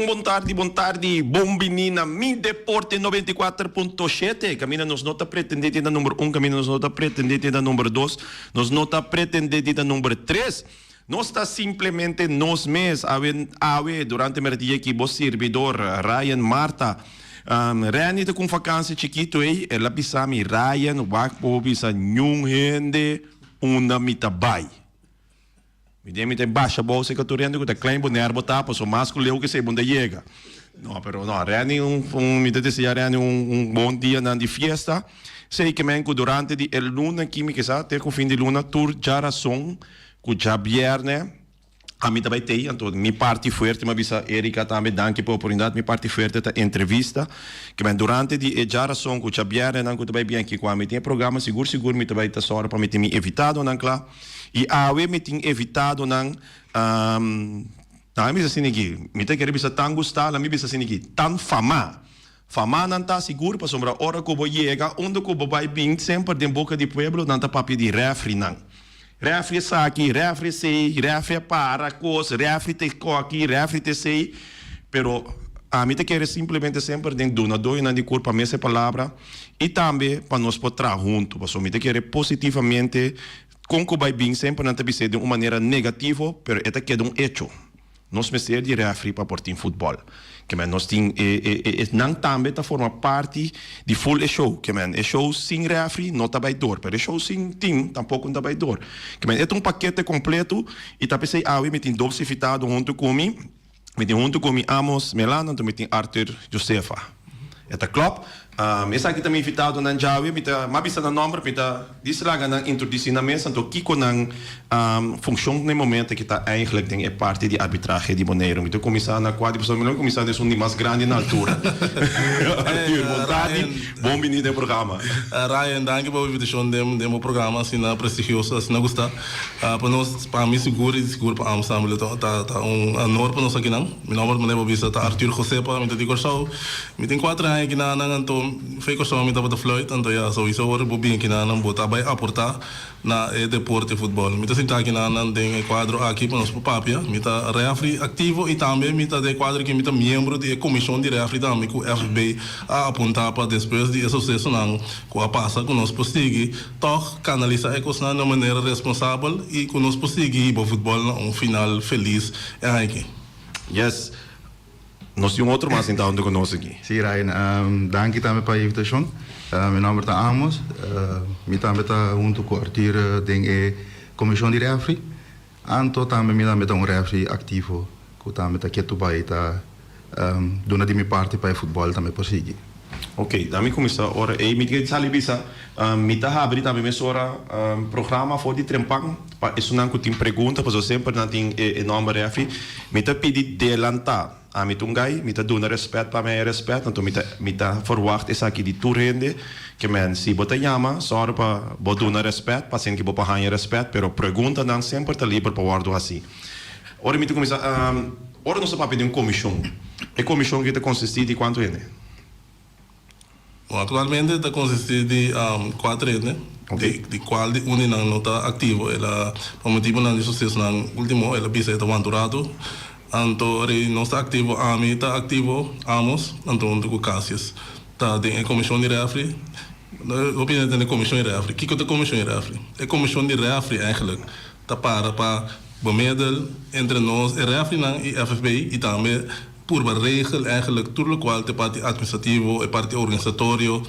Un bon tardi, bon tardi, bon bini na Mi Deporte 94.7. Caminda nos no ta pretende di ta number un, caminda nos no ta pretende di ta number dos, nos no ta pretende di ta number tres. Nos ta simplemente nos mes. Awe, awe durante merdia aki bo sirbidor Ryan Marta, Renny ta cu un vakantie chikito ey, el a bisa mi, Ryan, wak bo bisa niun hende unda mi ta bay. Mi den mi ta basha bou seka tur hende ku ta klein bo nerbo ta paso mas ku leu kesei bo no ta yega. No pero no Renny un un mi ta desea Renny un un bon dianan di fiesta. Sei ke men ku durante di e luna aki mi kisa te ku fin di luna tur djarason ku djabierne ami ta bai tei anto mi parti fuerte mi a bisa Erika tambe danki pa e oportunidat mi parti fuerte ta entrevista ke men durante di e djarason ku djabièrnènan ku ta bai bien aki ku ami tin e programa sigur sigur mi ta bai ta sòru pa mi tin mi invitadonan kla. I awe mi tin evitadonan, nan a bisa asina aki, mi ta kere bisa tan gustá, nan mi bisa asina aki, tan famá. Famá nan ta sigur pasobra ora ku bo yega unda ku bo bai bin semper den boka di pueblo nan ta papia di rèfrinan. Rèfri esaki, rèfri esei, rèfri a para kos, rèfri ta koki, rèfri ta esei. Pero ami ta kere simplemente semper den dunadoinan di kurpa mes e palabra i tambe pa nos por traha huntu pasobra mi ta kere positivamente Kon ku bai bin semper nan ta bis'é den un manera negativo, pero e ta keda un echo. Nos mester di refri pa por tin futbòl. Ke men nos tin e e e e nan tambe ta forma parti di full e show. Ke men e show sin refri no ta bai dor, pero e show sin tim tampoko no ta bai dor. Ke men e ta un pakete kompleto i ta p'esei awe mi tin dos invitado huntu ku mi. Mi tin huntu ku mi Amos Melano anto mi tin Arthur Josefa. E ta klòp. Esaki ta mi invitadonan djawe. Mi ta m'a bisa nan nòmber, mi ta dis laga nan introdusí nan mes anto kiko nan funshon na e momento aki ta eigenlijk den e parti di arbitrahe di Boneiru. Mi ta kuminsá na kua di pasobra mi lo kuminsá den esun di mas grandi na altura. Arthur, bon tardi, bon bini den e programa. Ryan, danki pa bo invitashon den bo programa asina prestigioso, asina gustá. Pa nos, pa mi sigur i sigur pa Amos tambe lo ta ta un honor pa nos akinan. Mi nomber manera bo bisa ta Arthur Josepa, mi ta di Kòrsou. Mi tin kuater aña akinanan anto fe Kòrsou mi tabata fluit anto ya souiso ora bo bin akinanan bo ta bai aportá na e deporte futbòl. Mi ta sinta akinanan den e kuadro aki pa nos por papia. Mi ta rèfri aktivo i tambe mi ta den e kuadro aki mi ta miembro di e komishon di rèfri tambe ku FB a apuntá pa despues di e susesonan ku a pasa ku nos por sigui Tòg kanalisá e kosnan na un manera responsabel i ku nos por sigui hiba futbòl na un final felis e aña aki. Yes. Nos tin un otro mas sintá huntu ku nos aki. Sí, Ryan. Danki tambe pa e invitashon. Mi nòmber ta Amos. Mi tambe ta huntu ku Arthur den e komishon di rèfri. Anto tambe mi tambe ta un rèfri aktivo ku tambe ta ketu bai ta duna di mi parti pa e futbòl tambe por sigui. Ok, dan mi kuminsá ora ei mi ke sali bisa mi ta habri tambe mesora programa for di trempan pa esunnan ku tin pregunta pasobra semper nan tin e nòmber rèfri mi ta pidi delantá. Ami ta un gai, mi ta duna rèspèt pa mi haña rèspèt, anto mi ta mi ta ferwagt esaki di tur hende, ke men si bo ta yama, sòru pa bo duna rèspèt, pa asina ke bo por haña rèspèt, pero preguntanan semper ta liber pa wòrdu hasí. Ora mi ta kuminsá, ora nos ta papia di un komishon, e komishon aki ta konsistí di kuantu hende? Bon, aktualmente ta konsistí di kuater hende, di kual di un di nan no ta aktivo. El a, pa motibunan di susesonan último, el a bisa e ta wanta un ratu. Anto rei nos ta aktivo, ami ta aktivo, Amos, anto huntu ku Casius ta den e komishon di rèfri. Hopi hende ta den e komishon di rèfri. Kiko ta komishon di rèfri? E komishon di rèfri eigentlik ta para pa bemiddel entre nos, e rèfrinan i FFB i tambe Purba regel eigenlijk tur lokual ta e parti administrativo, e parti organisatorio,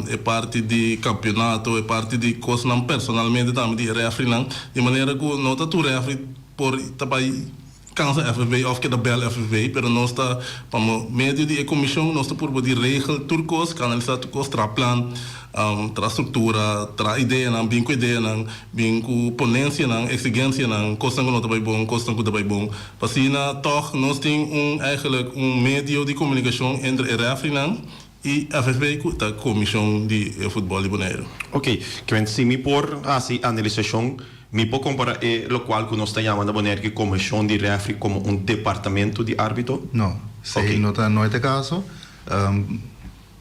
e parti di kampionato, e parti di kosnan personalmente tambe di e refrinan, di manera ku no ta tur refri por ta bai kansa FFB òf keda bèl FFB, pero nos ta pa medio di e komishon nos ta purba di regel tur kos, kanalisá tur kos, traha plan, Traha struktura, traha ideanan, bin ku ideanan, bin ku ponensianan, eksigensianan, kosnan ku no ta bai bon, kosnan ku ta bai bon. Pa asina tòg nos tin un eigenlijk un medio di komunikashon entre e rèfrinan i FFB ku ta Komishon di Futbòl di Boneiru. Oké, kwen si mi por hasi analisashon, mi por kompara e lokual ku nos ta yama na Boneiru ki Komishon di Rèfri komo un departamento di árbitro? No, esei no ta no e ta e kaso.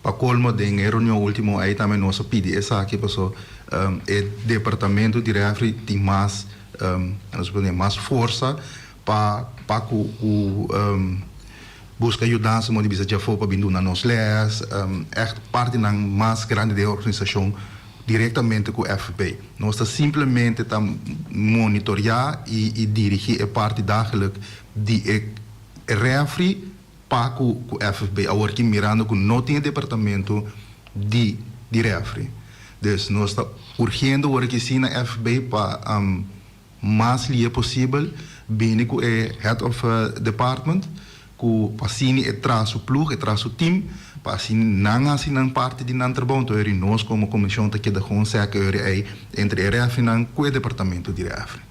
Pa colmo den e reunion ultimo ey tambe nos a pidi esaki paso e departamento di refri tin mas nos por mas forsa pa pa cu cu. buska yudansa modo di bisa djafó pa bin duna nos lès, ègt partinan mas grandi den e organisashon direktamente ku FB. Nos ta simplemente ta monitoriá i dirigí e parti dagelijk di e rèfri pa ku ku FB. Awor ki mirando ku no tin e departamento di di rèfri. Dus nos ta urgiendo awor ki si na FB pa mas lie posibel bini ku e head of department ku pa asina e traha su ploeg, e traha su team pa asina nan hasi nan parti di nan trabou. Enton eri nos komo komishon ta keda gewoon sèk eri ei entre e rèfrinan ku e departamento di rèfri.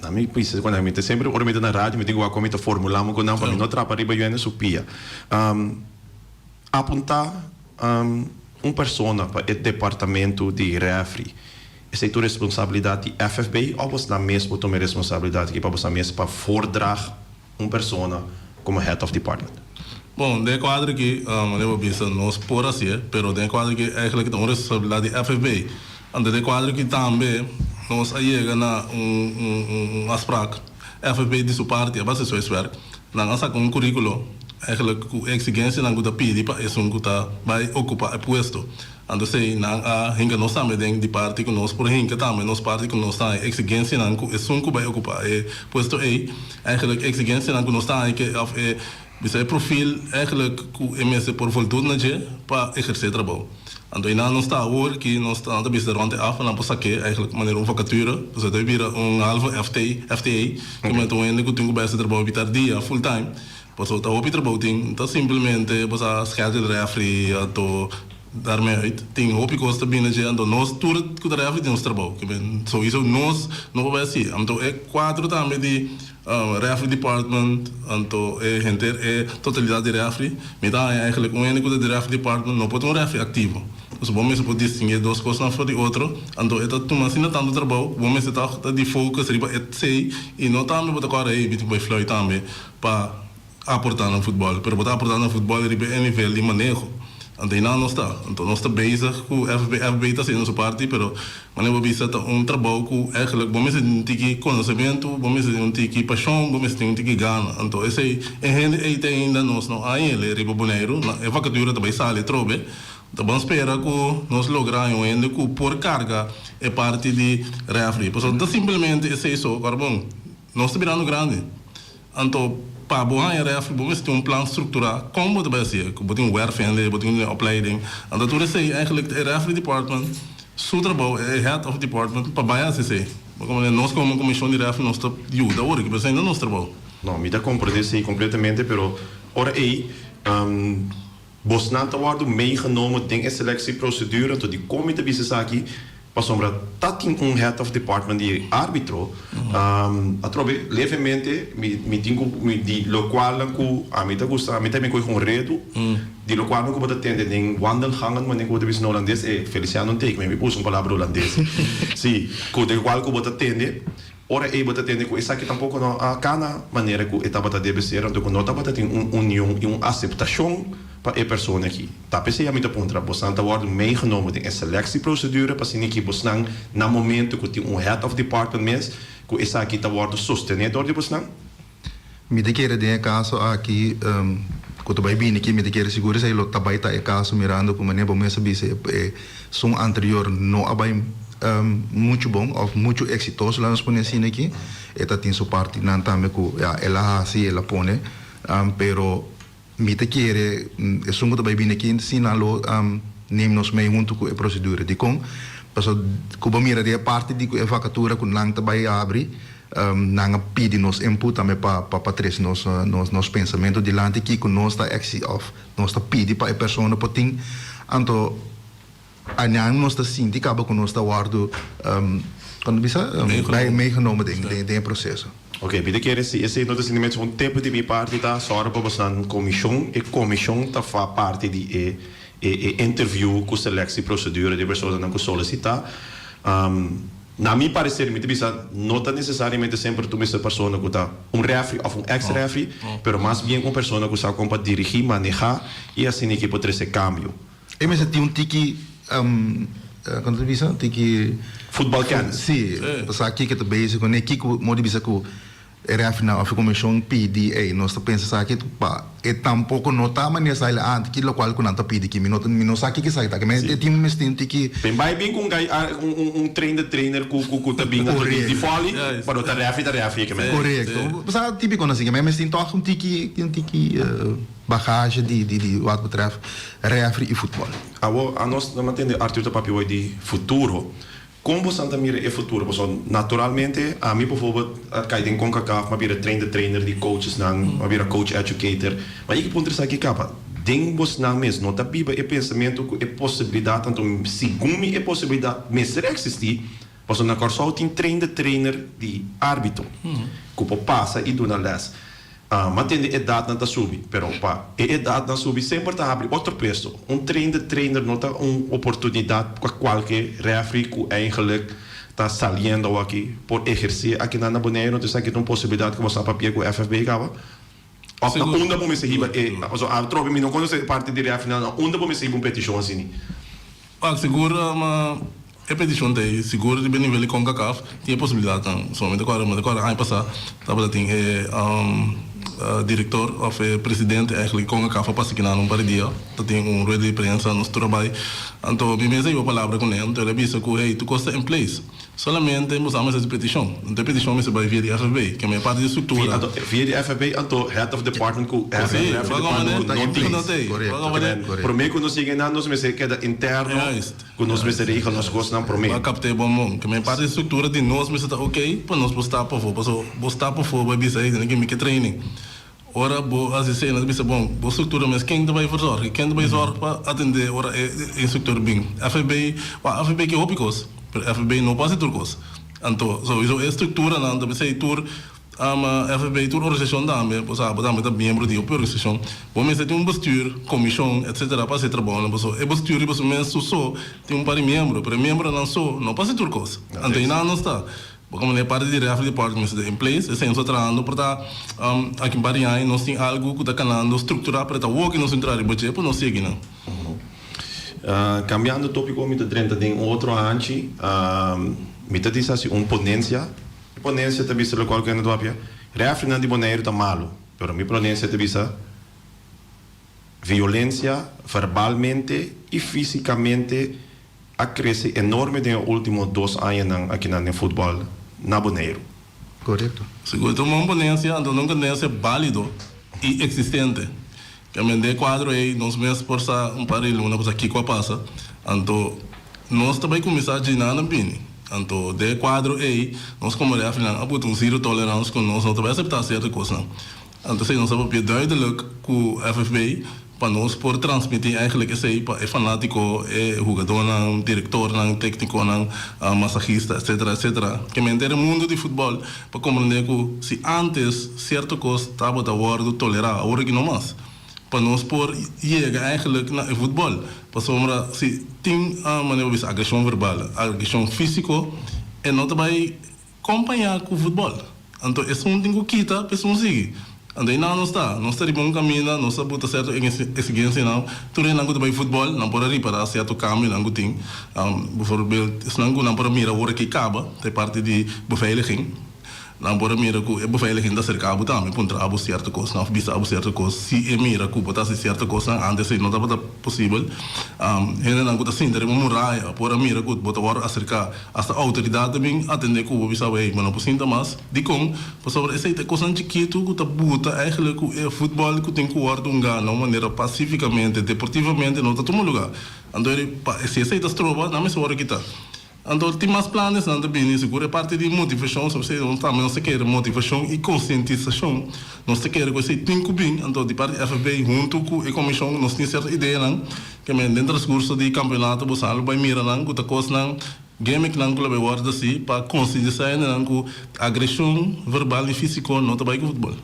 Na mi bisa cuando mi ta semper ora mi ta na radio mi tin cu wak con mi ta formula mi cu nan pa mi no trapa riba yu hende su pia. Apunta un persona pa e departamento di refri esey tur responsabilidad di FFB of bosnan mes bo tuma e responsabilidad aki pa bosnan mes pa voordraag un persona como head of department? Bon, den e cuadro aki, manera bo bisa, nos por hacié, pero den e cuadro aki eigenlijk ta un responsabilidad di FFB. Anto den e cuadro aki tambe nos a yega na un un un afspraak. FFB di su parti a base su huiswerk, nan a saca un curiculo eigenlijk cu e exigencianan cu ta pidi pa esun cu ta bay ocupa e puesto. Anto esei nan a hinka nos tambe den di parti ku nos por hinka tambe nos parti ku nos ta haña eksigensianan ku esun ku bai okupá e puesto ei, eigenlijk eksigensianan ku nos ta haña ke òf e bisa e profil eigenlijk ku e mester por voldut na dje pa ehersé e trabou. Anto einan nos ta awor ki nos ta nan ta bisa rònt e af pa nan por sak'é eigenlijk manera un vakatura, pasobra ta bira un halve FT, FTA, ke mester un hende ku tin ku bai hasi trabou bitar dia full time, pasobra ta hopi trabou tin, ta simplemente bo sa schedule refri anto Daarmee uit tin hopi kos ta bini dje, anto nos tur ku ta refri tin nos trabou. Ke men souiso nos no por bai hasi. Anto e kuadro tambe di refri department, anto e henter e totalidat di refri, mi ta haña eigenlijk un hende ku ta di refri department no por ta un refri aktivo. Pasobra bo mester por distinguí e dos kosnan for di otro, anto e ta tuma asina tantu trabou ku bo mester tòg ta di focus riba esei i no tambe bo ta kòrda hey mi tin ku bai fluit tambe pa aportá na futbòl, pero bo ta aportá na futbòl riba e nivel di maneho. Anto einan nos ta. Anto nos ta bezig ku FB. FB ta hasiendo su parti, pero manera bo bisa ta un trabou ku eigenlijk bo mester tin un tiki konosementu, bo mester tin un tiki pashon, bo mester tin un tiki gana. Anto esei e hende ei te ainda nos no a hañ'el riba Boneiru. Na e vakatura ta bai sali atrobe. Ta bon spera ku nos logra haña un hende ku por karga e parti di rèfri. Pasobra no ta simplemente esei so, kòrda bon, nos ta birando grandi. Anto, pa bo haña rèfri, bo mester tin un plan strukturá kon bo ta bai hasié. Ku bo tin wèrf hende, bo tin un opleiding. Anto tur esei eigenlijk ta e rèfri department su trabou, e head of department, pa bai hasi esei. Bo komprendé? Nos komo komishon di rèfri nos ta yuda ora ki pero esei no nos trabou. No, mi ta komprendé esei kompletamente, pero ora ei Bosnan ta wòrdu meegenomen den e selectieprocedure, anto dikon mi ta bisa esaki? Pasobra ta tin un head of department di arbitro, atrobe levemente mi mi tin ku mi di lokualnan ku ami ta gusta, ami ta mi kohe un redu di lokualnan ku bo ta tende den wandelgangen, manera ku bo ta bisa na holandes, e Feliciano un teken mi, mi usa un palabra holandes, si, ku den kual ku bo ta tende. Ora ei bo ta tende ku esaki tampoko no a kana manera ku e tabata debe ser, anto ku no tabata tin un union i un aseptashon pa e persona aki. Ta p'esei ami ta puntra, bosnan ta wòrdu meegenomen den e selectieprocedure pa asina ki bosnan na momento ku tin un head of department mes ku esaki ta wòrdu sostené dor di bosnan? Mi ta kere den e kaso aki ku ta bai bini aki, mi ta kere sigur esei lo ta bai ta e kaso mirando ku manera bo mes a bisa e esun anterior no a bai muchu bon òf muchu eksitoso laat nos pone asina aki. E ta tin su partinan tambe ku ya el a hasi, el a pone pero mi ta kere esun ku ta bai bini aki si nan lo neem nos mee huntu ku e prosedura. Dikon? Pasobra ku bo mira den e parti di ku e vakatura ku nan ta bai abri Nan a pidi nos input tambe pa pa trese nos nos pensamentu dilanti kiko nos ta exi of nos ta pidi pa e persona por tin. Anto aña nos ta sinti kaba ku nos ta wòrdu kon ta bisa meegenomen den den e proseso. Ok, mi ta kere si esei no ta sinti mes un tip di mi parti ta sòru pa bosonan komishon, e komishon ta fa parti di e e interview ku seleksie prosedura di e personanan ku solisitá. Na mi parecer mi ta bisa no ta necesariamente semper tur mester persona cu ta un refri of un ex refri, pero mas bien un persona cu sa con pa dirigi, maneha y asina e por trece cambio. E mester tin un tiki, con ta bisa, un tiki. Futbalkennis. Si, pa sa kico ta bezig cune, kico modo di bisa cu. E referee of e comision pidi ey nos ta pensa esaki pa e tampoco no ta manera esaki la antes ki locual cu nan ta pidi ki mi no ta mi no sa kiko esaki ta ki e tin mester un tiki. Ben bai bin cu un guy un un train de trainer cu cu cu ta bin anto di di volley pero ta referee ta referee ke men. Corecto sa tipico nan asina men mester tin toch un tiki un tiki bagage di di di wat betreft referee y futbol. Awo anos nan a tende Arthur ta papia hoy di futuro. Kon bosan ta mira e futuro? Pasobra naturalmente ami bijvoorbeeld a kai den Concacaf, mi a bira train the trainer di coachesnan, mi a bira coach educator. Ma e ki puntra esaki kaba? Den bosnan mes no ta biba e pensamentu ku e posibilidat, anto segun mi e posibilidat mester eksistí, pasobra na Kòrsou tin train the trainer di árbitro ku por pasa i duna lès. Ma tende edatnan ta subi, pero pa e edatnan subi semper ta habri otro puesto. Un train de trainer no ta un oportunidat pa kualke refri ku eigenlijk ta saliendo awaki por ehersé akinan na Boneiru. Entonces esaki ta un posibilidat ku bo sa papia ku FFB kaba. Òf na unda bo mester hiba e, pasobra atrobe mi no konosé e parti di refrinan, na unda bo mester hiba un petishon asini? Wak, sigur ma E peticion ta ei, sigur riba e nivel di Concacaf tin e posibilidadnan. Solamente cu mi ta corda aña pasa tabata tin e director of e presidente eigenlijk di Concacaf a pasa kinan un par di dia, ta tin un rueda di prensa, nos tur a bay. Anto mi mes a hiba palabra cu ne, anto el a bisa cu hey, tur cos ta in place. Solamente bo sa mester haci peticion. Anto e peticion mester bay via di FFB, keme e parti di structura. Via di FFB, anto head of department cu head of department cu no tin. Correcto. Prome cu nos yega einan nos mester keda interno. Ku nos mester regla nos kosnan promé. Bo a kapta e bon mon. Ke men parti di struktura di nos mester ta ok pa nos por sta pafó. Paso bo sta pafó bo a bisa ey tene ke mi ke training. Ora bo hasi esei nan ta bisa bon bo struktura mes ken ta bai verzorg? Ken ta bai zorg pa atende ora e instruktor bin? FB, wak FB ke hopi kos pero FB no por hasi tur kos. Anto souiso e strukturanan ta bisa ey tur. Ama FFB tur organisashon tambe, bo sa bo tambe ta miembro di hopi organisashon, bo mester tin un bestuur, komishon etcetera pa hasi e trabounan paso e bestuur riba su mes su so tin un par di miembro pero e miembronan so no pa hasi tur kos. Anto einan nos ta bo komo e parti di referee department mester ta in place, esei nos ta trahando por ta aki un par di aña nos tin algu ku ta kanando strukturá pero ta woki nos tin traha riba dje pa nos sigui nan. Kambiando topiko mi ta drenta den un otro hanchi, mi ta dishasi un ponensia. Mi ponencia ta bisa locual cu hende ta papia. Refrinan di Boneiru ta malo, pero mi pronencia ta bisa violencia verbalmente y fisicamente a crece enorme den e ultimo dos añanan akinan den futbol na Boneiru. Corecto. Sigur ta un bon ponencia, anto un ponencia balido y existente. También den e cuadro ey nos mes por sa un par di luna por sa kico a pasa, anto nos ta bay cuminsa djina nan bini. Anto den e cuadro ey nos como refrinan a buta un zero tolerance cu nos no ta bay acepta cierto cosnan. Anto esey nos a papia duidelijk cu FFB pa nos por transmiti eigenlijk esey pa e fanatico, e hugadornan, directornan, tecniconan, masahista etcetera etcetera. Ke menter e mundo di futbol Pa komprendé ku si ántes sierto kos tabata wòrdu tolerá, awor aki no mas. Pa nos por yega eigenlijk na e futbòl. Pasobra si tin, manera bo bisa, agreshon verbal, agreshon físiko, e no ta bai kompañá ku futbòl. Anto esun tin ku kita pa esun sigui. Anto einan nos ta. Nos ta riba un kaminda, nos a buta sierto eksigensianan. Tur esnan ku ta bai futbòl, nan por a ripará sierto kambionan ku tin. Bivoorbeeld, esnan ku nan por a mira ora ke kaba, ta e parti di beveiliging. Nan por a mira ku e beveiliging ta serka bo tambe, puntra bo sierto kosnan òf bisa bo sierto kos. Si e mira ku bo ta hasi sierto kosnan, antes esei no tabata posibel. Hendenan ku ta sinta riba muraya por a mira ku bo ta wòrdu aserká. Asta outoridat ta bin atendé ku bo, bisa bo, hey, bo no por sinta mas. Dikon? Pasobra esei ta e kosnan chikitu ku ta buta eigenlijk ku e futbòl ku tin ku wòrdu hungá na un manera pasifikamente, deportivamente no ta tuma lugá. Anto e pa si esei ta stroba, nan mester wòrdu kitá. Anto tin mas planes nan ta bini, sigur e parti di motivashon, so esei nos tambe nos ta kere motivashon i konsientisashon, nos ta kere ku esei tin ku bin, anto di parti FFB huntu ku e komishon nos tin sierto ideanan ke men den transkurso di kampionato bo sa lo bai mira nan ku ta kosnan Gimmicknan ku lo bay wòrdu hasi pa konsientisá hendenan ku agreshon verbal i físiko no ta bai ku futbòl.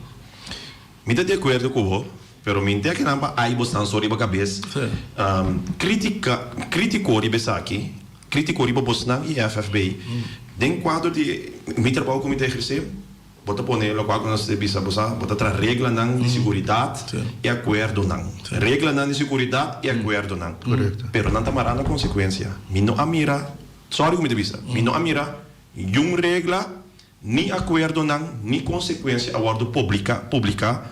Mi ta di akuerdo ku bo, pero mi nte akinan pa ai bosnan so riba kabes. Kritika, kritiko riba esaki, kritiko riba bosnan i FFB den kuadro di mi trabou ku mi ta ehersé. Bo ta pone lokual ku nos ta bisa bo sa, bo ta traha reglanan di siguridat i akuerdonan. Reglanan di siguridat i akuerdonan. Pero nan ta mará na konsekuensia. Mi no a mira, sòri ku mi ta bisa, mi no a mira niun regla. Ni akuerdonan ni konsekuensia a wòrdu publiká publiká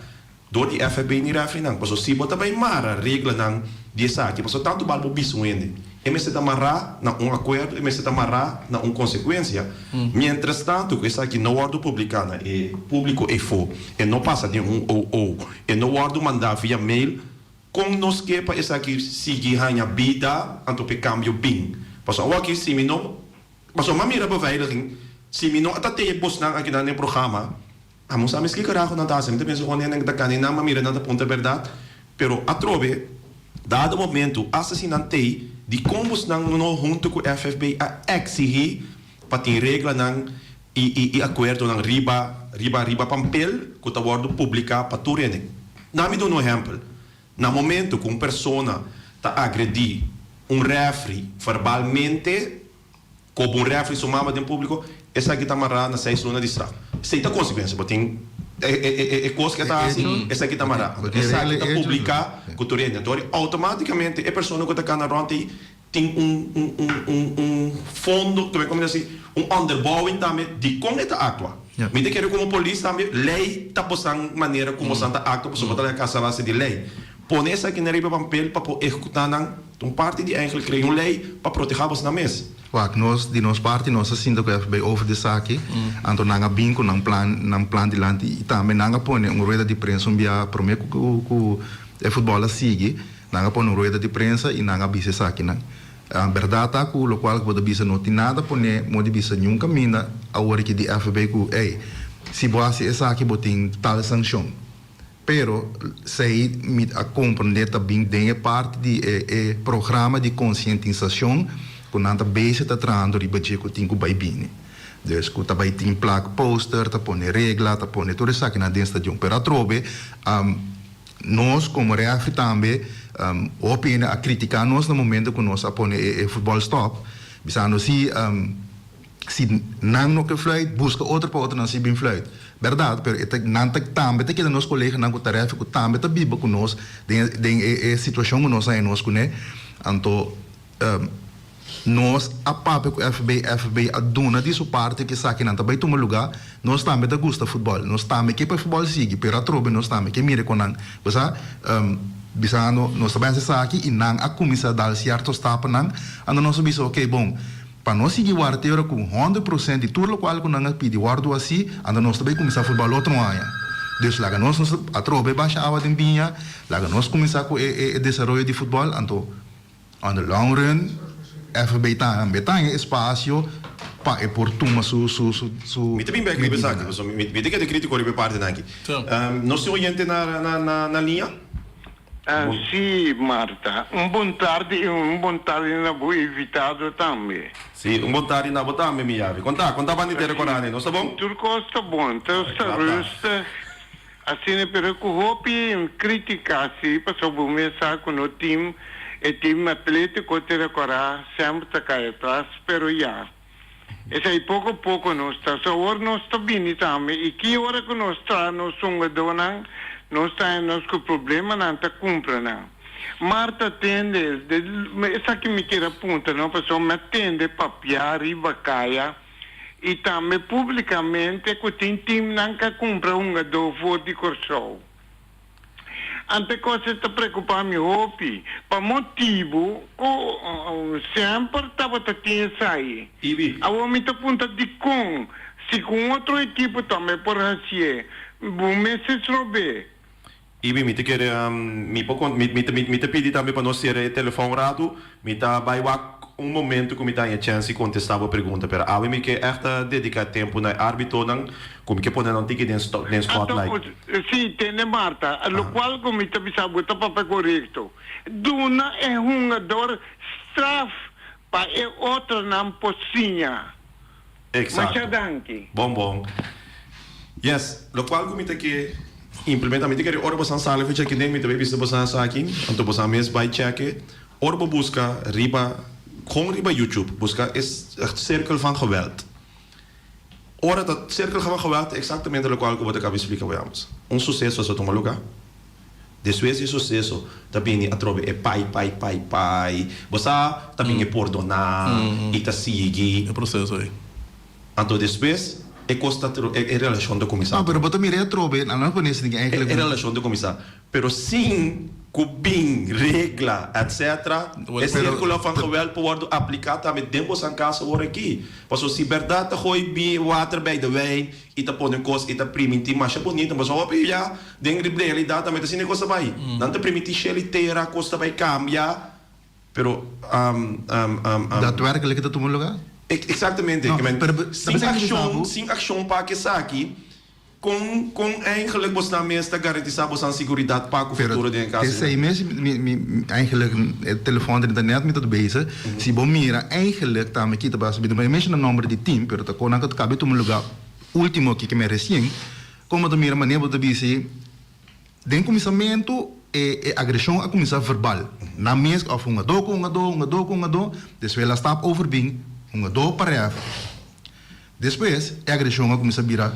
dor di FFB ni refrinan. Pasobra si bo ta bai mara reglanan di esaki, pasobra tantu bal bo bisa un hende, e mester ta mará na un akuerdo, e mester ta mará na un konsekuensia. Miéntras tantu ku esaki no wòrdu publiká na e públiko efo, e no pasa den un OO, e no wòrdu mandá via mail, kon nos ke pa esaki sigui haña bida anto pa e kambio bin? Pasobra awor aki si mi no. Pasobra m'a mira beveiliging, si mi no a ta teye bosnan akinan den programa, amo sa mes ki karaho nan ta hasi. Mi ta pensa kon hende ta kani nan, m'a mira nan ta puntra bèrdat. Pero atrobe, dado momento, asta si nan tei, dikon bosnan no huntu ku FFB a eksihí pa tin reglanan i i i akuerdonan riba riba riba pampel ku ta wòrdu publiká pa tur hende? Nan mi duna un ehèmpel. Na momento ku un persona ta agredí un rèfri verbalmente, koba un rèfri su mama den públiko, esaki ta mará na seis luna di straf. Esei ta konsekuensia. Bo tin e kos ku e ta hasi, esaki ta mará. Esaki ta publiká ku tur hende. Anto outomátikamente e persona ku ta kana rònt ei tin un un un un un fondo, ku mi ta si, un onderbouwing tambe di kon e ta aktua. Mi ta kere komo polis tambe lei ta bosan manera ku bosan ta aktua pasobra bo ta laga kasa base di lei. Pone esaki na riba pampel pa por ehekutá nan ta un parti di eigenlijk krea un lei pa protehá bosnan mes. Wak, nos di nos parti nos a sinta ku FB over di esaki, anto nan a bin ku nan plan nan plan dilanti i tambe nan a pone un rueda di prensa un bia promé ku ku e futbòl a sigui. Nan a pone un rueda di prensa y nan a bisa esakinan. Berdad ta cu locual cu bo ta bisa no tin nada pone mo di bisa niun caminda awor aki di FB cu ey si bo haci esaki bo tin tal sancion. Pero sey mi a comprende ta bin den e parti di e e programa di concientisacion cu nan ta bezig ta trahando riba dje cu tin cu bay bini. Dus cu ta bay tin plak poster, ta pone regla, ta pone tur esakinan den stadion. Pero atrobe. Nos komo refri tambe hopi hende a kritiká nos na momento ku nos a pone e futbòl stòp, bisando si si nan no ke fluit buska otro pa otronan si bin fluit. Bèrdat, pero e ta nan ta tambe ta keda nos koleganan ku ta refri ku tambe ta biba ku nos den den e situashon ku nos a haña nos kuné. Anto. Nos a papia ku FB, FB a duna di su parti ku esakinan ta bai tuma lugá. Nos tambe ta gusta futbòl, nos tambe ke pa e futbòl sigui, pero atrobe nos tambe ke mira kon nan, bo sa, bisando nos ta bai hasi esaki i nan a kuminsá dal sierto stapnan, anto nos a bisa oke bon, pa nos sigui warda te ora ku 100% di tur lokual ku nan a pidi wòrdu hasi, anto nos ta bai kuminsá futbòl otro aña. Dus laga nos nos atrobe basha awa den biña, laga nos kuminsá ku e desaroyo di futbòl, anto. On the long run, FB tambe ta haña espacio pa e por tuma su su su su Mi ta bin bek riba esaki, pasobra mi mi ta keda kritiko riba e partinan aki. Nos tin oyente na na na na liña? Sí, Marta. Un bon tardi i un bon tardi na bo invitado tambe. Sí, un bon tardi na bo tambe, mi yavi. Kon ta? Kon ta banda di Tera Korani? Nos ta bon? Tur kos ta bon. Ta sta rustig. Asina pero cu hopi critica si pasobra bo mes sa cu no team e team atletico te recora semper ta cay atras pero ya esey poco poco nos ta so awor nos ta bini tambe y ki ora cu nos traha nos hungadornan nos ta haña nos cu problemanan ta cumpra nan Marta tende esaki mi kier a puntra no pasobra mi a tende papia riba caya. I tambe públikamente ku tin timnan ka kumpra hungadó for di Kòrsou. Ante kos e ta preokupá mi hopi, pa motibu ku semper tabata tin esai. Awor mi ta puntra dikon, si ku un otro ekipo tambe por hasié, bo mester strob'é. Ibi, mi ta kere, mi por con, mi, mi ta, mi ta pidi tambe pa nos cera e telefon un ratu. Mi ta bay wak un momento cu mi ta haña chance di contesta bo pregunta, pero awe mi ke echt a dedica tempo na e arbitonan cu mi ke pone nan tiki den, den spotlight. Anto, si, tende Marta, locual cu mi ta bisa bo ta papia corecto. Duna e hungador straf pa e otronan por siña. Exacto. Masha danki. Bon bon. Yes, locual cu mi ta ke implementa, mi ta kere ora bosan sali for cheki den, mi ta bay bisa bosan esaki, anto bosan mes bay cheke. Ora bo busca riba, con riba YouTube, busca e cirkel van geweld. Ora ta cirkel van geweld ta exactamente locual cu bo ta caba di splica bo yams. Un suceso a sa tuma lugar. Despues di e suceso ta bini atrobe e pai pai pai pai. Bo sa, ta bini e pordoná i ta sigui. E proceso ei. Anto despues. E kos ta e relashon ta kuminsá. No, pero bo ta mira e atrobe, nan a pone esaki eigenlijk. E relashon ta kuminsá. Pero sin ku bin regla etc. E sirkulo van geweld por wòrdu apliká tambe den bosan kas awor aki. Pasobra si bèrdat ta gooi bi water bij de wijn i ta pone kos i ta primintí masha bunita, pasobra hopi ya den realidat tambe ta asina e kos ta bai. Nan ta primintí shel i tera, kos ta bai kambia. Pero Daadwerkelijk ta tuma lugar? Exactamente. No, pero Sin accion, sin accion pa esaki, con con eigenlijk bosnan mes ta garantisa bosnan seguridad pa cu futuro den e Pero caso? esey mes mi mi eigenlijk e telefon ta net mi ta bezig. Si bo mira eigenlijk tambe kita basa mi ta menciona nomber di team pero ta con nan ta cabe tuma lugar ultimo aki ke mi recien como ta mira manera bo ta bisa Den kuminsamentu e e agreshon a kuminsá verbal. Nan mes òf hungadó ku hungadó, hungadó ku hungadó, despues el a stap over bin hungadó pa rèf. Despues e agreshon a kuminsá bira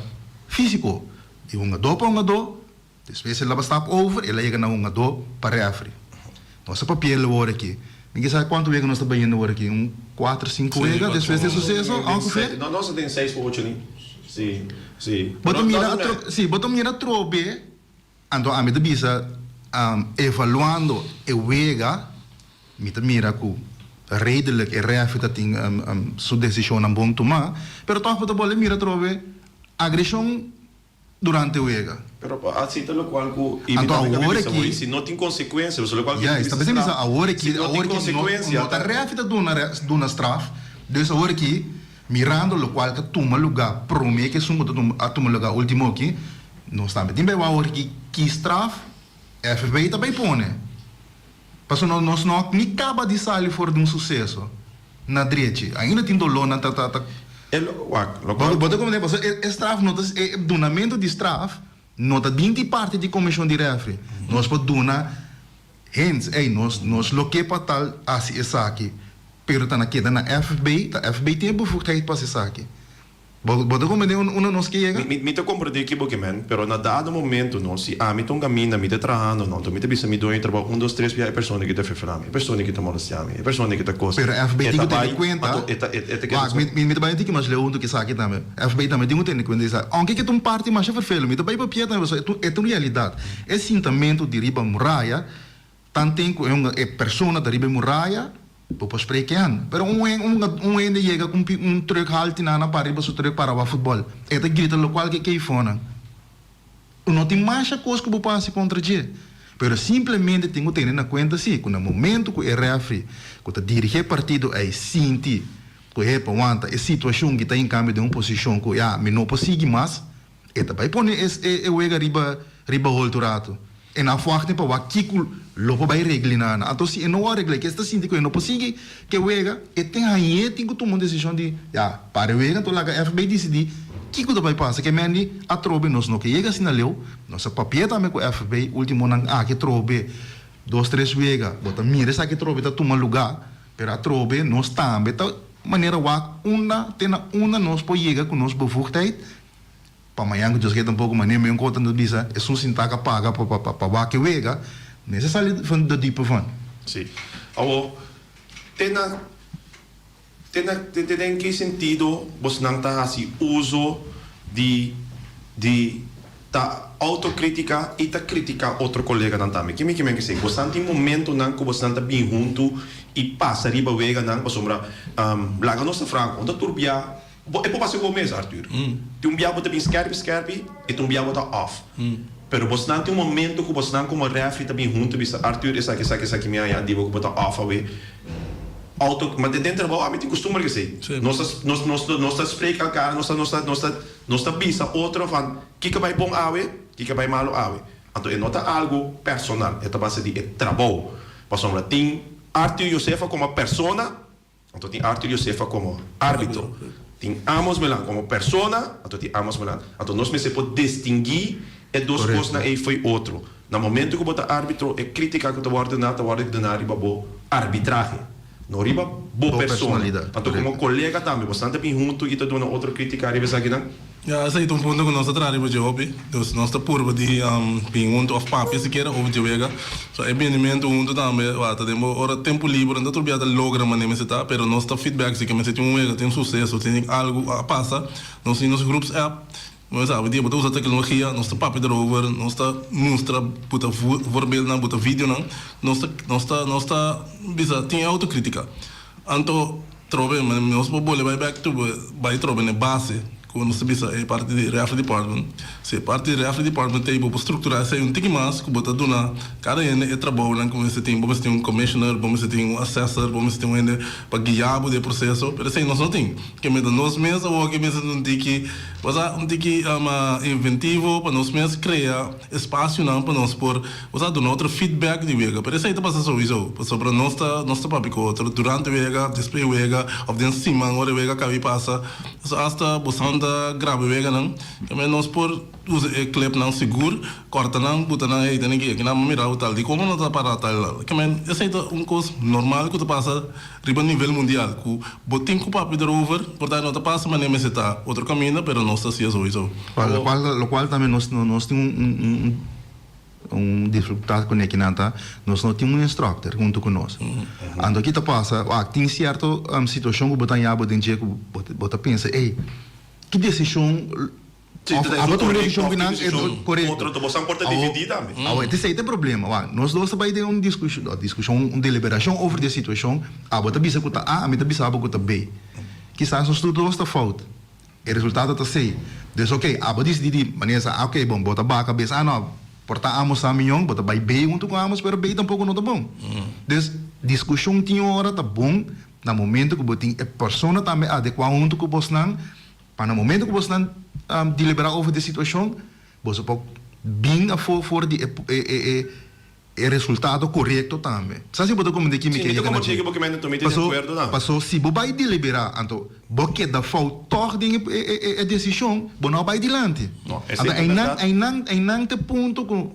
físiko, di hungadó pa hungadó, despues el a stap over, el a yega na hungadó pa rèfri. Nos a papia el awor aki. Mi ke sa kuantu wega nos ta bayendo awor aki, un kuater, sinku wega despues di e suseso, ongeveer? No, nos ta den seis ku ocho ni. Sí, sí. Bo ta mira atro, sí, bo ta mira atrobe, anto ami ta bisa, evaluando e wega, mi ta mira ku redelijk e refi ta tin su desishonnan bon tumá, pero tòg bo ta bolbe mira atrobe agreshon durante wega. Pero así ta locual cu y mi Anto tambe awor bisa aki. Maurice, si no tin consecuencia, pasobra locual cu Juist, mi ta bisa bisa straf, awor si aki, no tin awor aki no, consecuencia no ta ta. refi ta duna duna straf, dus awor aki mirando locual ta tuma luga prome cu esun cu ta tuma a tuma luga ultimo aki, nos tambe tin bay wak awor aki ki straf FFB ta bay pone. Pasobra no nos no ni caba di sali for di un suceso na drechi, ainda tin dolornan ta ta ta. E lo wak, lo Bo cual bo ta comprende? Pasobra e e straf no ta e dunamento di straf no ta binti parti di comision di refri. Nos por duna hints, ey nos nos lo ke pa tal haci esaki, pero ta na keda na FB, ta FB tin e bevoegdheid pa haci esaki. Bo bo ta comprende unda nos ke yega? Mi mi ta comprende ki bo ke men, pero na dado momento no, si ami ta un caminda, mi ta trahando no, anto mi ta bisa mi doño di trabao un dos tres bia e persona ki ta ferfera mi, e persona ki ta molestia mi, e persona ki ta cos, Pero FB e tin ta ku tene bai, kuenta, anto e ta e ta keda wak, mi mi mi ta bai un tiki mas leu huntu ku esaki tambe. FB tambe tin ku tene kuenta di esaki. Aunke ke ta un parti masha ferfelu, mi ta bai papia tambe pasobra e ta e ta un realidat. E sintamentu di riba muraya Tanten ku e un e persona ta riba e muraya, bo por spreke hen. Pero un un un hende yega ku un un truck halti nan a para riba su truck para wak futbol. E ta grita lokual ke kei fonan. No tin masha kos ku bo por hasi kontra dje. Pero simplemente tin ku tene na kuenta si ku na momento ku e refri ku ta dirigi e partido ei sinti ku hepa wanta e situashon ki ta hinkami den un posishon ku ya mi no por sigui mas, E ta bai pone e wega riba riba holtu ratu. E na afwachting pa wak kiko lo por bai regla na nan. Anto si e no wou regla ke e ta sinti ku e no por sigui ke wega, e tin hañ'é tin ku tuma un desishon di ya, para e wega anto laga FB disidí kiko ta bai pasa. Ke men di atrobe nos no ke yega asina leu, nos a papia tambe ku FB ultimonan aki atrobe dos tres wega bo ta mira esaki atrobe ta tuma lugá, pero atrobe nos tambe ta manera wak unda te na unda nos por yega ku nos bevoegdheid Pa mañan ku Dios ke tampoko manera mi un kota ta bisa esun sintá ka paga pa pa pa wak e wega, mester sali van de diepe van. Sí. Awor, te na te na te den ki sentido bosnan ta hasi uso di di ta autokritika i ta kritiká otro koleganan tambe? Ke mi ke men ke Bosnan tin momentonan ku bosnan ta bin huntu i pasa riba weganan pasobra laga nos ta franko, no ta tur bia Bo e por pasa ku bo mes, Arthur. Tin un bia bo ta bin skerpi skerpi i tin un bia bo ta off. Pero bosnan tin un momento ku bosnan komo refri ta bin huntu bisa, Arthur, esaki, esaki, esaki mi haña di bo ku bo ta off awe. Auto, ma den trabou ami tin kustumber esei. Nos ta, nos, nos, nos ta spreek elkaar, nos ta, nos ta, nos ta, nos ta bisa otro van kiko bai bon awe, kiko bai malu awe. Anto e no ta algu personal, e ta base di e trabou. Pasobra tin Arthur Josefa komo persona. Anto tin Arthur Josefa komo árbitro. Tin Amos Melan komo persona, anto tin Amos Melan. Anto nos mester por distinguí e dos kosnan ei fo'i otro. Na momento ku bo ta árbitro, e krítika ku ta wòrdu duná ta wòrdu duná riba bo arbitrahe, no riba bo persona. Anto komo kolega tambe, bosnan ta bin huntu i ta duna otro krítika riba esakinan. Ya, esei ta un punto ku nos ta traha riba dje hopi. Dus nos ta purba di bin huntu òf papia sikiera over dje wega. So e binimentu huntu tambe wak ta den bo ora tempu liber no ta tur bia ta logra manera mester ta, pero nos ta feedback si ke mester tin un wega, tin un suseso, tin algu a pasa, nos tin nos groups app. Bo sa, awendia bo ta usa teknologia, nos ta papia derover, nos ta mustra, buta voorbeeldnan, buta videonan, nos ta nos ta nos ta bisa tin e autokritika. Anto trobe nos por bolbe bai bek tur bai trobe na e base ku nos ta bisa e parti di referee department. Si e parti di referee department ta ei bo por strukturá esei un tiki mas ku bo ta duna kada hende e trabounan ku mester tin. Bo mester tin un commissioner, bo mester tin un assessor, bo mester tin un hende pa guia bo den e proseso, pero esei nos no tin. Ke mester nos mes awor ke mester un tiki, bo sa, un tiki inventivo pa nos mes krea espasionan pa nos por, bo sa, duna otro feedback di wega. Pero esei ta pasa souiso, pasobra nos ta nos ta papia ku otro durante wega, despues wega, òf den siman ora e wega kabi pasa. So asta bo san ta graba e weganan, tambe nos por usa e clipnan sigur, kòrta nan, buta nan, hey, tene ki akinan bo mira tal, dikon bo no ta para tal? Ke men esei ta un kos normal ku ta pasa Riba nivel mundial ku bo tin ku papia derover, por ta no ta pasa manera mester ta otro kaminda, pero nos ta hacia souiso. Lokual lokual tambe nos nos tin un un un difikultat ku nekinan ta nos no tin un instructor huntu ku nos. Anto ki ta pasa wak tin sierto situashon ku bo ta haña bo den dje ku bo ta pensa ey ki desishon Sí, Of ta abo esun tuma korekto desishon of ku ki nan e desishon korekto. otro ta bosan por ta Awo dividí tambe. awo esei ta e problema wak nos dos ta bai den un diskushon no diskushon un deliberashon over di e situashon abo ta bisa ku ta A ami ta bisa abo ku ta B kisas nos tur dos ta fout e resultado ta C dus oke abo disidí di manera sa oke bon bo ta baha kabes a no por ta amos sa mion bo ta bai B huntu ku amos pero B tampoko no ta bon dus diskushon tin ora ta bon na momento ku bo tin e persona tambe adekuá huntu ku bosnan Pa na momento ku bosnan deliberá over di e situashon, boso por bin afó for di e resultado korekto tambe. Sa si bo ta komprendé ki mi Sí, ke mi ta yega na komprendé dje. ki bo ke mende mi ta di Paso, akuerdo nan. paso si bo bai deliberá, anto bo keda fout tòg den e desishon, bo no a bai dilanti. No, esei Anto ta einan, bèrdat. einan, einan ta e punto ku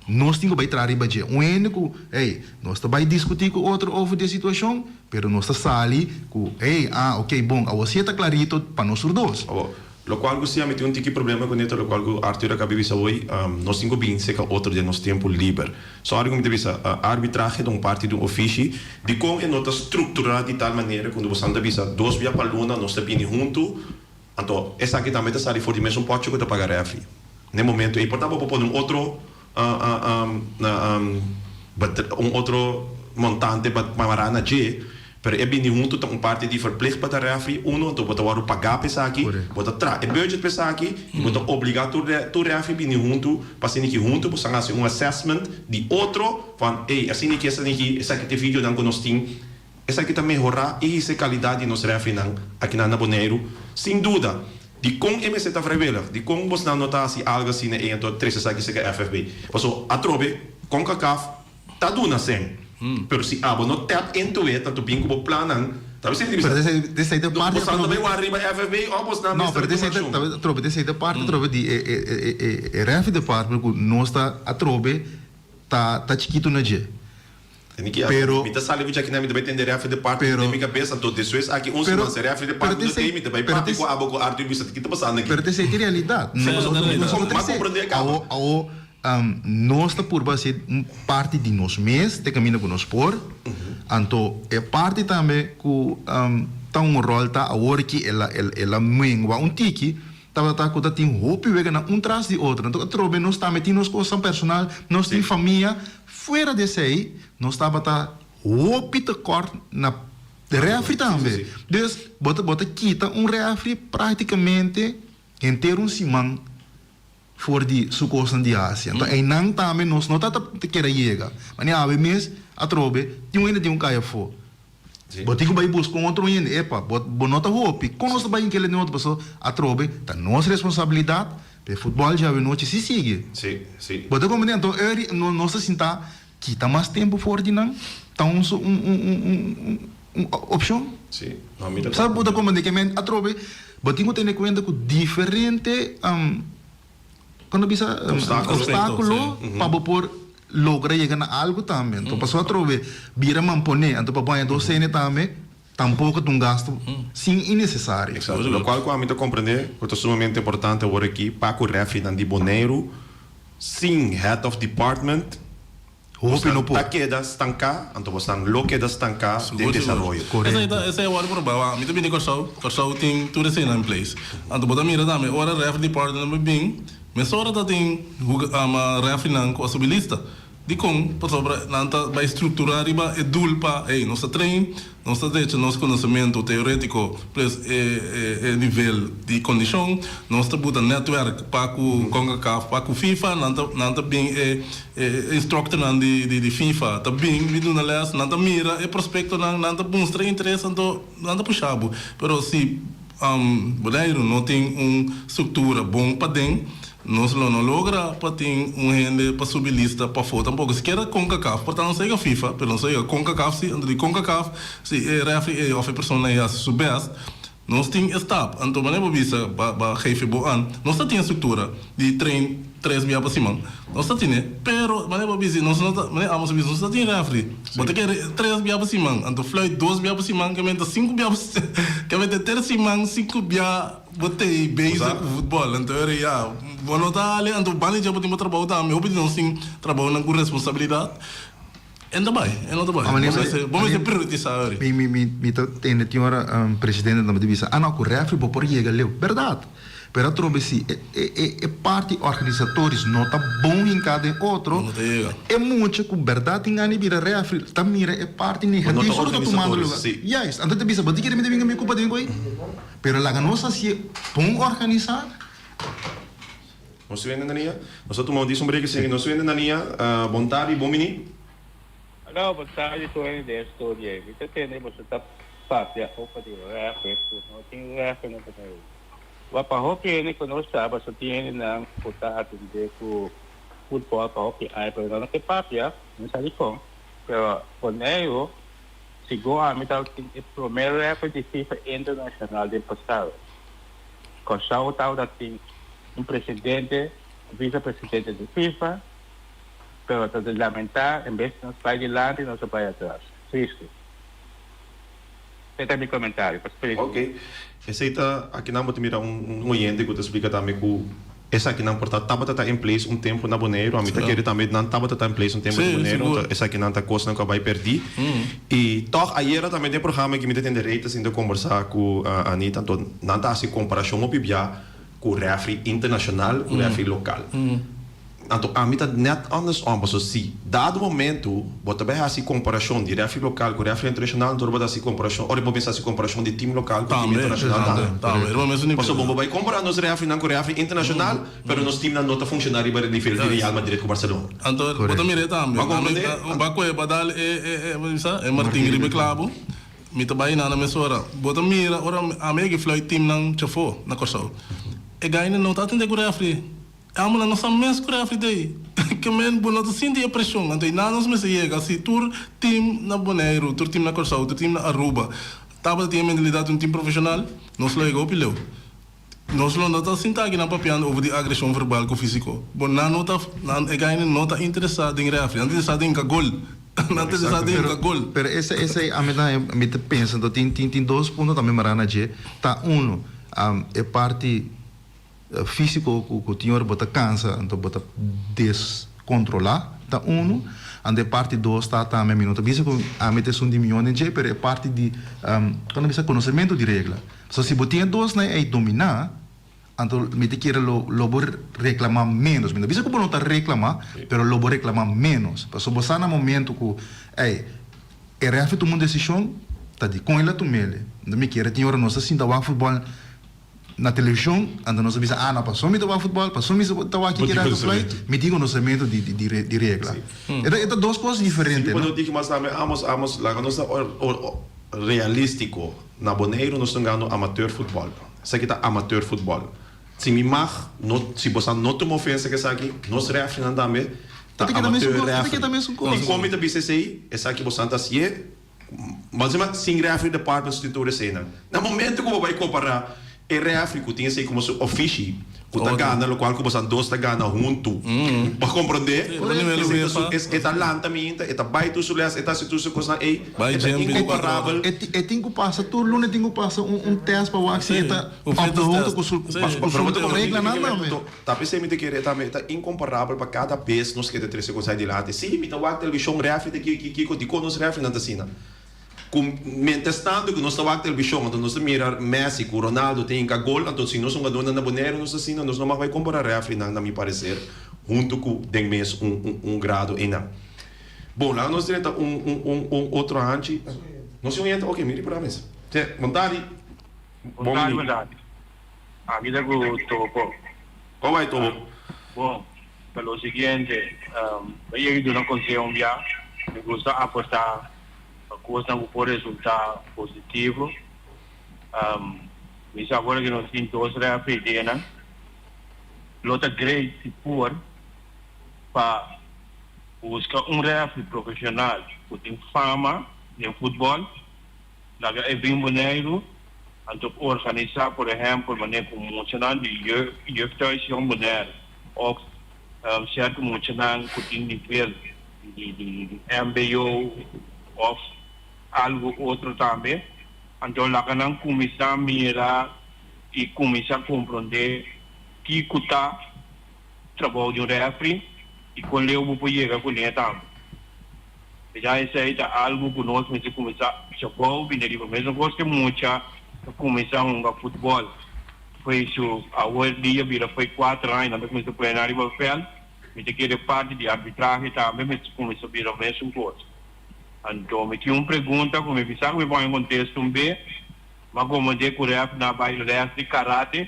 Nos tin ku bai traha riba dje. Un hende ku, hey, nos ta bai diskutí ku otro over di e situashon, pero nos ta sali ku, hey, ah, oké, bon, awor si e ta klarito pa nos tur dos. Awor, lokual ku si ami tin un tiki problema ku neto lokual ku Arthur a kabi bisa hoy, nos tin ku bin seka otro den nos tempu liber. Sorry ku mi ta bisa, arbitrahe ta un parti di un ofishi, dikon e no ta strukturá di tal manera ku bosan ta bisa dos bia pa luna nos ta bini huntu, Anto, esaki tambe ta sali for di mesun pòchi ku ta paga rèfri. Na e momentu ei por ta bo por pone un otro un otro montante pa mará na dje, pero e bini huntu ta un parti di verplicht pa ta rèfri unu, anto bo ta wòrdu pagá pa esaki, bo ta traha e budget pa esaki i bo ta obligá tur tur rèfri bini huntu pa asina ki huntu boso a hasi un assessment di otro van ey asina ki esaki ki esaki ta e videonan ku nos tin. Esaki ta mehorá i hisa e kalidat di nos rèfrinan akinan na Boneiru. Sin duda! Dikon e mester ta vrijwillig? Dikon bosnan no ta hasi algu asina ei anto trese esaki serka FFB? Paso atrobe Concacaf ta duna sèn, pero si abo no tap into it anto bin ku bo plannan, ta bisa Pero esei ta parti Bosnan ta bai wak riba FFB òf bosnan No, mester pero tuma akshon? atrobe esei ta parti atrobe di e rèfri department ku nos ta atrobe ta chikitu na dje. Tene ki Pero, mi ta sali ku djakinan mi ta bai tende referee department pero, den mi kabes anto despues aki un pero, siman si referee pero department no t'esei, tei mi ta bai pero papia t'es, ku abo ku Arthur bisa ki ta pasando aki. pero t'esei ta realidat. Sí, Nos ta nos realidat. no Ma trese komprende e kaba. awo awo nos ta purba hasi un parti di nos mes te kaminda ku nos por anto e parti tambe ku ta un ròl ta awor ki el a el a mengua un tiki tabata ku ta tin hopi weganan un tras di otro anto atrobe nos tambe tin nos kosnan personal nos tin famia Fuera di esei, nos tabata hopi tekort na refri tambe. Dus, bo ta bo ta kita un refri praktikamente henter un siman for di su kosnan di hasi. Anto einan tambe nos no tabata kere yega. Manera awe mes atrobe tin un hende tin un kai afó. Bo tin ku bai buska un otro hende. Epa, bo bo no ta hopi. Kon nos ta bai inkele den otro? Pasobra atrobe ta nos responsabilidat pa e futbòl djawe nochi si sigui. Bo ta komprendé? Anto eri no nos ta sinta kita mas tempu for di nan ta un un un un un opshon. Sa bo ta komprendé? Ke men atrobe bo tin ku tene kuenta ku diferente. Kon ta bisa obstáculo pa bo por logra yega na algo tambe. Anto pasobra atrobe bira manponé, anto pa bo haña dos sene tambe. Tampoko ta un gastu sin innesesario. Exacto. Locual cu ami ta comprende cu ta sumamente importante awor aki pa cu refrinan di Boneiru sin head of department Hopi no por. Ta keda stanká, anto bosnan lo keda stanká den desaroyo. Esei ta esei a wòrdu probá. Mi ta bini Kòrsou, Kòrsou tin tur eseinan in place. Anto bo ta mira tambe ora ref department a bin, mesora ta tin refrinan ku a subi lista. Dikon? Pasobra nan ta bai strukturá riba e doel pa, hey, nos ta train, nos ta drecha nos konosementu teorétiko plus e e nivel di kondishon, nos ta buta nètwèrk pa ku Concacaf, pa ku FIFA, nan ta nan ta bin e e instructornan di di FIFA ta bin bin duna lès, nan ta mira e prospektonan, nan ta mustra interes, anto nan ta pusha bo. Pero si Boneiru no tin un struktura bon paden, Nos lo no logra pa tin un hende pa subi lista pafó tampoco, sikiera Concacaf, por ta nos a yega FIFA, pero nos a yega Concacaf si, anto di Concacaf si e refri ei of e persona ei hasi su best, nos tin e stap, anto manera bo bisa ba ba geef bo an, nos ta tin e struktura di train tres bia pa siman, nos ta tine, pero manera bo bisa nos no ta, manera Amos a bisa nos ta tin refri, bo ta kere tres bia pa siman, anto fluit dos bia pa siman, ke menta sinku bia pa ke menta ter siman sinku bia. Bo t'ei bezig ku futbòl, anto ora ya bo no ta ale, anto banda dje bo tin bo trabou tambe, hopi di nos tin trabounan ku responsabilidat, e no ta bai, e no ta bai. Bo mester prioritisá ora. Mi mi mi mi ta tende tin ora presidente tambe ta bisa, ah no, ku rèfri bo por yega leu. Bèrdat, pero atrobe si e e e parti organisatoris no ta bon hinká den otro, e mucha ku bèrdat tin gana di bira rèfri ta mira e parti negativo ku ta tumando lugar. Juist, anto ta bisa, bo tin kere mi ta binga mi kupa den koe? Pero laga nos hacié bon organisá. Nos wende na nia. Nos ta tuma un dies un breki sigui. Nos wende na nia. Bon tardi, bon bini. Hallo, bon tardi tur hende den e studio ei. Mi ta tende boso ta papia over di refe ku no tin refe na Boneiru. Wak pa hopi hende ku no sa boso tin hendenan ku ta atendé ku futbòl pa hopi aña pero nan no ke papia, no sa dikon. Pero Boneiru Segun ami tabatin e promé record di FIFA internashonal den pasado. Kòrsou tabata tin un presidente, vise presidente di FIFA, pero ta di lamentá en bes di nos bai dilanti nos a bai atras. Tristu. Esei ta mi komentario. Pas feliz Ok. Esei ta akinan bo ta mira un oyente ku ta splika tambe ku Esakinan por ta tabata ta in place un tempu na Boneiru. Ami ta kere tambe nan tabata ta in place un tempu na Boneiru. Anto esakinan ta kosnan ku a bai pèrdí. I tòg ayera tambe den e programa aki mi ta tende Rey ta sinta kombersá ku Anita. Anto nan ta hasi komparashon hopi bia ku rèfri internashonal ku rèfri lokal. Anto ami ta nèt andersom pasobra si dado momentu bo ta bai hasi komparashon di rèfri lokal ku rèfri internashonal anto bo ta hasi komparashon ora bo mester hasi komparashon di tim lokal ku tim internashonal tambe. Pasobra bo bai kompará nos rèfrinan ku rèfri internashonal pero nos timnan no ta funshoná riba e nivel di Real Madrid ku Barcelona. Anto bo ta mira e tambe. Bo a komprendé? Ba kohe ba dal e e Martin riba e klabo mi ta bai nan na mesora. Bo ta mira ora ami a yega fluit timnan chafó na Kòrsou e gainan no ta atendé ku rèfri. Amonan no sa mes ku refri ta ei. Ke men bo no ta sinti e preshon. Anto einan nos mester yega si tur tim na Boneiru, tur tim na Kòrsou, tur tim na Aruba tabata tin e mentalidat di un tim profeshonal, nos lo yega hopi leu. Nos lo no ta sinta akinan papiando over di agreshon verbal ku físiko. Bo nan no ta, nan e gainan no ta interesá den refri, nan ta interesá den hinka gol. Nan ta interesá den hinka gol. Pero ese ese ami ta mi ta pensa anto tin tin tin dos punto tambe mará na dje. Ta uno, e parti. Físiko ku tin ora bo ta kansa anto bo ta deskontrolá ta unu. Anto e parti dos ta tambe mi no ta bisa ku ami ta esun di mihó den dje pero e parti di kon ta bisa konosementu di regla. So si bo tin e dosnan ei dominá anto mi ta kere lo lo bo reklamá ménos. Mi no bisa ku bo no ta reklamá pero lo bo reklamá ménos. Pasobra bo sa na momentu ku ey e rèfri tuma un desishon ta dikon el a tum'el. Anto mi kere tin ora nos ta sinta wak futbòl. Na television, anto nos a bisa, ah, no, paso mi ta wak futbol, paso mi ta wak kiko ta fly, mi tin konosementu di di regla. E ta e ta dos kos diferente, no? Si mi por diki mas tambe, amos, amos, laga nos ta realístiko. Na Boneiru nos ta gano amateur futbol. Esaki ta amateur futbol. Si mi mag, no, si boso no tuma ofensa ku esaki, nos refrinan tambe ta amateur refri. Dikon mi ta bisa esei? Esaki boso ta hasié. Mas sin referee department su tin tur eseinan. Na momento ku bo bai kompará. E refri ku tin esei komo su ofishi, ku ta gana lokual ku bosan dos ta gana huntu. Bo a komprondé? Esei ta su, e ta lanta miinta, e ta bai tur su lès, e ta hasi tur su kosnan ei. E ta inkomparabel. E tin ku pasa, tur luna e tin ku pasa un tèst pa wak si e ta op de hoogte ku su reglanan tambe. Ta p'esei mi ta kere tambe, e ta inkomparabel pa kada bes nos keda trese kos adilanti. Sí, mi ta wak televishon, refri ta kiko, kiko, dikon nos refrinan ta asina? Ku mientras tanto ku nos ta wak televishon anto nos ta mira Messi ku Ronaldo ta hinka gol anto si nos hungadónan na Boneiru nos ta asina nos no mag bai kompara refrinan na mi pareser huntu ku den mes un un grado einan. Bon laga nos drenta un un un un otro hanchi. Nos tin un yenta oke mi ripara mes. Te bon tardi. Bon tardi bon tardi. Aki ta ku Topo. Kon bai Topo? Bon ta lo siguiente mi a yega di duna konseho un bia mi gusta aporta. Pa kosnan ku por resultá positivo. Mi sa awor ku nos tin dos refereenan. Lo ta great si por pa buska un referee profeshonal ku tin fama den futbòl, laga e bin Boneiru, anto organisá por ehèmpel manera ku muchanan di Jeugdhuis Jong Bonaire òf sierto muchanan ku tin nivel di mbo of algo otro tambe, anto laga nan cuminsa mira y cuminsa compronde kico ta trabou di un refri y con leu bo por yega cune tambe. Ya esey ta algo cu nos mester cuminsa chabou bini riba mesun cos cu mucha ta cuminsa hunga futbol foi su awe dia bira foi cuater aña nan ta cuminsa plena riba veld. Mi ta kere parti di arbitrahe tambe mester kuminsá bira mesun kos. Anto mi tin un pregunta ku mi bisa ku mi pone kontesto un be, ma komo dje ku ref na bai les di karate?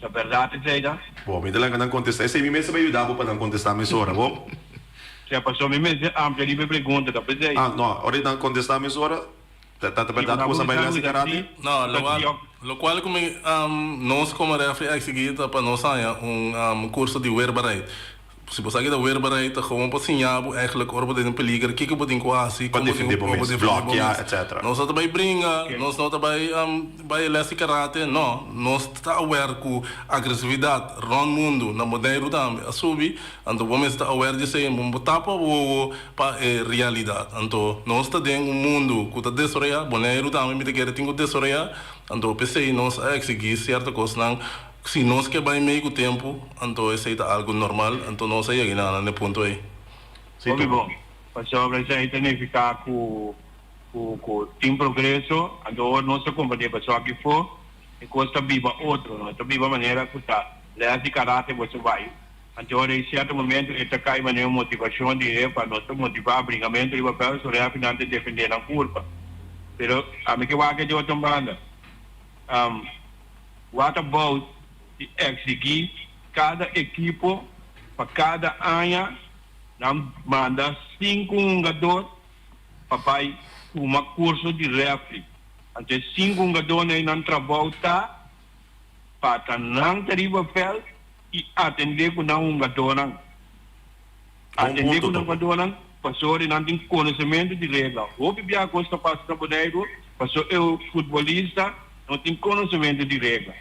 Ta bèrdat esei ta? Bo, mi ta laga nan kontestá esei. Mi mester bai yuda bo pa nan kontestá mesora, bo? Sea, pasobra mi mester amplia riba e pregunta, ta p'esei. Ah, no, ora di nan kontestá mesora. Ta ta berdad ku boso a bai les di karate? No, lokual ku mi nos komo refri a eksigí ta pa nos haña un kurso di weerbaarheid. Si bo sa ki ta weerbaarheid ta gewoon pa siña bo eigenlijk ora bo ta den peliger kiko bo tin ku hasi, Pa kon bo tin defendé bo bo mes, defendé bo blòkia, mes. etcetera. Nos no ta bai bringa, nos no ta bai bai les di karate, no. Nos ta aware ku agresividat rònt mundu, na Boneiru tambe, a subi, anto bo mester ta aware di esei, bo tapa wowo pa e realidat. Anto nos ta den un mundu ku ta desaroyá, Boneiru tambe mi ta kere tin ku desaroyá, anto p'esei nos a eksigí sierto kosnan, si nos ke bai mei ku tempu, anto esei ta algu normal, anto nos a yega na e punto ei. Sí, Hopi Topo. bon, pasobra esei ta nifiká ku ku ku tin progreso, anto ora nos ta komprendé pasobra aki afó e kos ta biba otro, no ta biba manera ku ta lès di karate boso bai. Anto ora e cierto momento e ta cay manera un motivacion di e pa nos ta motiva bringamento riba veld so refi nan ta defende nan curpa. Pero ami ke wak di otro banda. What about di exigi cada ekipo pa cada aña nan manda cinco hungador pa bay tuma curso di refi. Anto e cinco hungadornan ey nan trabou ta pa ta nan ta riba veld i atendé ku nan hungadónan. Bon Atendé punto, ku nan Topo. hungadónan pasobra nan tin konosementu di regla. Hopi biaha kos ta pasa na Boneiru pasobra e futbolista no tin konosementu di regla.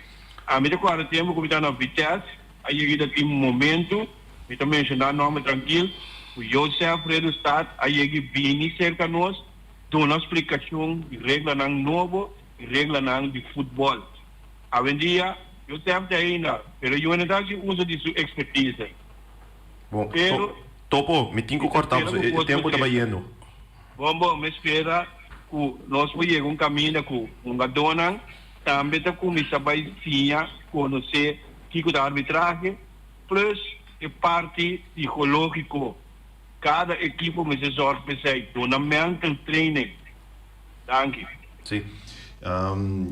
Ami ta kòrda tempu ku mi ta na Vitesse a yega ta tin momentu, mi ta menshoná nòmber trankil, ku Joseph Redustad a yega bini serka nos duna splikashon di reglanan nobo i reglanan di futbòl. Awendia, Josef ta ainda, pero yu no ta haci uso di su expertise. Bon, Pero, Topo, mi tin cu mi ta corta spera pasobra cu e cos tempo por ta drenta. bayendo. Bon, bon, mi spera cu nos por yega un caminda cu hungadónan tambe ta cuminsa bay siña conoce kico ta arbitrahe, plus e parti psicologico. Cada ekipo mester zorg p'esey, duna mental training. Danki. Sí.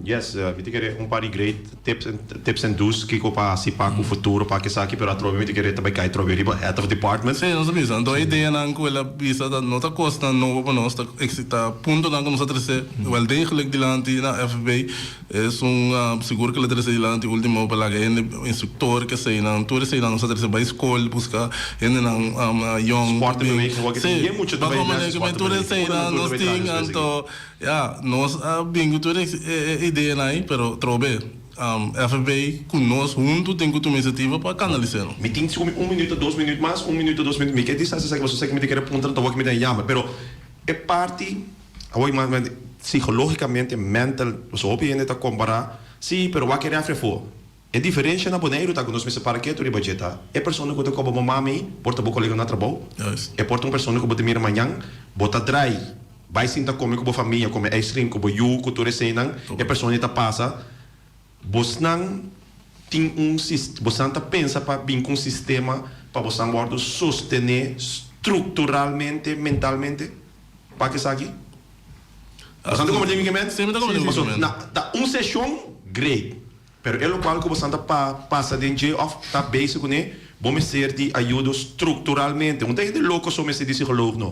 Yes, mi ta kere un par di great tips en tips en do's kiko pa hasi pa ku futuro pa esaki, pero atrobe mi ta kere ta bai kai atrobe riba head of department. Sí, nos a bisa. Anto e ideanan ku el a bisa ta no ta kosnan nobo pa nos, ta ta puntonan ku nos a trese wel degelijk dilanti na FB. Esun sigur ku el a trese dilanti ultimo pa laga hende instruktor keseinan, tur eseinan nos a trese bai skol buska hendenan yong. Sportbeweging, wak Sí, tin mucha ta bai bako les manera ku sportbeweging. tur eseinan nos tin anto. Ya, nos a bin ku tur. e ideanan ei, pero trobe FFB ku nos huntu tin ku tuma inisiativa pa kanalis'é. Mi tin si un minuut o dos minuut mas, un minuut o dos minuut. Mi ke disa esaki pasobra esaki mi ta kere puntra anto awor mi ta yama. Pero e parti awor mas psicologicamente, mental, pasobra hopi hende ta compara, si, pero wak e refri afo. E diferencia na Boneiru ta ku nos mester para ketu riba dje ta e persona ku ta koba bo mami por ta bo kolega na trabou, e por ta un persona ku bo ta mira mañan, bo ta drai bai sinta kome ku bo famia, kome ijscream ku bo yu, ku tur eseinan, e persona ei ta pasa. Bosnan tin un bosnan ta pensa pa bin ku un sistema pa bosnan wòrdu sostené strukturalmente, mentalmente pa esaki? Bosnan ta komprendé mi ke men? Sí, mi ta komprendé mi ke men. Na ta un seshon, great. Pero e lokual ku bosan ta pa pasa den dje òf ta bezig kuné, bo mester di ayudo strukturalmente. Un ta hende loko so mester di psikoloog no.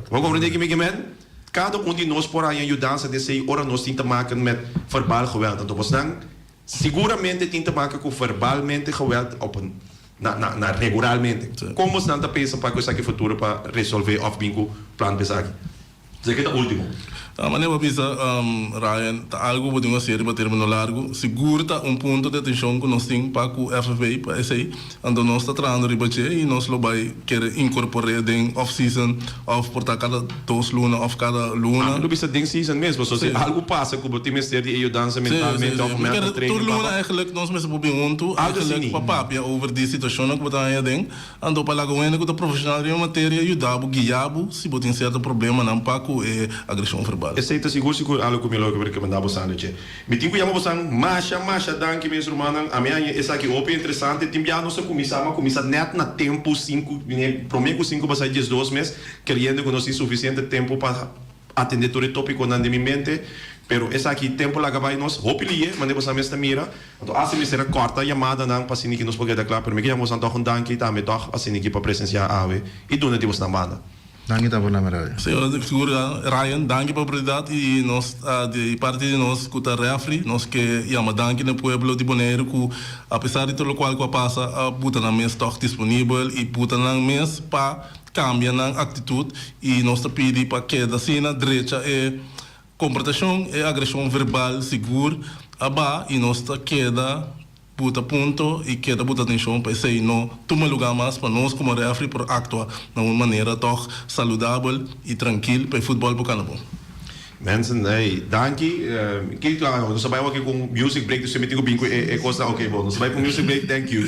Bo komprendé ki mi ke men? Kada un di nos por haña yudansa den esei ora nos tin te maken met verbaal geweld. Anto bosnan siguramente tin te maken ku verbalmente geweld op een na na na regularmente. Kon bosnan ta pensa pa ku esaki futuro pa resolvé òf bin ku plan pa esaki? Esaki ta ultimo. Manera bo a bisa, Ryan, ta algu ku bo tin ku hasi riba termino largu. Sigur ta un punto di atenshon ku nos tin pa ku FFB pa esei. Anto nos ta trahando riba dje i nos lo bai kere inkorpor'é den off season òf por ta kada dos luna òf kada luna. Ami lo bisa den season mes, pasobra si algu pasa ku bo tin mester di e yudansa mentalmente òf mental training Tur luna eigenlijk nos mester por bin huntu eigenlijk pa papia over di situashonnan ku bo ta haña aden. Anto pa laga un hende ku ta profeshonal riba e materia yuda bo, guia bo si bo tin sierto problemanan pa ku e agreshon verbal. Esei ta sigur sigur algu ku mi lo rekomendá bosan Leche. Mi tin ku yama bosan masha masha danki mes rumannan. Ami a haña esaki hopi interesante. Tin bia nos a kuminsá, ma kuminsá nèt na tempu sinku, promé ku sinku pasá diesdos mes, keriendo ku nos tin sufisiente tempu pa atendé tur e tópikonan den mi mente, pero esaki tempu laga bai nos hopi lié, manera boso mes ta mira. Anto asi mester a kòrta yamadanan pa asina ki nos por keda kla, pero mi ke yama boso tòg un danki tambe tòg asina ki pa presensiá awe i duna di bosnan banda. Danki ta por nami Ryan. Señor sigur Ryan, danki pa oportunidat i nos di parti di nos ku ta refri nos ke yama danki na e pueblo di Boneiru ku apesar di tur lokual ku a pasa a buta nan mes tòg disponibel i buta nan mes pa Cambia nan actitud y nos ta pidi pa keda asina drecha e comportacion, e agresion verbal sigur a ba y nos ta keda buta punto y keda buta atencion pa esey no tuma lugar mas pa nos como refri por actua na un manera toch saludabel y trankil pa e futbol por cana bon. Mensen, hey, danki. Kiko, nos a bai awor aki cu un music break, dus mi tin cu bin cu e cosnan. Ok, bon, nos a bai cu un music break, thank you.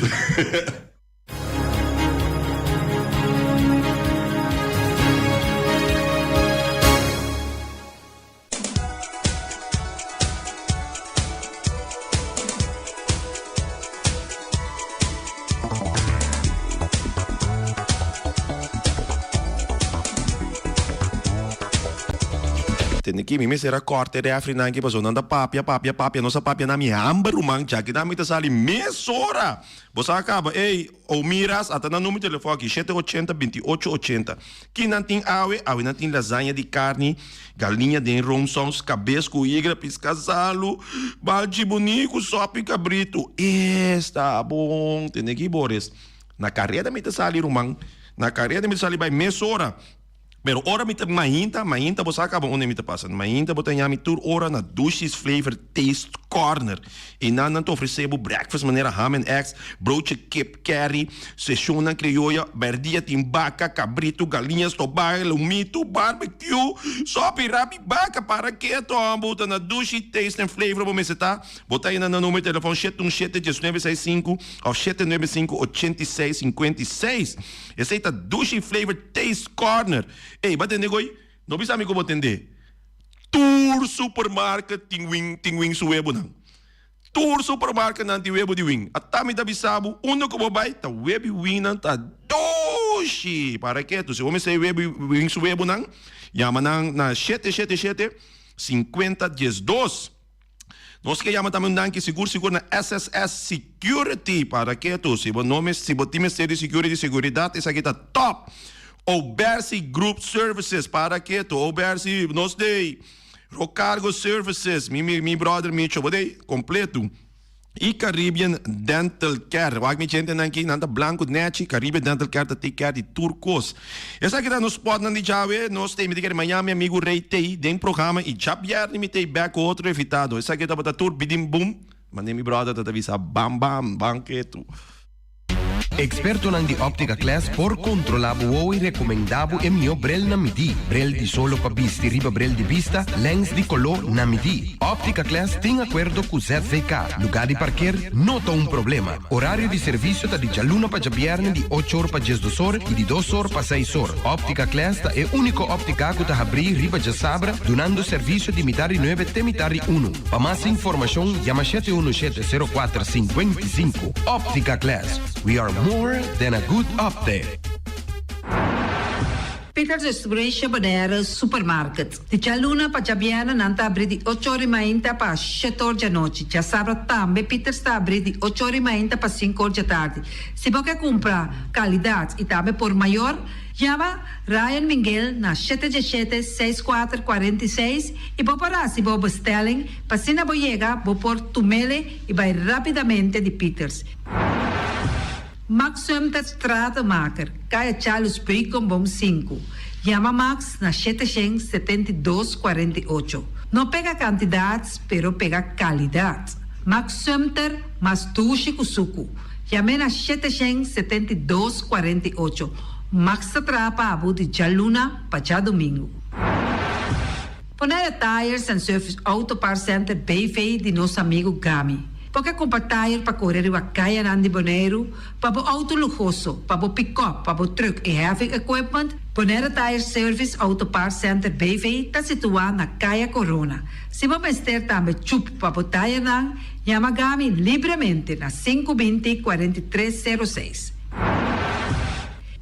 Tende ki mi mester a kòrta e refrinan aki pasobra nan ta papia papia papia nos a papia na mi hamber ruman djaki nan mi ta sali mesora. Bo sa kaba, ey, o miras, ata nan numero telefon aki, shete ochenta, binti ocho ochenta. Ki nan tin awe? Awe nan tin lasaña di karni, galiña den roomsaus, kabes ku higra, piska salu, balchi buni ku sòpi kabritu. Esta bon! Tende ki, Boris? Na kareda mi ta sali, ruman. Na kareda mi ta sali bai mesora. Pero ora mi ta mainta, mainta bo sa caba unda mi ta pasa. Mainta bo ta ñami tur ora na Dushy's Flavor Taste Corner. Einan nan ta ofrece bo breakfast manera ham and eggs, broodje kip curry, seshonnan crioya, berdia tin baca, cabrito, galiña stobá, lomito, barbecue, sopi, rabi baca, para keto bo ta na Dushy Taste and Flavor bo mester ta. Bo ta yena na numero di telefon shete un shete diesnuebe seis sinku of shete nuebe sinku ochenta i seis sinkuenta i seis. Esei ta Dushi Flavor Taste Corner. Ey, bo a tende goy? No bisa mi ku bo tende. Tur supermarket tin win tin win su webonan. Tur supermarketnan tin webo di win. Ata mi ta bisa bo, unda ku bo bai ta webi winnan ta dushi. Para ketu, si bo mester webi win su webonan, yama nan na shete shete shete sinkuenta diesdos. Nos ke yama tambe un danki sigur sigur na SSS Security para ketu si bo no mes si bo tin mester di security seguridat esaki ta top. Obersi Group Services para ketu Obersi nos dey Rocargo Services mi mi mi brother Micho bo dey completo. I Caribbean Dental Care. Wak mi djentenan aki, nan ta blanku nechi. Caribbean Dental Care ta take care di tur kos. Esaki ta nos spotnan di djawe. Nos ta mi ta kere mañana mi amigu Rey tei den programa i djabièrnè mi tei bèk ku otro invitado. Esaki tabata tur bidim bum. Mane mi brother ta ta bisa bam bam, ban ketu. Ekspertonan di Optica Class por kontrolá bo wowo i rekomendá bo e mihó brel na midí. Brel di solo pa bisti riba brel di bista, lèns di koló na midí. Optica Class tin akuerdo ku ZVK. Lugá di parker no ta un problema. Orario di servisio ta di djaluna pa djabièrnè di ocho or pa diesdos or i di dos or pa seis or. Optica Class ta e úniko óptika ku ta habrí riba djasabra dunando servisio di mitar di nuebe te mitar di unu. Pa mas informashon yama shete unu shete sero kuater sinkuenta i sinku. Optica Class, we are more than a good optic. Peters Restauration Bonaire Supermarket. Di djaluna pa djabièrnè nan ta abrí di ocho or di mainta pa shete or djanochi. Djasabra tambe Peters ta abrí di ocho or di mainta pa sinku or djatardi. Si bo ke kumpra kalidat i tambe por mayor, Yama Ryan Minguel na shete diesshete seis kuater 46 i bo por hasi bo bestelling pa asina bo yega bo por tumele i bai rapidamente di Pieters. Max Sumter Stratenmaker, Kaya Charles Beukenboom sinku. Yama Max na 772 48. No pega kantidat pero pega kalidat. Max Sumter mas dushi ku suku. Yam'é na 772 48. Max ta traha pa bo di djaluna pa djadumingu. Bonaire Tires and Service Auto Parts Center BV di nos amigu Gami. Bo ke kumpra tire pa kore riba kayanan di Boneiru, pa bo outo luhoso, pa bo pikòp, pa bo trùk i heavy equipment? Bonaire Tire Service Auto Parts Center BV ta situá na Kaya Corona. Si bo mester tambe chup pa bo tirenan, yama Gami libremente na 520 43 06.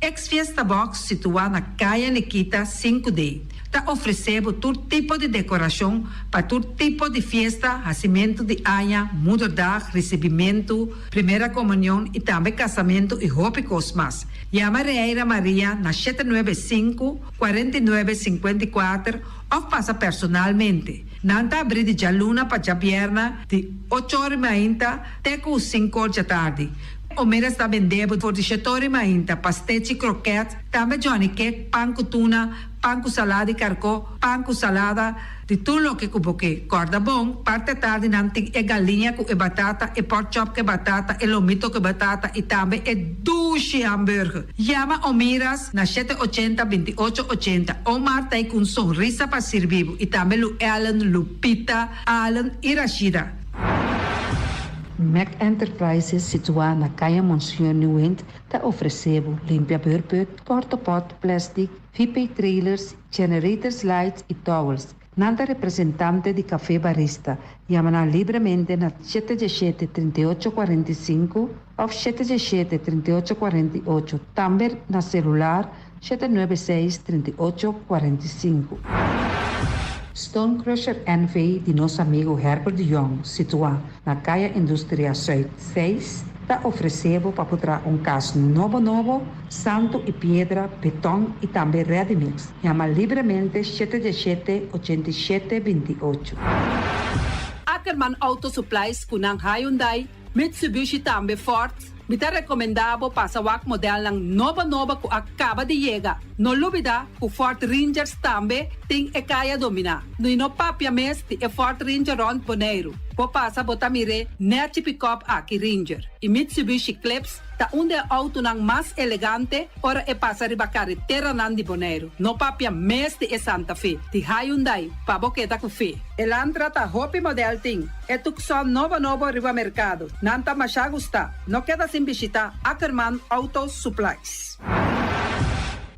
Ex Fiesta Box situá na Kaya Nikita sinku D ta ofresé bo tur tipo di dekorashon pa tur tipo di fiesta, hasimentu di aña, moederdag, risibimentu, primera komunion i tambe kasamentu i hopi kos mas. Yama Reira Maria na 795, 49, 54 òf pasa personalmente. Nan ta abrí di djaluna pa djabièrnè di ocho ora i mainta te ku sinku or djatardi. Omeras ta bende bo for di shetori mainta, pastechi, kroket, tambe johnny cake, pan ku tuna, pan ku salada di karkó, pan ku salada, di tur loke ku bo ke. Kòrda bon, parti atardi nan tin e galiña ku e batata, e pork chop ku e batata, e lomito ku e batata i tambe e dushi hamburger. Yama Omiras na shete ochenta, 28 ochenta. Omar ta ei ku un sonrisa pa sirbi bo i tambe Lu Ellen, Lupita, Allen i Rashida. Mac Enterprises situá na Kaya Monseñor Nieuwind ta ofresé bo limpia beurput, portapot, plastic, VP trailers, generators lights i towels. Nan ta representante di Café Barista. Yama nan libremente na shete diesshete 38 45 òf shete diesshete 38 48, tambe na selular 796 38 45. Stone Crusher NV di nos amigu Herbert de Jong, situá na Kaya Industria Zuid 6, ta ofresé bo pa por traha un kas nobo nobo, santu i piedra, beton i tambe ready mix. Yama libremente shete diesshete 87 28. Ackerman Auto Supplies ku nan Hyundai, Mitsubishi tambe Ford. Mi ta rekomendá bo pasa wak modelnan nobo nobo ku a kaba di yega. No lubidá ku Ford Rangers tambe tin e kaya dominá. I no papia mes di e Ford Ranger rònt Boneiru. Bo pasa bo ta mir'é nèchi pikòp aki Ranger. I Mitsubishi Eclipse ta un di e outonan mas elegante ora e pasa riba kareteranan di Boneiru. No papia mes di e Santa Fe di Hyundai pa bo keda ku fe. Elantra ta hopi modèl tin. E Tucson nobo nobo riba merkado. Nan ta masha gustá. No keda sin bishitá Ackerman Auto Supplies.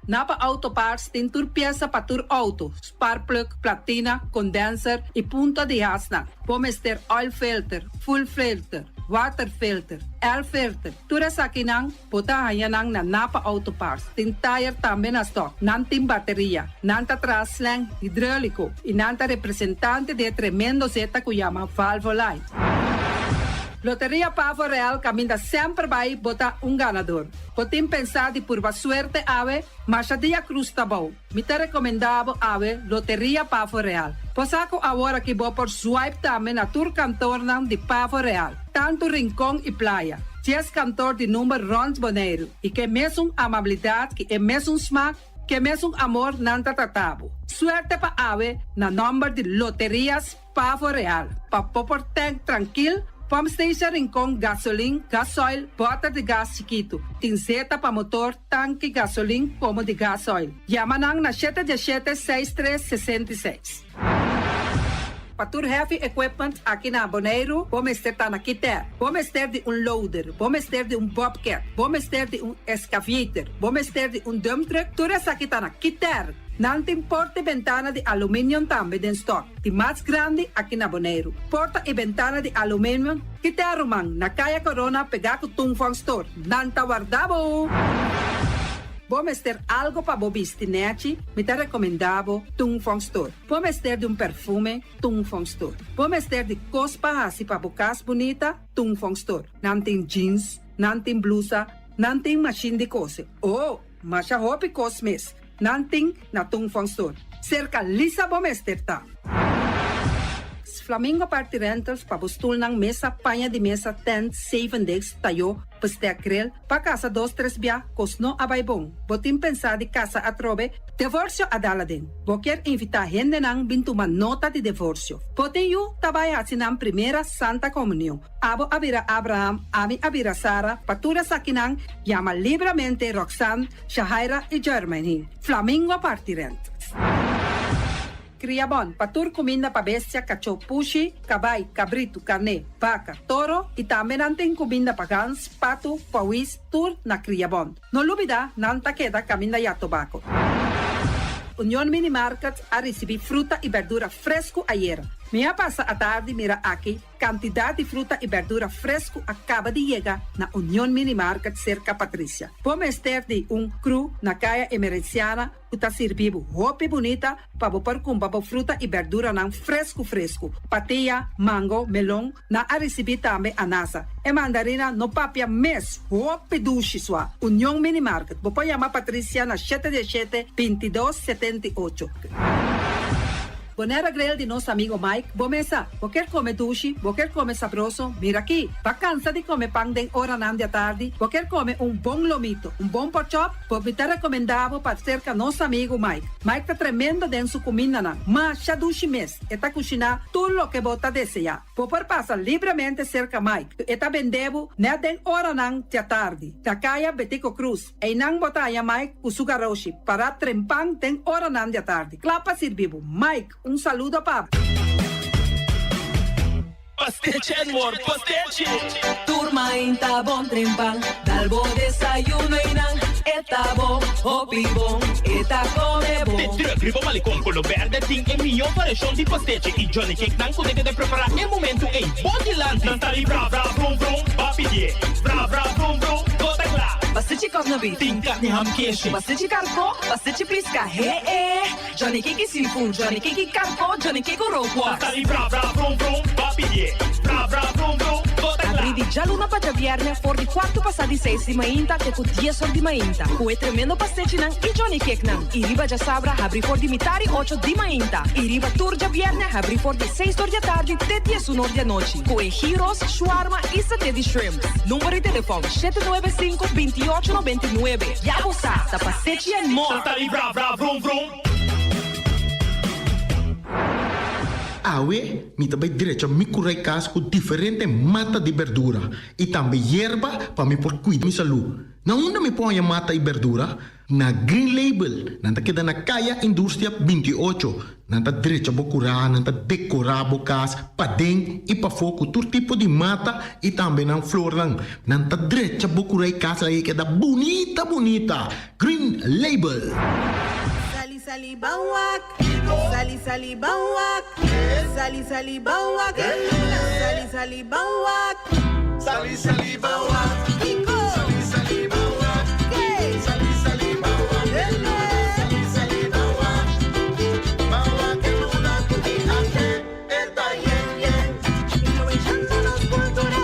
Napa Auto Parts tin tur piesa pa tur outo, sparkplug, platina, condenser i punta di hasnan. Bo mester oil filter, fuel filter, water filter, air filter, tur esakinan bo ta haña nan na Napa Auto Parts. Tin tayer tambe na stock. Nan tin bateria. Nan ta traha slang hidróliko i nan ta representante di e tremendo zeta ku yama Valvoline. Loteria Pavo Real kaminda semper bai bo ta un ganador. Bo tin pensá di purba suerte awe? Masha dia krus ta bou. Mi ta rekomendá bo awe Loteria Pavo Real. Bo sa ku awor aki bo por swipe tambe na tur kantornan di Pavo Real, tantu Rincon i Playa. Dies kantor di number rònt Boneiru i ke mesun amabilidat ki e mesun smak, ke mesun amor nan ta trata bo. Suerte pa awe na nòmber di Loterias Pavo Real, pa bo por tank trankil, pump station Rincon, gasolin, gasoil, bòter di gas chikitu, tin zeta pa motor, tanki gasolin komo di gasoil. Yama nan na shete diesshete seis tres 66. Pa tur heavy equipment aki na Boneiru bo mester ta na Kiter. Bo mester di un loader, bo mester di un bobcat, bo mester di un excavator, bo mester di un dump truck, tur esaki ta na Kiter. Nan tin porta i bentana di aluminium tambe den stock, di mas grandi aki na Boneiru. Porta i bentana di aluminium Kiter ruman, na Kaya Corona pegá ku Tung Fong Store. Nan ta warda bo! Bo mester algo pa bo bisti nèchi? Mi ta rekomendá bo Tung Fong Store. Bo mester di un perfume? Tung Fong Store. Bo mester di kos pa hasi pa bo kas bunita? Tung Fong Store. Nan tin jeans, nan tin blusa, nan tin mashin di kose. Oh! Masha hopi kos mes. Nan tin na Tung Fong Store. Serka Lisa bo mester ta. Flamingo Party Rentals pa bo stulnan, mesa, paña di mesa, tent, zevendegs, tayó, bestek grill, pa kasa dos tres bia, kos no a bai bon. Bo tin pensá di kasa atrobe? Devorsio a dal aden. Bo kier invitá hendenan bin tuma nota di devorsio. Bo tin yu ta bai hasi nan primera Santa Komunion. Abo a bira Abraham, ami a bira Sara, pa tur esakinan yama libramente Roxanne, Shahaira i Jermaine. Flamingo Party Rent. Kriabon, pa tur kuminda pa bestia, kachó, pushi, kabai, kabritu, karné, baka, toro i tambe nan tin kuminda pa gans, patu, pawis, tur na Kriabon. No lubida, nan ta keda kaminda ya tobako. Union Mini Market a risibí fruta i berdura fresku ayera. Mi a pasa atardi mira aki Kantidat di fruta i bèrdura fresku a kaba di yega na Union Mini Market serka Patricia. Bo mester di un kru na Kaya Emerenciana ku ta sirbi bo hopi bunita pa bo por kumpra bo fruta i bèrduranan fresku fresku. Patia, mango, melon, nan a risibí tambe anasa. E mandarina no papia mes, hopi dushi sua. Union Mini Market, bo por yama Patricia na shete diesshete, 22, 78. Bonaire Grill di nos amigo Mike, bo mesa. Bo kier come dushi, bo kier come sabroso, mira aki. Bo cansa di come pan den oranan di atardi, bo kier come un bon lomito, un bon porkchop, bo mi ta recomenda bo pa cerca nos amigo Mike. Mike ta tremendo den su cumindanan, masha dushi mes, e ta cushina tur loke bo ta desea. Bo por pasa libremente cerca Mike, e ta bende bo net den oranan di atardi, na caya Betico Cruz. Einan bo ta haña Mike ku su garoshi pará trempan den oranan di atardi, kla pa sirbi bo. Mike, un saludo pa bo. Pastechi and more, pastechi! Tur mainta bon trempan, dal bo desayuno einan, e ta bon, hopi bon, e ta come bon. De truck riba Malecon Colo Berde tin e mihó variashon di pastechi i Johnny Cake nan ku ta keda prepará e momentu ei bo dilanti. Nan ta di bra bra brum brum, ba pidié bra bra brum brum. Bo ta kla. Pastechi kòknabit. Tin karni ham keshi. Pastechi karkó, pastechi piska, he e. Johnny Cake seafood, Johnny Cake karkó, Johnny Cake rookworst. Ta di bra bra brum brum, bo a pidié bra bra brum brum, bo ta kla. Abrí di djaluna pa djabièrnè for di kuartu pasá di seis di mainta te ku dies or di mainta ku e tremendo pastechinan i Johnny Cakenan. I riba djasabra habrí for di mitari ocho di mainta i riba tur djabièrnè habrí for di seis or di atardi te diesun or di anochi ku e gyros, shawarma i saté di shrimp. Number di telefòn, 795 28 99. Ya bo sa, ta Pasechi and More! Santa di bra bra vrum vrum. Awe mi ta bai drecha mi kurai kas ku diferente mata di berdura i tambe yerba pa mi por kuida mi salú. Na unda mi por haña mata i berdura? Na Green Label, nan ta keda na Kaya Industria 28. Nan ta drecha bo kurá, nan ta dekorá bo kas paden i pafó ku tur tipo di mata i tambe nan flornan. Nan ta drecha bo kurá i kas laga e keda bunita bunita. Green Label. Sali sali ban wak Sali sali ban wak Sali sali ban wak Sali sali ban wak Sali sali ban wak Kiko Sali sali ban wak Sali sali ban wak Sali sali ban wak Ban wak e luna ku di ake e ta yen yen Influenshando nos kultura.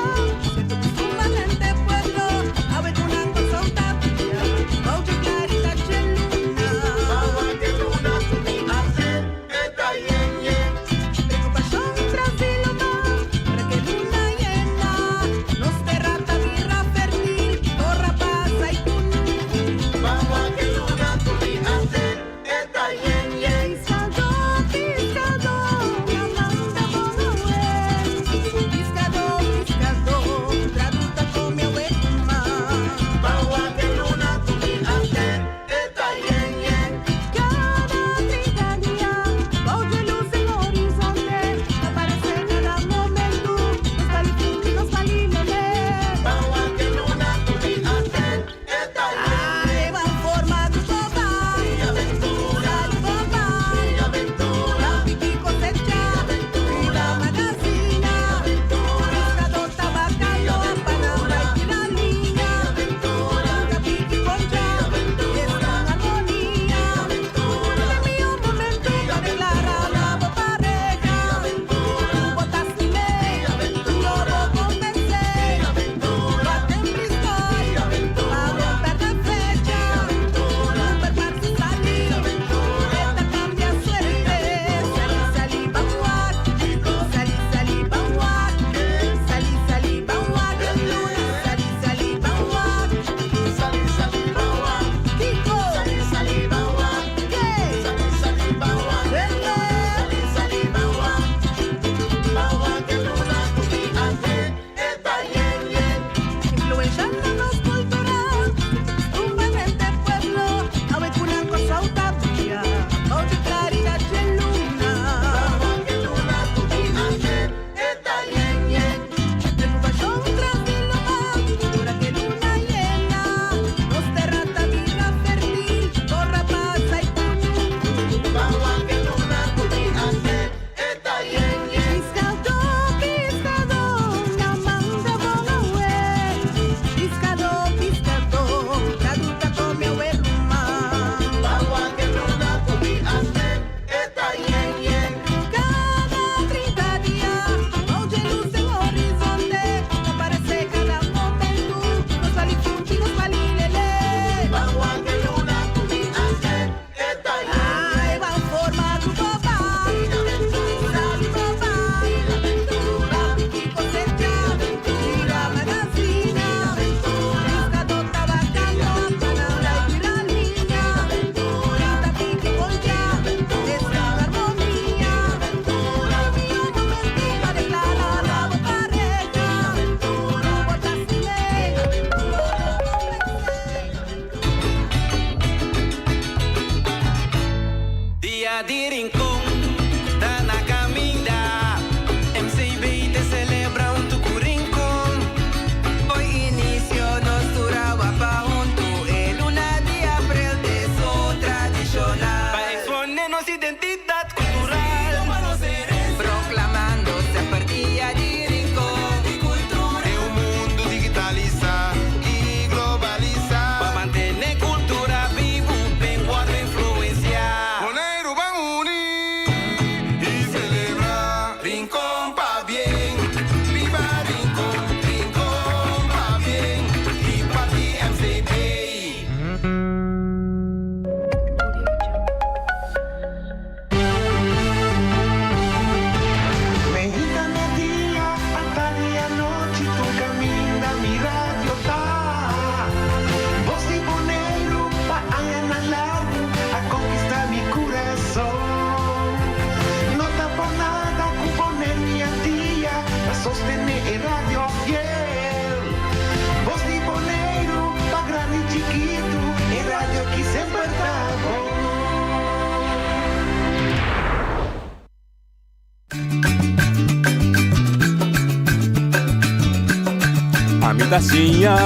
Ami ta siña,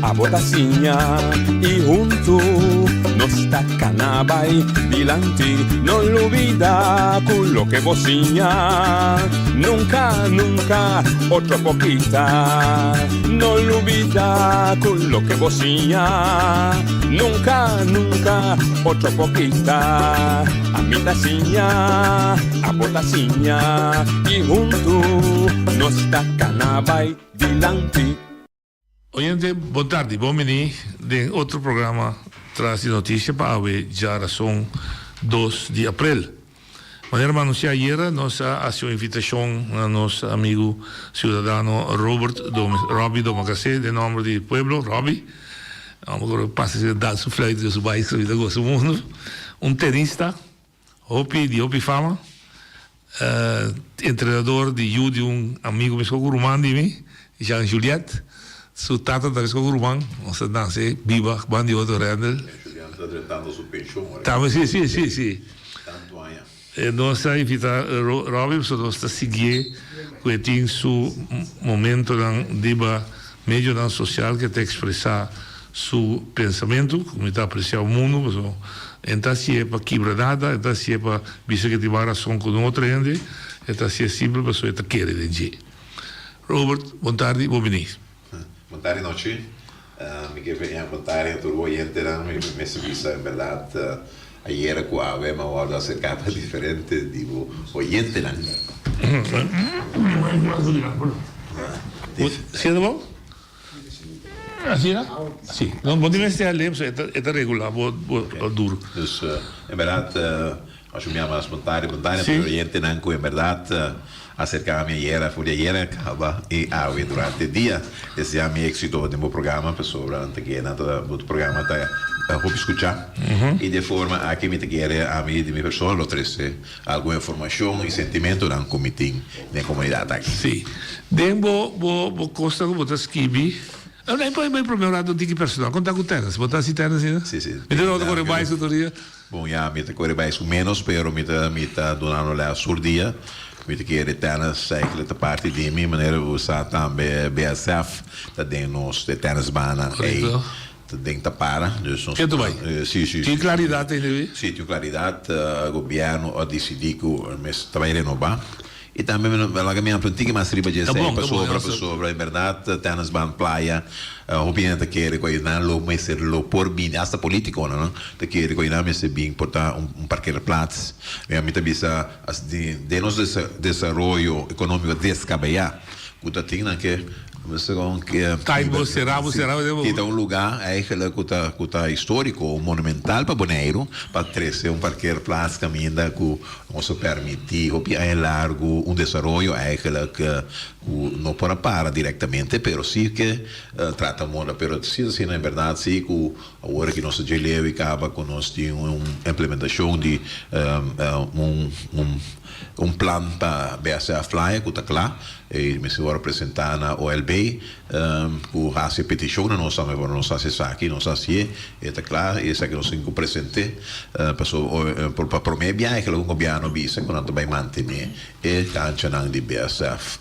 abo ta siña y hunto nos ta cana bay dilanti. No lubida cu loke bo siña nunca, nunca otro por kita. No lubida cu loke bo siña nunca, nunca otro por kita. Ami ta siña, abo ta siña y hunto nos ta cana bay dilanti. Oyente, bon tardi. Bon bini den otro programa Tras di Noticia pa awe djarason dos di aprel. Manera mi a anuncia ayera, nos a haci un invitacion na nos amigo ciudadano Robert Robbie Domacassé den nomber di pueblo. Robbie, amo pasa si dal su fluit riba su baiskla mi ta gosa mundo. Un tenista. Hopi di hopi fama. Entrenador di yu di un amigo mesco cu ruman di mi, Jean Juliet. Su tata ta mesco cu ruman. Nos a nace biba ban di otro Rendel. Jean Juliet ta drentando su pension ora. Tambe si, si, si, si. Tanto aña. Nos a invita Robby pasobra nos ta siguié cu e tin su momentonan riba medionan social cu e ta expresa su pensamentu, ku mi ta apresiá un mundu, pasobra e no ta hasié pa kibra nada, e ta hasié pa bisa ku e tin mas rason ku un otro hende, e ta hasié simpel pasobra e ta kere den dje. Robert, bon tardi, bon bini. Bon tardi nochi. Mi ke venha bon tardi na tur oyentenan. Mi mester bisa en bèrdat ayera ku awe mi a wòrdu aserká pa diferente di bo oyentenan. Siendo bo? Asina? Si. No, bo tin mester a lep, so e ta, e ta regulá bo, bo duro. Dus, en bèrdat, als mi yama spontaneo, spontaneo, pero oyentenan ku en bèrdat a serká mi ayera, for di ayera kaba i awe durante dia, deseá mi éksito den bo programa, pasobra nan ta kere, nan ta, bo programa ta hopi skuchá. I di e forma aki mi ta kere ami di mi persona lo trese Algun informashon i sentimentunan ku mi tin den komunidat aki. Sí. Den bo bo bo kosnan ku bo ta skibi, no e por e prome ora un tiki personal. Kon ta ku tènis? Bo ta hasi tènis ainda? Sí, sí. Mi ta no ta kore bai su tur dia? Bon, ya, mi ta kore bai su ménos, pero mi ta mi ta dunando lès tur dia. Mi ta kere tènis eigenlijk ta parti di mi, manera bo sa tambe BSF ta den nos e tènisbannan ei. Korekto. Ta den ta para, dus nos. Ketu bai. Si, si. Tin klaridat ei Levi? Si, tin klaridat. Gobièrnu a disidí ku mes ta bai renobá. I tambe mi laga mi amplia un tiki mas riba dje esei, pasobra, pasobra en bèrdat Tennisbaan Playa hopi hende ta kere ku einan lo mester lo por bini, asta politikonan no, ta kere ku einan mester bin por ta un parkeerplaats. Mi ta bisa as di den nos desaroyo ekonómiko deskabeyá ku ta tin nan ke Tai bo sera bo sera bo. Ti ta un lugá eigenlijk ku ta ku ta históriko, un monumental pa Boneiru, pa trese un parkeerplaats kaminda ku nos a permití hopi aña largu un desaroyo eigenlijk ku no por a para direktamente, pero sí ke trata moda. Pero sí asina en bèrdat sí ku awor aki nos ta dje leu i kaba ku nos tin un implementashon di un un un plan pa BSF Playa ku ta kla. E mester wòrdu presentá na OLB ku hasi e petishon na nos tambe pa nos hasi esaki. Nos hasié, e ta kla i esaki nos tin ku present'é pasobra pa promé biahe ku algun gobièrnu bisa ku nan ta bai mantené e kanchanan di BSF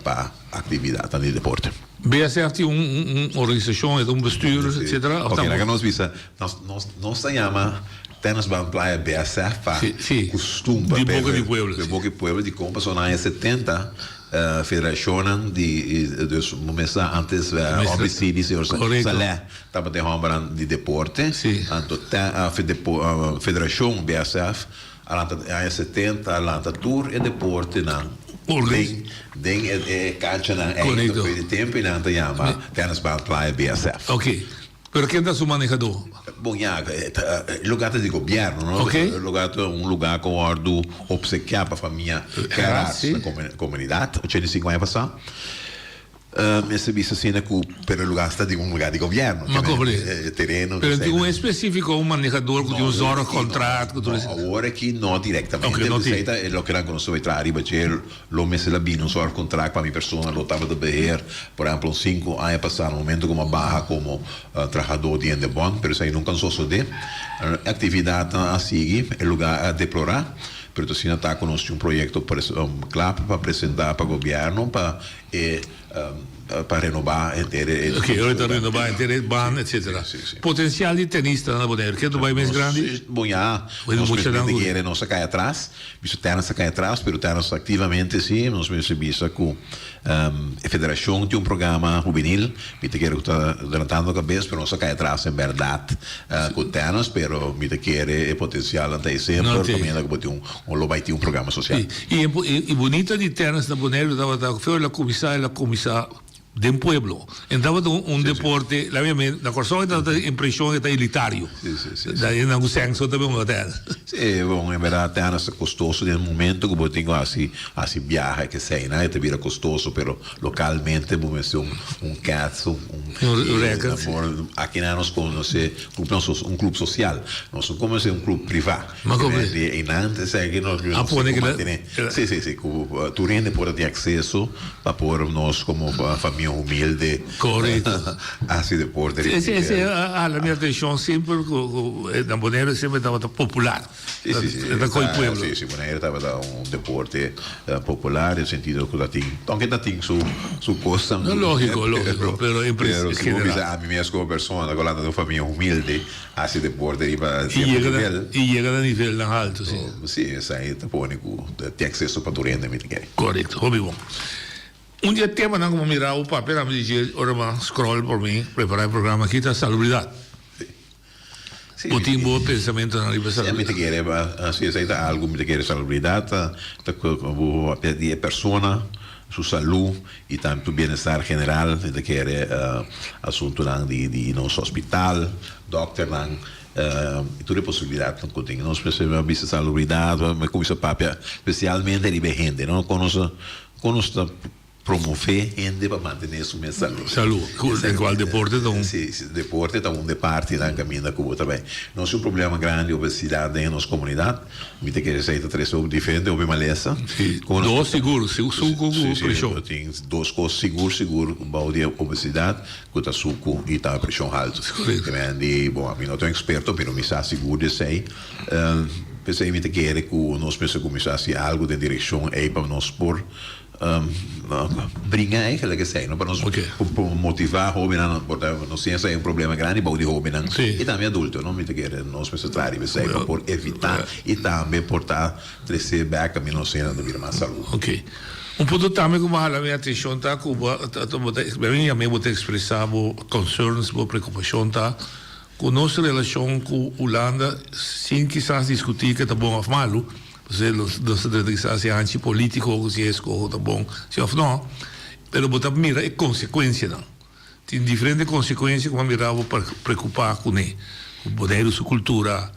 pa aktividatnan di deporte. BSF tin un organisashon, e ta un bestuur, etcetera? Oke, laga nos bisa, nos ta yama Tennisbaan Playa BSF pa kustumber. Di boka di pueblo. Di boka di pueblo dikon pasobra na aña setenta federashonnan di dus mester antes Aubrey Sidi señor Saleh tabata e hòmbernan di deporte anto federashon BSF a lanta aña setenta a lanta tur e deportenan den den e kanchanan ei anto di tempu nan ta yama Tennisbaan Playa BSF. Pero ken ta su manehadó? Bon ya, e lugar ta di gobièrnu, no? Ok. E lugar ta un lugar ku wòrdu opsekiá pa famia Gerards na komunidat, 85 aña pasá. Mester bisa asina ku, pero e lugar ta di un lugar di gobièrnu. Ma kobre. E tereno. Pero tin un espesífiko, un manehador ku tin un zorgcontract ku tur esei? No, awor aki no direktamente. Ok, no tin. Esei ta e loke nan ku nos ta bai traha riba dje. Lo mester a bini un zorgcontract pa mi persona lo tabata beheer, por ehempel un sinku aña pasá na momento ku mi a baha komo trahadó di Indebon, pero esei nunka a sosodé. E aktividatnan a sigui, e lugá a deplorá, pero ta asina ta ku nos tin un proyekto kla pa presentá pa gobièrnu pa e. Pa renobá henter e. Oké, ora ta renobá henter e baan, etcetera. Potensial di tenistanan na Boneiru, ke ta bai mes grandi? Bon ya, nos mester kere nos a kai atras, bisa tenis a kai atras, pero tenis aktivamente si, nos mester bisa ku e federashon tin un programa hubenil, mi ta kere ku ta levantando kabes, pero nos a kai atras en bèrdat ku tenis, pero mi ta kere e potensialnan ta ei semper, kaminda ku bo tin un lo bai tin un programa sosial. I e bunita di tennis na Boneiru tabata ku el a kuminsá, el a kuminsá den pueblo. E tabata un deporte, laat mi na Kòrsou e tabata e impreshon e ta elitario. Da e nan ku sènso ta bin hunga tennis. Sí, bon, en bèrdat tennis ta kostoso den momento ku bo tin ku hasi hasi biaha keseinan e ta bira kostoso, pero lokalmente bo mester un un kèts, un Un rèkert. Aki nan nos konosé club un club sosial, nos no konosé un club privá. Ma como es? Di einan te sey que nos A pone que la mantené. Sí, sí, sí, cu tur hende por a tin acceso pa por nos como famia humilde. Correcto. Haci deporte riba Ese, ese a hala mi atencion semper cu, cu na Bonaire semper tabata popular. Sí, sí, sí. Ta coy pueblo. Sí, sí, Bonaire tabata un deporte popular den sentido cu ta tin, aunke ta tin su, su cosnan. No, logico, logico, pero en Pero si bo bisa ami mes como persona cu a lanta den un famia humilde. Hasi deporte riba cierto nivel. I yega na nivelnan haltu, si. Si, esei ta pone ku tin akseso pa tur hende, mi ta kere. Korekto, hopi bon. Un di e temanan ku mi a mira bo papia tambe di dje ora mi a scroll por mi prepará e programa aki ta salubridat. Si. Bo tin bo pensamentonan riba salubridat? Si, mi ta kere, si esei ta algu mi ta kere salubridat ta bo papia di e persona, su salú i tambe tu bienestar general. Mi ta kere asuntunan di di nos hospital, dòkternan i tur e posibilidatnan ku tin. Nos mester a bisa salubridat, mi a kuminsá papia spesialmente riba e hende, no? Kon nos kon nos ta promové hende pa mantené su mes salú. Salú, en kual deporte ta un. Si, si, deporte ta un di e partinan kaminda ku bo ta bai. Nos tin un problema grandi obesidat den nos komunidat. Mi ta kere esei ta trese hopi diferente, hopi malesa. Sí, dos sigur, suku ku preshon. Sí, tin dos kos sigur sigur bou di obesidat, ku ta suku i ta preshon haltu. Korekto. Di, bon, ami no ta un eksperto, pero mi sa sigur di esei. P'esei mi ta kere ku nos mester kuminsá hasi algu den direkshon ei pa nos por Bringa eigenlijk esei no pa nos por motiva hobennan por ta nos tin esei un problema grandi bou di hobennan y tambe adulto no mi ta kere nos mester traha riba esei pa por evita y tambe por ta trece bek caminda nos hende ta bira mas salud. Ok. Un punto tambe cu bo a hala mi atencion ta cu bo ta bo ta bo ta expresa bo concerns bo preocupacion ta cu nos relacion cu Hulanda sin kisas discuti ke ta bon of malu Pasobra nos nos ta trata kisas e hanchi politico cu si e escoho ta bon si of no, pero bo ta mira e consecuencianan. Tin diferente consecuencia cu bo a mira bo preocupa cune. Boneiru su cultura,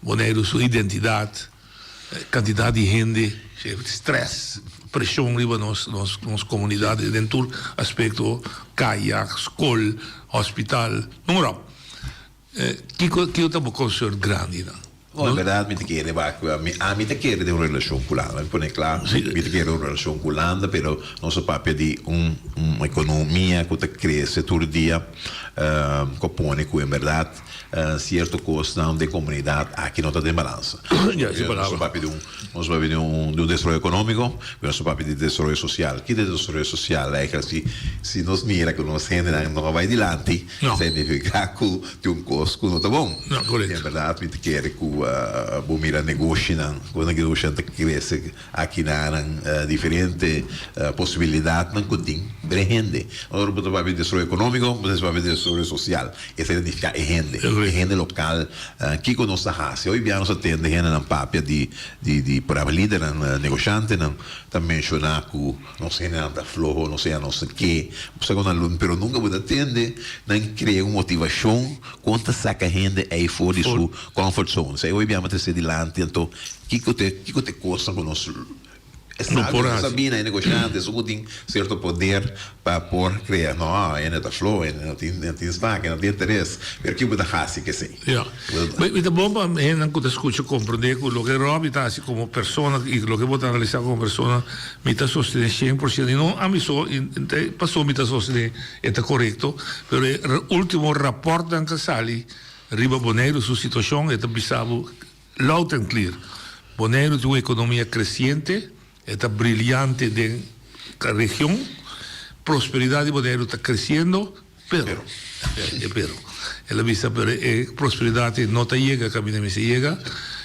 Boneiru su identidad, cantidad di hende, stress, presion riba nos nos nos comunidad den tur aspecto, caya, scol, hospital, noem maar op. Kiko kiko ta bo concern grandinan? No, en berdad mi ta kere wak, mi ami ta kere den un relashon ku Hulanda, mi pone kla, mi ta kere un relashon ku Hulanda, pero nos a papia di un un ekonomia ku ta krese tur dia, ku a pone ku en berdad sierto kosnan den komunidat aki no ta den balansa. Nos a papia di un nos a papia di un di un desaroyo ekonómiko, pero nos a papia di desaroyo sosial. Ki ta desaroyo sosial eigenlijk? Si si nos mira ku nos hendenan no a bai dilanti. No. Significa cu tin un cos cu no ta bon. No, correcto. En berdad mi ta kere cu bo mira negoshinan, cu negoshinan ta crece aki na nan diferente posibilidadnan cu tin pa e hende. Ora bo ta papia di desaroyo economico, bo ta papia di desaroyo social. Esei ta nifica e hende, e hende local. Kico nos ta haci? Hoy bia nos ta tende hendenan papia di, di, di, por ehempel lidernan, negoshantenan ta menciona cu. Nos hendenan ta floho, nos hende no sa ke, bo sa ku nan lun, pero nunka bo ta tende nan krea un motivashon kon ta saka hende ei for di su comfort zone. Esei hopi biaha ta trese dilanti, anto kiko ta kiko ta e kosnan ku nos No por sa hasi. bini e negoshante, esun ku tin sierto poder pa por krea, no, hende ta floho, hende no tin no tin smak, hende no tin interes, pero kiko bo ta hasi ku esei? Ya. Mi ta bon pa hendenan ku ta skucha komprendé ku loke Robbie ta hasi komo persona i loke bo ta analisá komo persona mi ta sostené shen por shento i no ami so i paso mi ta sostené e ta korekto pero e ultimo rapòrtnan ku a sali riba Boneiru su situashon e ta bisa bo loud and clear Boneiru tin un ekonomia kresiente e ta briliante den region. prosperidat di Boneiru ta kresiendo, pero, e pero, el a bisa pero e prosperidat ei no ta yega kaminda mester yega,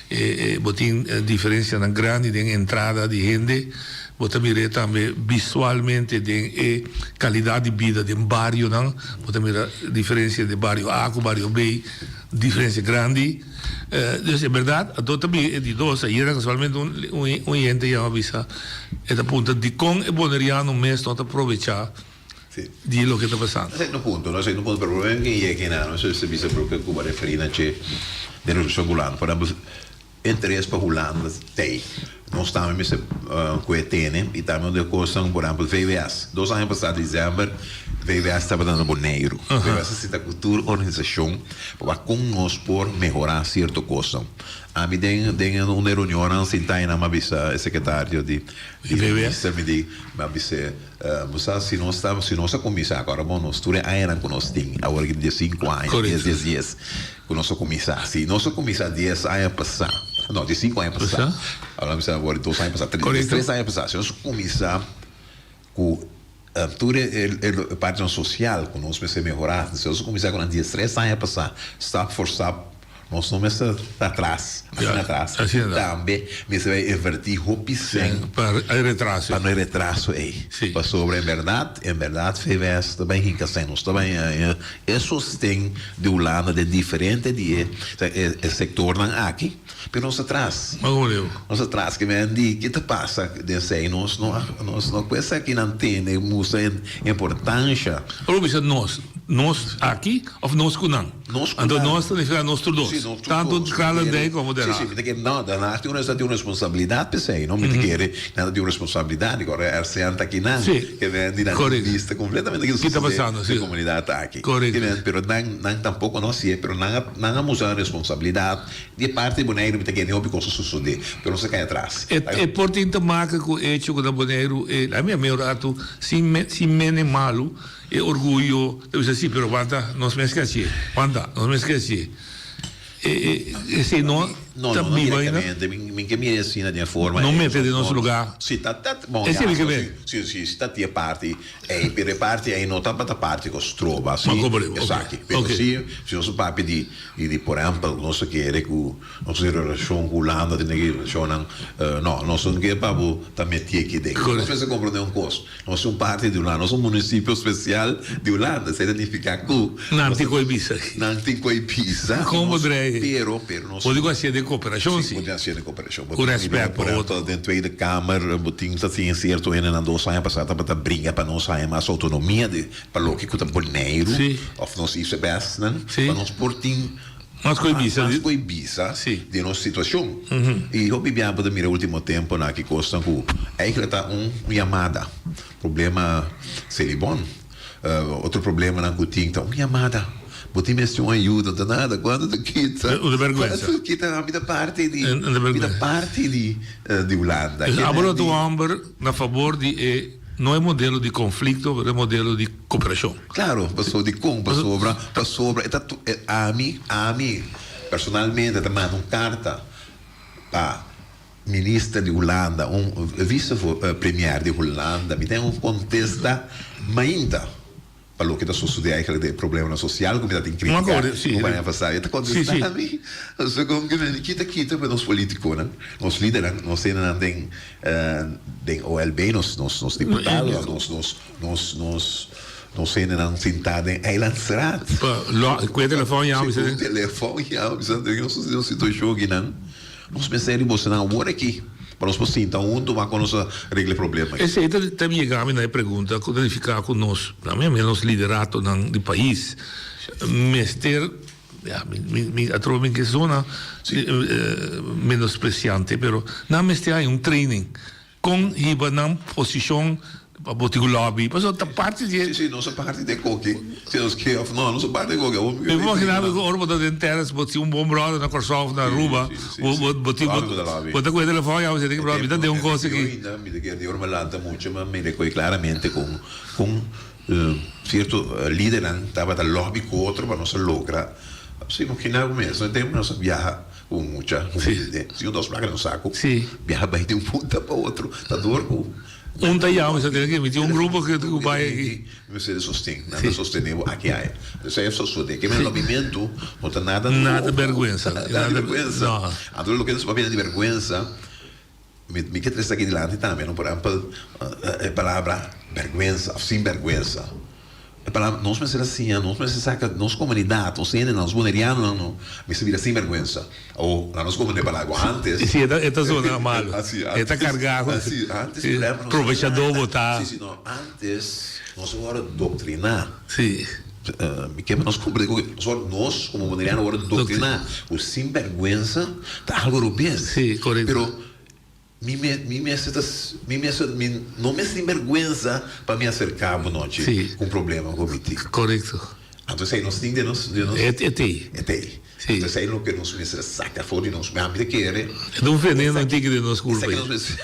e bo tin diferensianan grandi den entrada di hende, bo ta mir'é tambe visualmente den e kalidat di bida den barionan, bo ta mira diferensia den bario A ku bario B, diferensia grandi. Dus e bèrdat, anto ta bin e di dos, ayera kasualmente un un hende yama bisa, e ta puntra dikon e boneriano mes no ta probechá di loke ta pasando. Na sierto punto, na sierto punto, pero problema ku yega kinan, no se bisa porque ku bo a referí na dje den relashon ku Hulanda. Por ehempel, interes pa Hulanda t'ei, nos tambe mester ku e tene i tambe un di e kosnan, por ehempel VWS. Dos aña pasá december VWS tabata na Boneiru. VWS a sinta ku tur organisashon pa wak kon nos por mehorá sierto kosnan. Ami den den un di e reunionnan sintá einan mi a bisa e sekretario di di minister mi di mi a bis'é bo sa si nos ta si nos a kuminsá ku ora bon nos tur e añanan ku nos tin awor aki diesinku aña dies dies dies ku nos a kuminsá si nos a kuminsá dies aña pasá no diesinku aña pasá awor mi sa awor dos aña pasá tres tres aña pasá si nos a kuminsá ku tur e e partinan sosial ku nos mester mehorá si nos a kuminsá ku nan diestres aña pasá stap for stap nos no mester ta atras asina atras tambe mester bai invertí hopi sèn pa e retraso pa no e retraso ei pasobra en bèrdat en bèrdat VWS ta bai hinka sèn nos ta bai e sosten di Hulanda den diferente di e e sektornan aki pero nos ta atras nos ta atras ke men di ke ta pasa den esei nos no nos no ku esakinan tene mustra e importansha. Ora bo bisa nos, nos aki òf nos ku nan? Nos ku Anto nan. nos ta nifiká nos tur dos. Sí, nos tur Tantu dos. Kralendijk komo Den Sí, sí, Haag. mi ta kere, no, Den Haag tin un, tin un responsabilidat p'esei, no? Mi ta kere nan ta tin un responsabilidat, di kòrda RCN ta aki nan, Sí, ke men di nan tin korekto. bista kompletamente ke Ki ta sosodé pasando, den sí. komunidat aki. Korekto. Ke men, pero nan, nan tampoko no hasié, pero nan a, nan a mustra nan responsabilidat. Di e parti di Boneiru mi ta kere hopi kos a sosodé, pero nos a kai atras. E, e por tin te maken ku echo ku na Boneiru e, ami a mira atu sin me, sin mene malu, E orguyo ta bisa si, pero wanta nos mes ke hacié, wanta nos mes ke hacié. E e esei no No, ta no, no biba ainda. directamente. Mi, mi ke mira asina den forma. No eh, mete den nos no, lugar. Si ta, ta, bon, Esei ya, mi ke no, ve. si, si, si ta tie parti, ei, pero e parti ei no tabata parti ku stroba, si, Ma komo riba, ok, esaki. Pero ok. si, si nos papia di, di, di por ehempel, nos ta kere ku nos tin relashon ku Hulanda, tin e relashonnan, no, nos no ke pa bo ta metié aki den. Nos mester komprondé un kos. Nos ta un parti di Hulanda, nos ta un munisipio spesial di Hulanda, esei ta nifiká ku. Nan tin ku e bisa. Nan tin ku e bisa. Kon bo drei? Pero, pero nos. Bo tin ku hasié den kooperashon, si. Si, bo tin hasié den kooperashon. Ku rèspèt pa otro. Den Tweede Kamer bo tin ta tin sierto hendenan dos aña pasá tabata bringa pa nos haña mas outonomia di pa loke ku ta Boneiru òf nos ICBSnan pa nos por tin. Mas ku e bisa. Mas ku e bisa di nos situashon. I hopi biaha bo ta mira ultimo temponan aki kosnan ku eigenlijk ta un yamada. Problema Selibon, otro problemanan ku tin ta un yamada. Bo tin mester un ayuda, no ta nada. Kuantu ta kita? Un bergwensa. Kuantu ta kita? Mi ta parti di, mi ta parti di di Hulanda. Dus abo lo ta un homber na fabor di e, no e modelo di konflikto, pero e modelo di Koperashon. Klaro, pasobra dikon? Pasobra, pasobra e ta ami, ami personalmente ta manda un karta pa minister di Hulanda, un vise premier di Hulanda, mi ten un kontesta mainta pa loke ta sosodé eigenlijk den e problemanan sosial ku mi ta tin kritika ku baña pasá. E ta kontestá mi, segun ku mi kita kita pa nos politikonan, nos lidernan, nos hendenan den den OLB, nos nos diputadonan, nos nos Nos nos nos hendenan sintá den Eilandsraad. Pa lo ku e telefòn yama bisa. Ku telefòn yama bisa nos ta den un situashon akinan. Nos mester di bosonan awor aki pa nos por sinta huntu wak kon nos a regla e problema aki. Esei ta ta yega mi na e pregunta ku ta nifiká ku nos, na mi nos lideratonan di pais mester, ya mi mi mi atrobe mi ke zona menospresiante pero nan mester haña un training Kon hiba nan posishon pa bo tin ku lobby? Pasobra ta parti di e. Si, si, nos a parti di e koki. Si nos ke òf no, nos a parti di e koki. Awor Mi por imaginá mi ku ora bo ta den tènis, bo tin un bon bròder na Kòrsou òf na Aruba, bo bo bo tin bo bo ta ku e telefòn ya bo si tin bròder mi ta den un kos aki. Mi ta kere di ora mi a lanta mucha mi a mira koe klaramente kon kon sierto lidernan tabata lobby ku otro pa nos a logra. Si imaginá bo mes, no e tempu nos a biaha. Ku mucha humilde. Si un dos plaka den un saku, biaha bai di un punta pa otro. Ta dor ku. Un ta yama, mi tene ke mi tin un grupo ku ku bai aki. Mi mester di sosten, nan ta sostene bo aki aya. Esei a sosode, ke men lobimentu no ta nada nobo. Nada bergwensa. Nada di bergwensa. Anto loke nos papia di bergwensa, mi mi ke trese aki dilanti tambe, no? Por ehempel, e palabra bergwensa of sinbergwensa. E palabra, nos mester a siña, nos mester saca nos comunidad, nos hendenan, nos bonerianonan no mester bira sinbergüenza. Awor, laga nos comprende e palabra cu antes. Si, e ta, e ta zona malo. Asi, E ta carga cu. Asi, antes, por ehempel, nos. Provechador bo ta. Si, si, no, antes nos a worde doctrina. Si. Mi ke pa nos comprende cu nos worde, nos como boneriano worde doctrina cu sinbergüenza ta algo robes. Si, corecto. Pero. Mi me mi mester ta mi mester mi no mester tin bergwensa pa mi aserká bo nochi Sí. ku un problema ku mi tin. Korekto. Anto esei nos tin den nos den nos E e tei. E tei. Sí. Anto esei loke nos mester saka for di nos. Mi a mi ta kere. E ta un veneno tiki den nos kurpa Esaki nos mester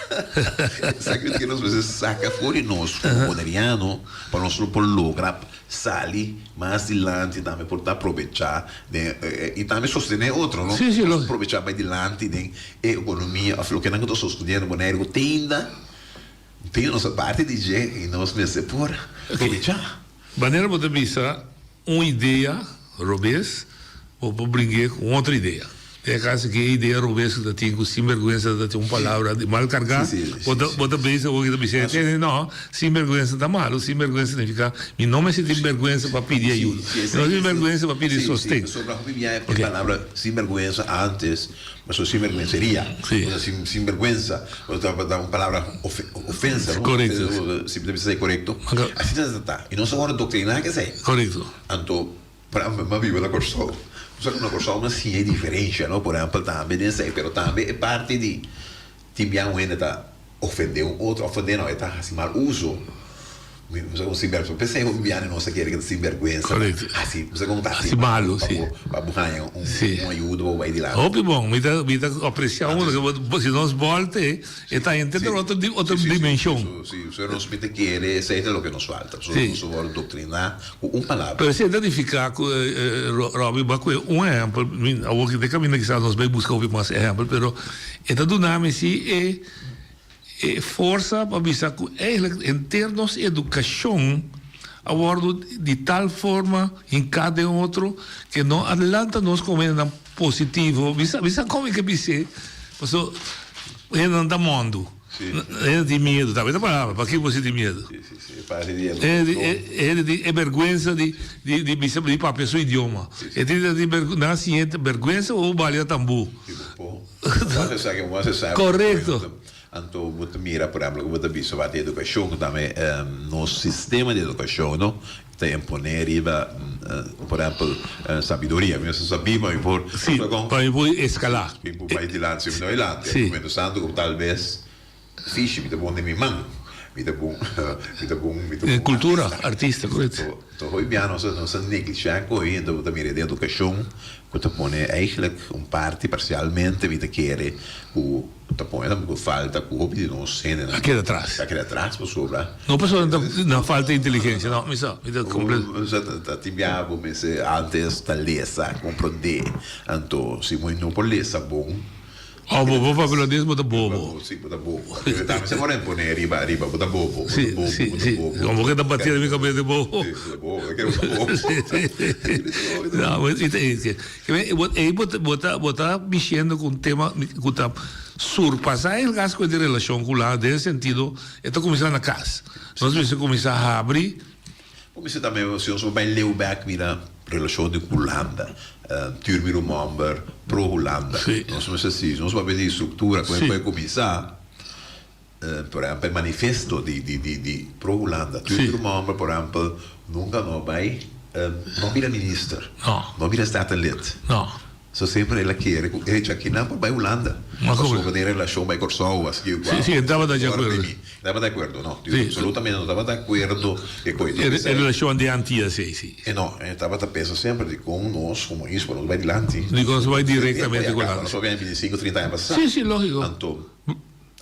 esaki loke nos mester saka for di nos komo boneriano pa nos lo por logra Sali mas dilanti tambe por ta probechá den i tambe sostené otro, no? Sí, sí, lógico. Probechá bai dilanti den e ekonomia òf loke nan ku ta sosteniendo Boneiru ku te ainda tin nos parti di dje i nos mester por probechá. Manera bo ta bisa un idea robes Bo por bring'é ku un otro idea. Den e kaso aki e idea robes ku ta tin ku sinbergwensa ta tin un palabra di mal kargá, bo ta bo ta bisa awor ki ta bisa e no, sinbergwensa ta malu, sinbergwensa signifiká mi no mester tin bergwensa pa pidi ayuda, mi no tin bergwensa pa pidi sosten. Si, pasobra hopi bia e palabra sinbergwensa antes pasobra sinbergwenseria, osea sinbergwensa ta un palabra ofensa, no? Korekto. Si mi ta bisa esei korekto? Asina ta ta, i nos a wòrdu doktriná ku esei. Korekto. Anto. Por ehempel, mi a biba na Kòrsou. Bo sa ku na Kòrsou mi a siña e diferensha, no? Por ehempel, tambe den esei, pero tambe e parti di tin bia un hende ta ofendé un otro, ofendé no, e ta hasi mal uso. Mi bo sa kon sinbèrgwensa, p'esei hopi bia nos ta kere ku ta sinbèrgwensa ta hasi, bo sa kon ta hasi malu pa bo pa bo haña un un ayuda pa bo bai dilanti. Hopi bon, mi ta mi ta apresiá uno ke si nos bòlte e ta henter den otro otro dimenshon. Si, si, nos mi ta kere esei ta loke nos falta, pasobra nos a wòrdu doktriná. Ku un palabra. Pero esei ta nifiká ku, Robby, bo a kohe un ehèmpel, mi awor den kaminda kisas nos bai buska hopi mas ehèmpel, pero e ta duna mi si e e forsa pa bisa ku eigentlik henter nos edukashon a wòrdu di tal forma hinká den otro ke no a lanta nos komo hendenan positivo. Mi sa mi sa kon mi ke bis'é, pasobra hendenan ta mòndu. Hende tin miedu, tambe ta palabra, pakiko bo sinti miedu? Hende tin e bergwensa di di bisa di papia su idioma. E tin ta tin nan a siña bergwensa o balia tambú. Korekto. Anto bo ta mira, por ehempel, ku bo ta bisa wak di edukashon, tambe nos sistema di edukashon, no, ta imponé riba, por ehempel, sabiduria. Mi mester sabí pa mi por. Sí, pa mi por escalá. Mi por bai dilanti, si mi no dilanti. Sí. Mientras tanto ku tal bes fishi mi ta bon den mi man. Mi ta bon, mi ta bon, mi ta bon. Kultura, artista, korekto. To hopi bia nos a nos a neglishá ku hoy hende bo ta mira den edukashon ku ta pone eigenlijk un parti parsialmente mi ta kere ku Ta pone tambe ku falta ku hopi di nos hendenan. A keda atras. Ta keda atras pasobra. No pasobra nan ta nan falta inteligensia, no, mi sa, mi ta komple. Sa ta tin biaha bo mester antes ta lesa, komprondé. Anto si bo no por lesa bon. Òf bo por papia holandes bo ta bobo. Si, bo ta bobo. Pero tambe se por imponé riba riba bo ta bobo, bo ta Si, bobo, si, bo ta si. bobo. Como bo ta bati riba mi kabes di bobo. Si, bo ta bobo, bo ta bobo. No, i ta Ei bo ta bo ta bishendo ku un tema ku ta surpasá e rasgo di relashon ku Hulanda den e sentido e ta kuminsá na kas. Nos mester kuminsá habri. Bo mester tambe si nos por bai leu bek mira relashon di Hulanda tur mi rumòmber pro Hulanda. Nos mester si nos papia di struktura ku e kuminsá. Por ehempel e manifesto di di di di pro Hulanda. Tur tur homber por ehempel nunca no bay no bira minister. No. No bira statenlid. No. So semper el a kere cu e hecho aki nan por bay Hulanda. Pasobra den relacion bay Corsou asi ki Si si e tabata di acuerdo. E tabata di acuerdo no. Absolutamente no tabata di acuerdo e cu E relacion di Antillas ey si. E no e tabata pensa semper di con nos como isla nos bay dilanti. Di con nos bay directamente cu Hulanda. Nos a bini 25 30 aña pasa. Si si logico. Anto.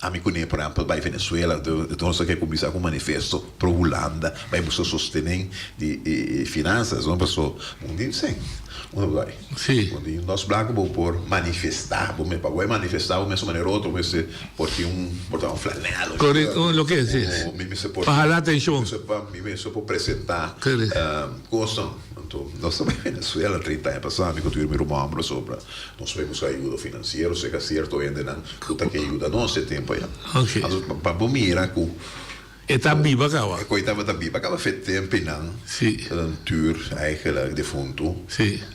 Ami kuné por ehèmpel bai Venezuela, nos a ke kuminsá ku manifesto pro Hulanda, bai buska sostenen di e finansas, no? Paso un di sèn unda bo bai. Un di nos blanku bo por manifestá bo mes, pa bo bai manifestá bo mes un manera u otro bo mester por tin un por ta un flanèl Korekto, loke es, si. Mi mester por Pa hala atenshon. Mi mester por presentá kosnan. Anto nos a bai Venezuela 30 aña pasá, mi ku tur mi ruman hòmber sobra. Nos bai buska ayuda finansiero serka sierto hendenan ku ta ke yuda nos e tempu aya. Anto pa bo mira ku. E ta biba kaba. E koe tabata biba kaba fe tempinan. Tur eigenlijk defuntu.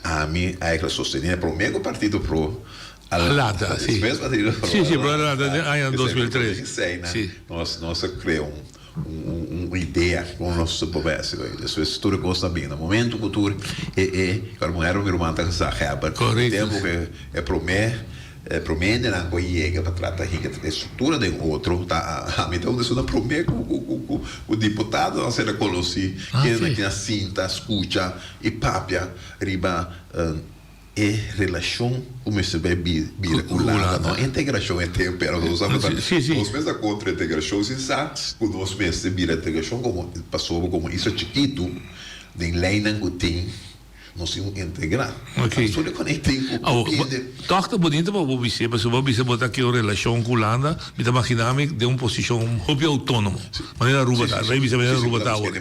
Ami eigenlijk sostenia e prome ku partido pro a lanta. Despues partido pro a lanta den aña 2003. Nos nos a krea un. Un idea kon nos ta por besi hoy. Despues tur e kos ta bin. Na momento ku tur e e kòrda muher mi ruman ta kasá Herbert. Korekto. Tempu ku e promé e promé hendenan ku a yega pa trata hinka e struktura den otro ta ami ta un esun nan promé ku ku ku ku ku diputadonan a ser rekonosí kende nan a sinta skucha i papia riba E relashon ku mester bai bira ku Hulanda, no integrashon e tempu pero nos tabata nos mes ta kontra integrashon sin sa ku nos mester bira integrashon komo pasobra komo isla chikitu den leinan ku tin nos tin ku integrá. Pasobra di kuné tin ku pende. Tòg ta bunito pa bo bis'é pasobra bo bisa bo ta ke un relashon ku Hulanda mi ta maginá mi den un posishon hopi outónomo manera Aruba ta mi ta bisa manera Aruba ta awor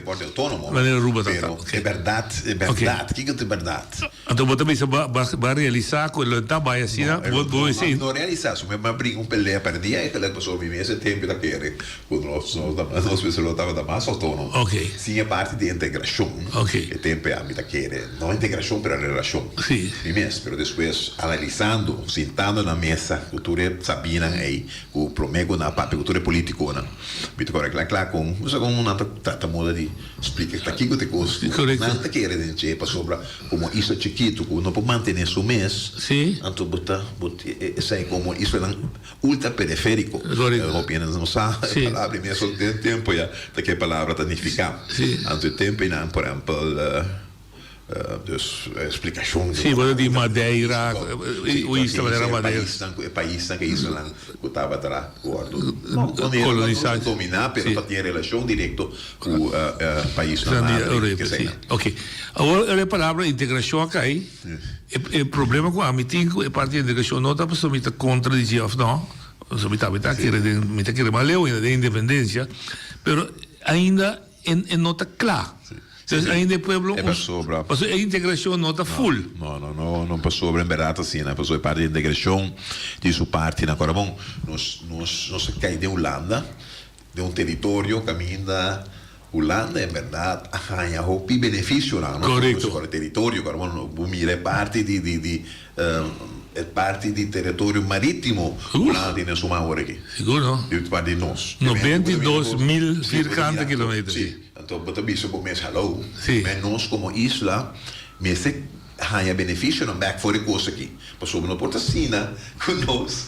manera Aruba ta pero e bèrdat e bèrdat kiko ta e bèrdat. Anto bo ta bisa bo a realisa cu lo ta bay asina? No, bo no realisa su mi a bringa un pelea perdi eigenlijk pasobra mi mes e tempo ta kere cu nos nos mester lo tabata mas autonomo. Sin e parti di integracion e tempo ya mi ta kere no integracion pero relacion mi mes pero despues analisando sintando na mesa cu tur e sabinan ey cu prome cu nan a papia cu tur e politiconan mi ta kore cla cla con nan ta trata moda di splica ta kico ta e cos cu nan ta kere den dje pasobra Komo isla chikitu ku no por mantené su mes, anto bo ta bo esei komo islanan ultraperifériko. Hopi hende no sa e palabra i mesun den tempu ya ta ke palabra ta nifiká. Anto e tempu einan por ehèmpel dus splikashon di Sí, bo ta di Madeira, un isla manera Madeira. E paisnan ku e islanan ku tabata wòrdu kolonisá, dominá pero ta tin relashon direkto ku paisnan madre ke eseinan. Ok. Awor e palabra integracion a cay. E problema cu ami tin cu e parti di integracion no ta pasobra mi ta contra di dje of no, pasobra mi tambe ta kere den, mi ta kere mas leu ainda den independencia, pero ainda e no ta cla. Entonces ainda e pueblo, pasobra e integracion no ta full. No, no, no, no pasobra en berdad asina, pasobra e parti di integracion tin su parti na Corabon. Nos, nos, nos a cay den Hulanda, den un teritorio caminda Hulanda en berdad a haña hopi beneficionan, no? Correcto. Pasobra e teritorio, cu bo bo mira e parti di di di e parti di teritorio maritimo Hulanda tin den su man awor aki. Sigur no. Di parti di nos. 92 mil vierkante kilometer. Si. Anto bo ta bisa bo mes hallo. Si. Men nos como isla mester haña beneficionan bek for e cos aki. Pasobra no por ta asina ku nos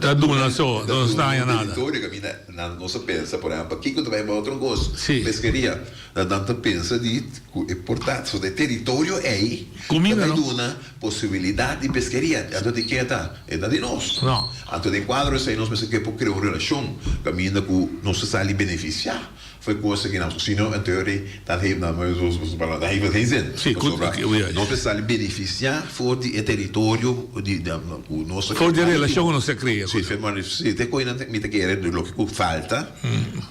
ta duna so, nos no haña nada. Teritorio kaminda nan nos a pensa, por ehèmpel, kiko ta bai pa otro kos, peskeria. Nan ta pensa di ku e por ta, so e teritorio ei ta bai duna posibilidat di peskeria. Anto di ken e ta? E ta di nos. Anto den kuadro esei nos mester ke por krea un relashon kaminda ku nos ta sali benefisiá. Foi cosa ki nan si no en teorie dat heeft nan dat heeft geen zin. Pasobra nos mester sali beneficia for di e teritorio di ku nos For di e relashon ku nos ta krea. Si, si te koe nan mi ta kere loke ku falta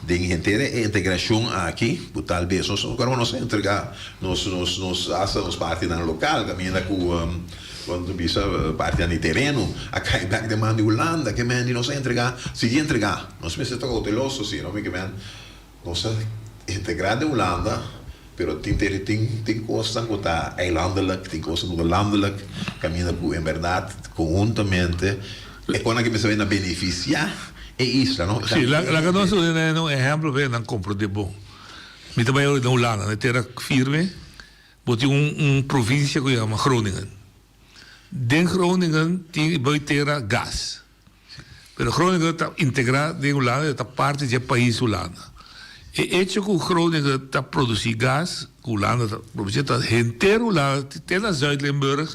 den henter e integrashon aki ku tal bes nos ora nos a entrega nos nos nos hasta nos partinan lokal kaminda ku Cuando ta bisa partinan di tereno a cay bek den man di Hulanda ke men di nos a entrega sigui entrega nos mester ta cauteloso si no mi ke men nos a integra den Hulanda pero tin teri tin tin cosnan cu ta eilandelijk tin cosnan cu ta landelijk caminda cu en berdad conhuntamente e cosnan ke mester bay na beneficia e isla no. Si laga nos duna un ehemplo pa nan comprende bon mi ta bay na Hulanda na e tera firme. Bo tin un un provincia cu yama Groningen. Den Groningen tin e tera gas. Pero Groningen ta integra den Hulanda, e ta parti di e pais Hulanda. E hecho cu Groningen ta produci gas, cu Hulanda ta produci, ta henter Hulanda, te na Zuid-Limburg,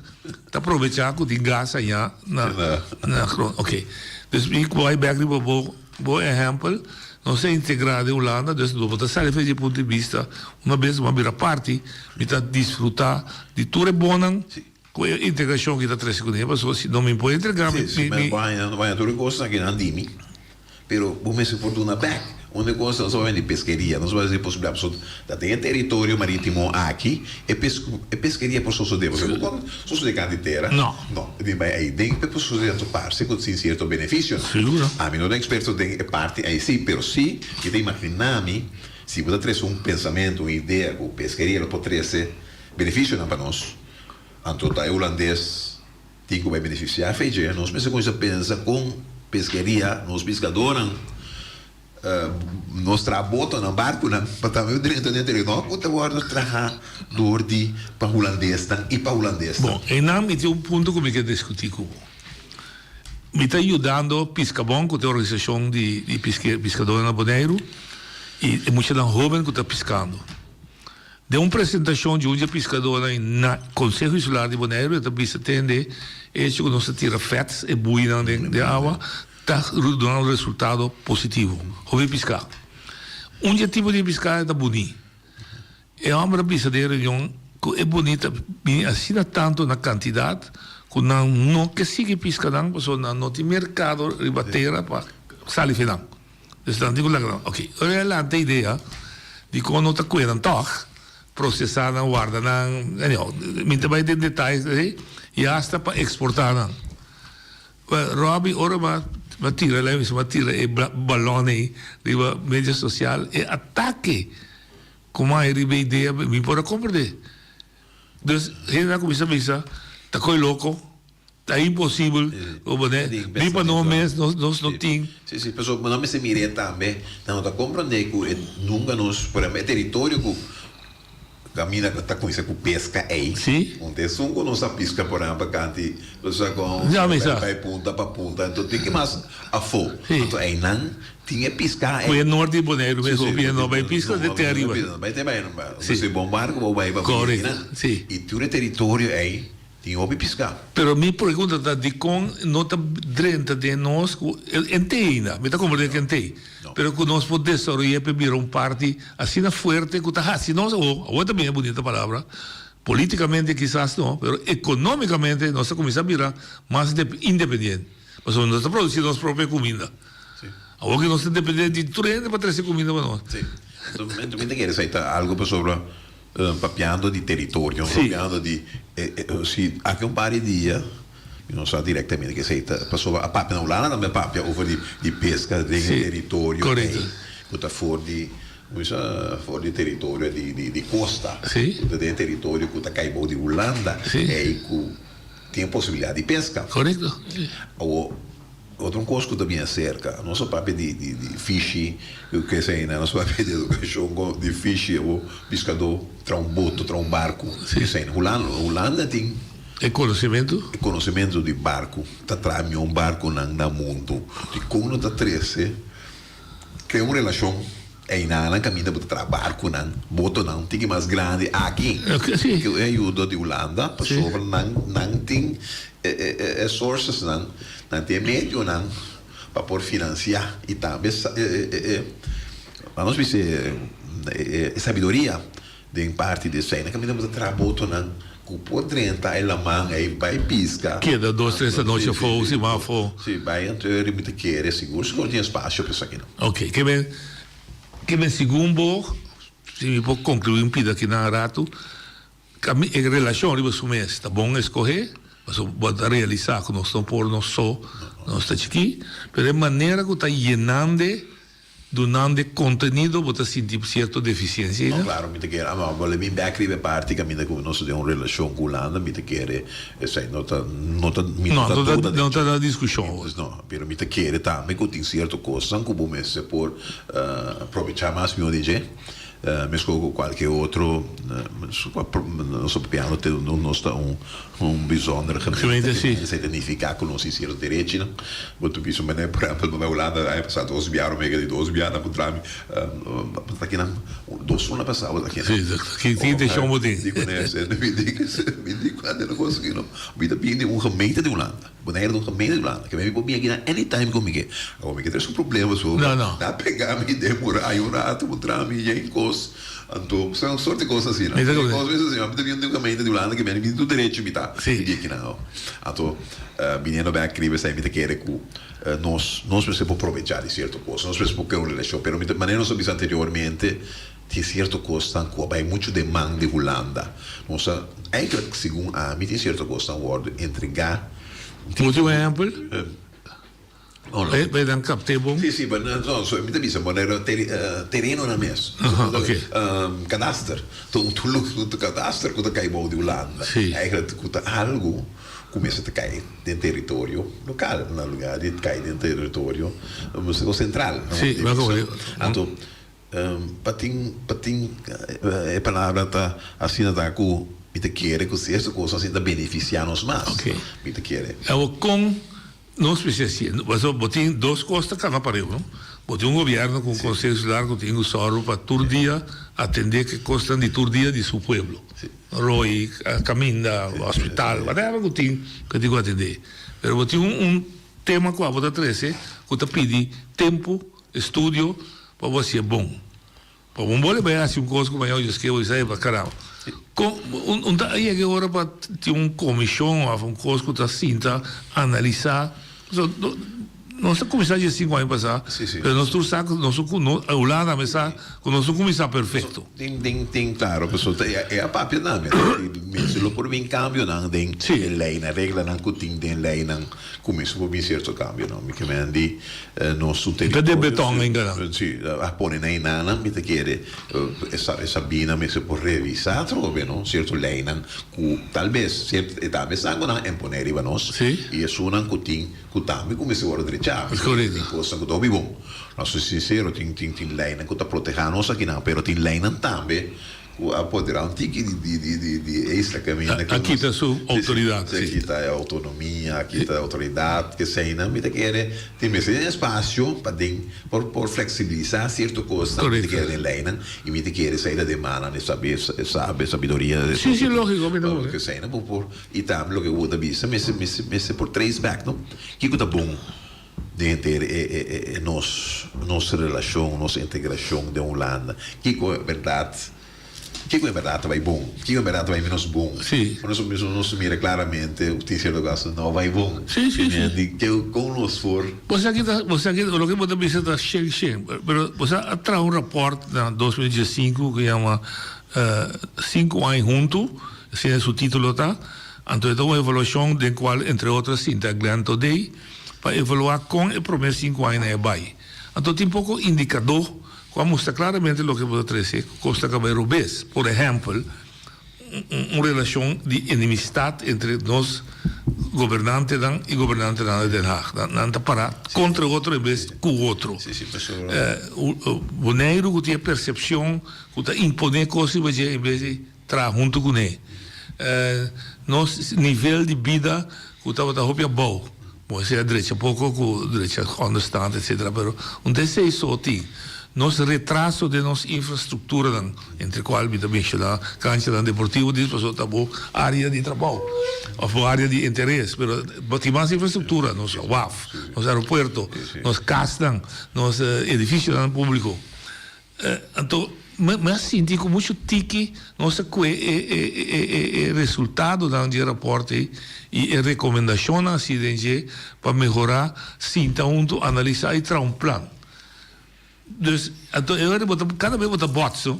ta probecha cu tin gas aña na na Groningen. Ok. Dus mi bai bek riba bo. Bo ehèmpel, nos a integrá den Hulanda, dus lo bo ta sali for di punto di bista, una bes bo a bira parti, mi ta disfrutá di tur e bonnan ku e integrashon aki ta trese kuné, pasobra si no mi por integrá mi. Sí, sí, mi bo haña tur e kosnan aki nan di mi. Pero bo mester por duna bek. Un di e kosnan nos a papia di peskeria, nos a papia di posibilidat pasobra ta den e teritorio maritimo aki e e peskeria por sosode. Pasobra bo por sosode kant di tera? No. No. E bin bai ei den pe por sosode anto parse ku tin sierto benefisionan. Seguro. Ami no ta eksperto den e parti ei si, pero si mi ta imagina mi si bo ta trese un pensamentu, un idea ku peskeria lo por trese benefisionan pa nos, anto ta e hulandes. Tin ku bai benefisiá fe dje. Nos mester kuminsá pensa kon peskeria, nos piskadónan, nos traha botonan, barkunan, pa tambe drenta den tereno. No ku ta wòrdu trahá dor di pa hulandesnan i pa hulandesnan. Bon, einan mi tin un punto ku mi ke diskutí ku bo. Mi ta yudando Piskabon, ku ta e organisashon di di piskadónan na Boneiru, i e muchanan hóben ku ta piskando. Den un presentashon dje un dje piskadónan na Konseho Insular di Boneiru e ta bisa tende e hecho ku nos ta tira fèts, e buinan den den awa, ta duna un resultado positivo. Hopi piská. Un dje tipo di piská ta buní. E hòmber a bisa den e reunion ku e buní ta bini asina tantu na kantidat ku nan no ke sigui piska nan pasobra nan no tin merkado riba tera pa sali fe nan. Dus nan tin ku laga nan. Oké, ora e lanta e idea di kon no ta kue nan tòg, prosesá nan, warda nan, anyhow, mi ta bai den detayes esei, i asta pa eksportá nan. Wèl, Robby, ora mi a tira lei, mi a tira e balòn ei riba media sosial, e atake ku mi a haña riba e idea, mi por a komprendé. Dus hende a kuminsá bisa, ta koi loko. Ta imposibel ku bo ne ni pa nos mes nos nos no tin. Si si pasobra bo no mester mir'é tambe nan no ta komprondé ku e nunka nos por ehempel e teritorio ku kaminda ku ta kuminsá ku peska ei un ta esun ku nos a piska por ehempel kanti bo sa kon bai punta pa punta enton tin ki mas afó anto einan tin e piska ei. Ku e nort di Boneiru mes hopi no bai piska te ariba. Bai te bai si bon barko bo bai pa bini akinan i tur e teritorio ei. Tin hopi piská. Pero mi pregunta ta dikon no ta drenta den nos ku en te ainda, mi ta komprende ku en te, pero ku nos por desaroy'é pa e bira un parti asina fuerte ku ta hasi nos awor, awor ta bin e bunita palabra, politikamente kisas no, pero ekonomikamente nos ta kuminsá bira mas independiente, pasobra nos ta produsí nos propio kuminda. Awor ku nos ta dependé di tur hende pa trese kuminda pa nos. Sí. Mi ta kere esei ta algu pasobra. Papiando di teritorio, papiando di si aki un par di dia mi no sa directamente ke ta pasobra a papia na Hulanda tambe a papia over di di pesca den e teritorio ei ku ta for di como bisa for di teritorio di di di costa ku ta den e teritorio ku ta kai bou di Hulanda ei ku tin e posibilidad di pesca. Awor Otro un kos ku ta bin aserka, nos a papia di di di fishi, ku eseinan, nos a papia di edukashon kon di fishi abo piskadó traha un boto, traha un barku, eseinan. Hulanda, Hulanda tin. E konosementu? E konosementu di barku, ta traha mihó barkunan na mundu. Dikon no ta trese, krea un relashon einan, nan kaminda bo ta traha barkunan, botonan un tiki mas grandi aki. Ku e ayuda di Hulanda, pasobra nan nan tin e e e sourcesnan. Nan tin e medionan pa por financia y tambe e laat nos bisa e sabiduria den parti di esey. Nan caminda bo ta traha botonan cu por drenta e laman ey bay pisca. Keda dos tres anochi afo, siman afo. Si, bay anto mi ta kere sigur sigur tin espacio pa esakinan. Ok, ke men ke men segun bo, si mi por conclui un pida akinan rato, Kami e relashon riba su mes ta bon eskohé, pasobra bo ta realisá ku nos no por nos so, nos ta chikí, pero e manera ku ta yenand'e, dunand'e kontenido bo ta sinti sierto defisiensia No, klaro, mi ta kere, ama bo le bin bèk riba e parti kaminda ku nos ta den un relashon ku Hulanda, mi ta kere esei no ta, no ta, mi no ta duda den dje. No ta na diskushon awor. No, pero mi ta kere tambe ku tin sierto kosnan ku bo mester por probechá mas mihó di dje. Meskos ku kualke otro, nos ta papiando te nos ta un un bijzondere gemeente. Esei ta nifiká ku nos tin sierto derechinan. Bo ta bisa manera por ehèmpel bo bai Hulanda aña pasá dos bia Romega di dos bia nan puntra mi bo ta kinan dos luna pasá bo ta kinan. Ki intenshon bo tin? Di mi di mi di kuantu kos aki no. Mi ta bini di un gemeente di Hulanda. Bonaire ta un gemeente di Hulanda. Ke mi por bini akinan anytime ku mi ke. Awor mi ke trese un problema so. No, no. Nan a pega mi den muraya un rato puntra mi yen kos. Anto sa un sorti kos asina. Mi ta Kos mes asina. Mi ta bini di un gemeente di Hulanda ke mi tin tur derecho mi ta bini akinan. Anto biniendo bek riba esei mi ta kere ku nos nos mester por probecha di sierto kos. Nos mester por krea un relashon. Pero mi ta manera nos a bisa anteriormente tin sierto kosnan ku a bai muchu den man di Hulanda. Nos a, eigenlijk segun ami tin sierto kosnan wòrdu entregá. Bo tin un ehèmpel? No, no. Bai dan kapt'é bon? Sí, sí, but no, so mi ta bisa manera terenonan mes. Aha, oké. Kadaster. Tur un kadaster ku ta kai bou di Hulanda. Sí. Eigenlijk ku ta algu ku mester ta kai den teritorio lokal, na lugá di kai den teritorio sentral. Sí, mi a komprendé. Anto, Pa tin, pa tin e palabra ta asina ta ku mi ta kere ku sierto kos asina ta benefisiá nos mas. Ok. Mi ta kere. Awor kon nos mester hasié? Pasobra bo tin dos kos ta kana pareu, no? Bo tin un gobièrnu ku un konseho insular ku tin ku sòru pa tur dia atendé ku e kosnan di tur dia di su pueblo. Roi, kaminda, hospital, whatever ku tin ku tin ku atendé. Pero bo tin un tema ku abo ta trese ku ta pidi tempu, estudio, Pa bo hasié bon. Pa bo bole bai hasi un kos ku mañana Dios ke bo bisa pa karamba. Kon un ta yega e ora pa tin un komishon òf un kos ku ta sinta analisá. Pasobra nos a kuminsá dje sinku aña pasá, pero nos tur sa ku nos Hulanda tambe sa ku nos no kuminsá perfekto. Tin tin tin klaro pasobra e a papia tambe mester lo por bin kambionan den e leinan reglanan ku tin den leinan ku mester por bin sierto kambionan. Mi ke men di Nos un Ta den beton ainda nan. Si, a pone na enanan mi ta kere e sabina mester por revisa atrobe no cierto leynan cu tal bes cierto e tambe esnan cu nan a impone riba nos y esunnan cu tin cu tambe cu mester worde drecha tin cosnan cu ta hopi bon. Nos ta sincero tin tin tin leynan cu ta proteha nos akinan pero tin leynan tambe Cu a poderá un tiki di di di di di e isla caminda cu A kita su autoridad, si. A kita e autonomia, a kita e autoridad, keseinan mi ta kere tin mester den espacio pa den por por flexibilisa cierto cosnan mi ta kere den leynan y mi ta kere esey ta den mannan di sabi sabi sabiduria de Si, si, logico, mi ta hoor. Keseinan bo por y tambe loke bo ta bisa mester mester mester por trace back no kico ta bon den henter e e e nos nos relashon, nos integrashon den Hulanda. Kiko e bèrdat, kiko e bèrdat ta bai bon, kiko e bèrdat ta bai ménos bon. Sí. Nos nos nos mira klaramente ku tin sierto kaso no bai bon. Sí, sí, sí. Di ke kon nos por. Bo sa ki ta, bo sa ki loke bo ta bisa ta shen shen, pero bo sa a traha un rapòrt na 2015 ku yama Sinku aña huntu, asina su título ta, anto e ta un evaluashon den kual entre otro a sinta Glenn Thodey, pa evaluá kon e promé sinku añanan e bai. Anto tin poko indikadó ku a mustra klaramente loke bo ta trese ku kos ta kaba robes. Por ehèmpel, un relashon di enemistat entre nos gobernantenan i gobernantenan na Den Haag. Nan ta pará kontra otro en bes ku otro. Boneiru ku tin e persepshon ku ta imponé kos riba dje en bes di traha huntu kuné. Nos nivel di bida ku tabata hopi abou, bon esei a drecha poko ku drecha onderstand etcetera, pero un ta esei so tin. Nos retraso den nos infrastructuranan, entre kual mi ta menshoná kanchanan deportivo dis pasobra ta bo área di trabou òf bo área di interes, pero bo tin mas infrastructura, nos waf, nos aeropuerto, nos kasnan, nos edificionan público. Anto mi a sinti ku muchu tiki nos a kue e resultadonan di e rapòrt ei i e rekomendashonnan hasi den dje pa mehorá, sinta huntu, analisá i traha un plan. Dus, anto e ora bo ta kada bes bo ta bòts no.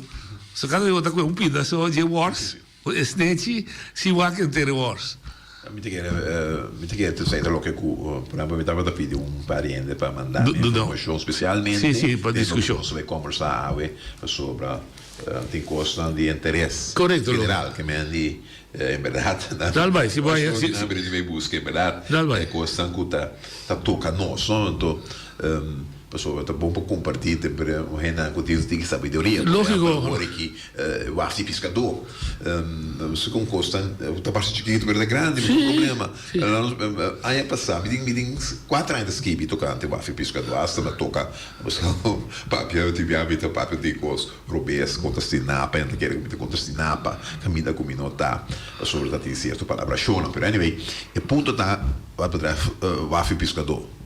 So kada bes bo ta kue un pida so dje wòrs. E snechi si wak henter e wors. Mi ta kere, mi ta kere esei ta loke ku, por ehempel mi tabata pidi un par di hende pa manda mi informashon spesialmente Sí, sí, pa diskushon. Nos bai kombersá awe pasobra tin kosnan di interes Korekto, lo. general ke men di en bèrdat nan Dal bai, si bo haña, si, nan bini bai buska en bèrdat Dal bai. e kosnan ku ta ta toka nos, no? Anto. Pasobra ta bon pa kompartí temper un hendenan ku tin tiki sabiduria. Por Lógiko. ehèmpel, ora ki waf di piskadó, segun kos ta ta parse chikitu pero ta grandi, mi tin problema. Aña pasá mi tin mi tin kuater aña ta skibi tokante waf di piskadó, asta mi a toka papia tin bia mi ta papia di kos robes kontra Stinapa, hende ta kere ku mi ta kontra Stinapa, kaminda ku mi no ta pasobra ta tin sierto palabrashonnan. Pero anyway, e punto ta wat betrèf waf di piskadó.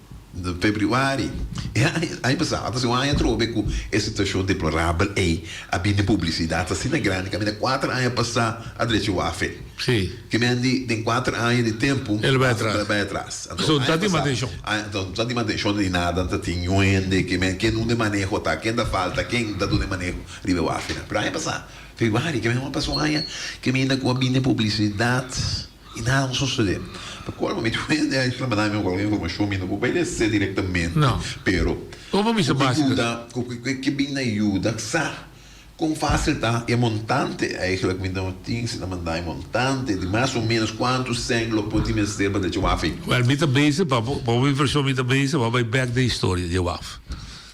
Februari e aña pasá, a ta un aña atrobe ku e situashon deplorabel ei a bini den publisidat asina grandi kaminda kuater aña pasá a drecha wafe. Sí. Ke men di den kuater aña di tempu El bai atras. El bai atras. Anto So aña ta tin pasá mantenshon. anto ta tin mantenshon di nada, ta tin un hende ke men ken unda e maneho ta, ken ta falta, ken ta duna e maneho riba e wafenan. Pero aña pasá, februari, ke men a pasa un aña ke men ku a bini den publisidat. I nada no sosodé. Pa colmo mi tin hende a reclamá mi cualkier informacion mi no por bay lese directamente. No. Pero Como bisa cu ke básico. yuda, cu ke bin na yuda sa con fácil ta e montante eigenlijk mi no tin si ta manda e montante di mas o menos cuanto cen lo por tin mester pa drecha waf ei. Wel mi ta bezig pa pa bo impresion mi ta bezig pa bay bek den historia di e waf.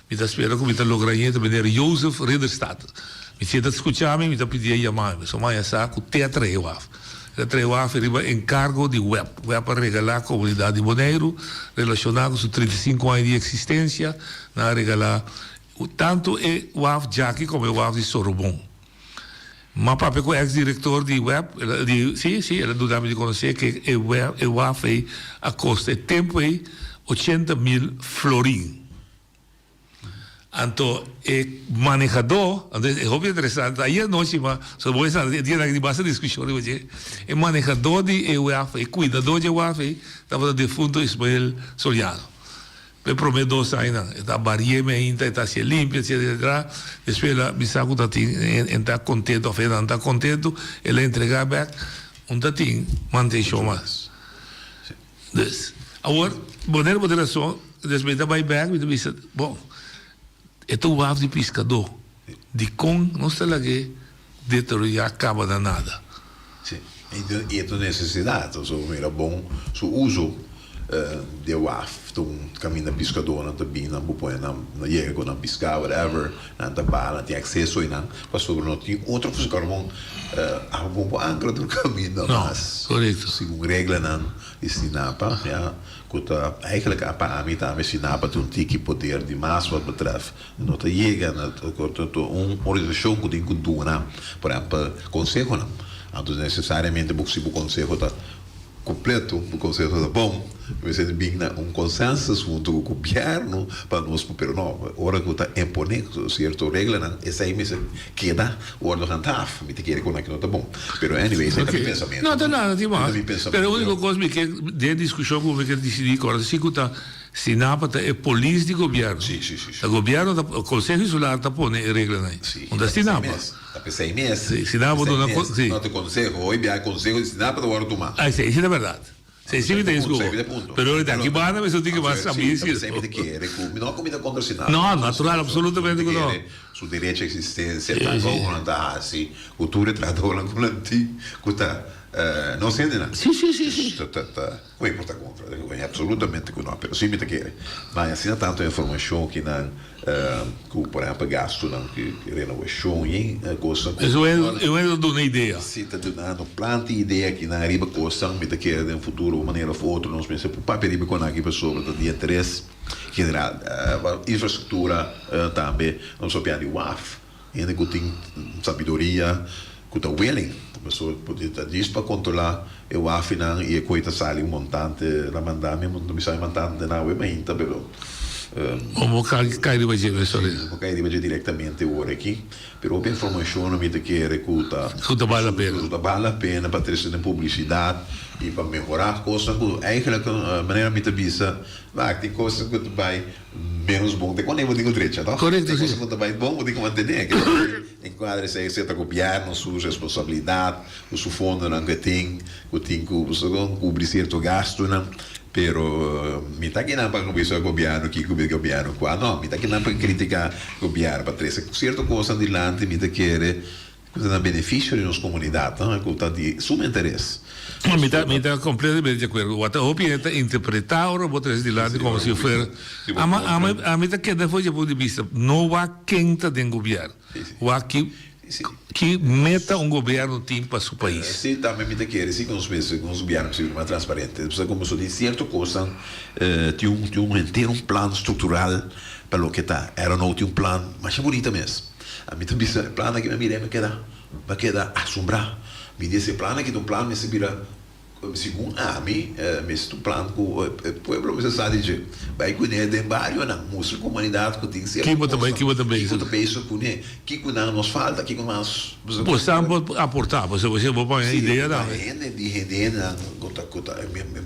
Mi ta spera cu mi ta logra ñe ta meneer Jozef Ridderstaat. Mi si e ta scucha mi mi ta pidi e yama mi. So maña sa cu te a trae e waf. El a trae waf riba enkargo di web. Web a regalá komunidat di Boneiru relashoná ku su 35 aña di eksistensia. Nan a regalá tantu e waf djaki komo e waf di Sorobon. M'a papia ku eks direktor di web, el a di, si, si, el a duna mi di konosé ke e web, e waf ei a kosta e tempu ei ochenta mil florin. Anto e manehadó, anto e hopi interesante, ayer nochi ma, so bo sa e dianan aki tin basta diskushon riba dje, e manehadó di e waf, e kuidadó dje waf ei tabata defunto Ismael Soliano. Pa e promé dos añanan e ta barié mi ainda, e ta hasié limpia, etcetera, etcetera. Despues el a bisa ku ta tin, e ta kontento òf e nan ta kontento, el a entregá bèk, un ta tin mantenshon mas. Dus, awor, wanneer bo tin rason, dus mi ta bai bek, mi ta bisa, bon, e ta un waf di piskadó, dikon nos ta lag'é deteriorá kaba na nada? Sí, i e ta un nesesidat, pasobra mira bon su uso di e waf, ta un kaminda piskadónan ta bin, nan por pone nan yega ku nan piská, whatever, nan ta baha, nan tin akseso einan, pasobra no tin otro kos, Abo bon por ankra tur kaminda mas segun reglanan di Stinapa, ya, ku ta eigenlijk pa ami tambe Stinapa tin un tiki poder di mas wat betreft no ta yega na un organisashon ku tin ku duna por ehempel konsehonan. Anto nesesariamente bo si bo konseho ta Completo, bo conseho ta bon. Mester bin na un consensus hunto cu gobierno pa nos por, pero no, ora cu ta impone cierto reglanan, esey mester keda wordo handhaaf. Mi ta kere cu aki no ta bon. Pero anyway, esey ta mi pensamento. No ta nada di mas. Ta mi pensamento. Pero unico cos mi ke den discusion cu mi ke dicidi cu ora si cu ta Stinapa ta e polis di gobierno. Si, si, si. Ta gobierno ta, Conseho Insular ta pone e reglanan. Si. No ta Stinapa. Ta p'esei mes. Sí, si nan a por duna P'esei mes. sí. No ta konseho. Hoy bia e konseho di Stinapa ta wòrdu tumá. Ah, esei ta bèrdat. Esei sí mi ta Esei disku. ta punto. Pero di aki banda mi so tin ke mas sabí Sí, ta p'esei mi ta kere ku mi no a kumida kontra Stinapa. No, natural, absolutamente ku no. Mi ta kere su derecho a eksistensia, ta kon ku nan ta hasi, ku tur e trahadónan ku nan tin, ku ta nos hendenan. Sí, sí, sí, sí. Ta, ta, ta. Ku e por ta kontra? Absolutamente ku no, pero sí mi ta kere. Ma asina tantu informashon ki nan ku por ehèmpel gastunan ku renovashon i kosnan ku. Eso e ta duna idea. Sí, ta dunando planta i idea ki nan riba kosnan mi ta kere den futuro un manera òf otro nos mester por papia riba kon aki pasobra ta di interes general. Infrastruktura tambe nos papia di waf. Hende ku tin sabiduria ku ta willing pasobra por ta djis pa kontrolá e wafinan i e koe ta sali un montante la manda mi no mi sa e montante nan awe mainta pero Bo bo kai riba dje mesora. Si bo kai riba dje direktamente ora aki pero hopi informashonnan mi ta kere ku ta Ku ta bal la pena. Ku ta bal la pena pa trese den publisidat i pa mehorá kosnan ku eigentlik manera mi ta bisa wak tin kosnan ku ta bai Menos bon te cuando bo tin cu drecha, toch? Correcto, si. Te cosa cu ta bay bon bo tin cu mantene. Encuadre esey esey ta gobierno su responsabilidad cu su fondonan cu e tin, cu tin cu cubri cierto gastonan. Pero mi ta kinan pa bisa gobierno kico cu gobierno cua. No, mi ta kinan pa critica gobierno pa trece cierto cosnan dilanti mi ta kere. Ku ta na benefisio di nos komunidat, ku ta di suma interes. Mi ta mi ta kompletamente di akuerdo. Wak ta hopi hende ta interpretá ora bo trese dilanti komo si fuera. Ama ami ami ta keda for dje punto di bista no wak ken ta den gobièrnu. Wak ki ki meta un gobièrnu tin pa su pais. Si tambe mi ta kere si ku nos mester ku nos gobièrnu mester bira mas transparente. Pasobra komo so tin sierto kosnan tin un tin un henter un plan struktural pa loke ta. Aeronou tin un plan masha bunita mes. Ami ta bisa e plan aki mi a mira i mi a keda mi a keda asombrá. Mi di ese plan aki ta un plan mester bira segun ami mester ta un plan ku e pueblo mester sa di dje. Bai kuné den barionan, mustra komunidat ku tin sierto kosnan, Kiko ta kiko ta bezig kuné, kiko nan nos falta, kiko mas. Bo sa por aportá, pasobra bo bo pone idea tambe. Si, hende di hende hendenan ku ta ku ta mi mi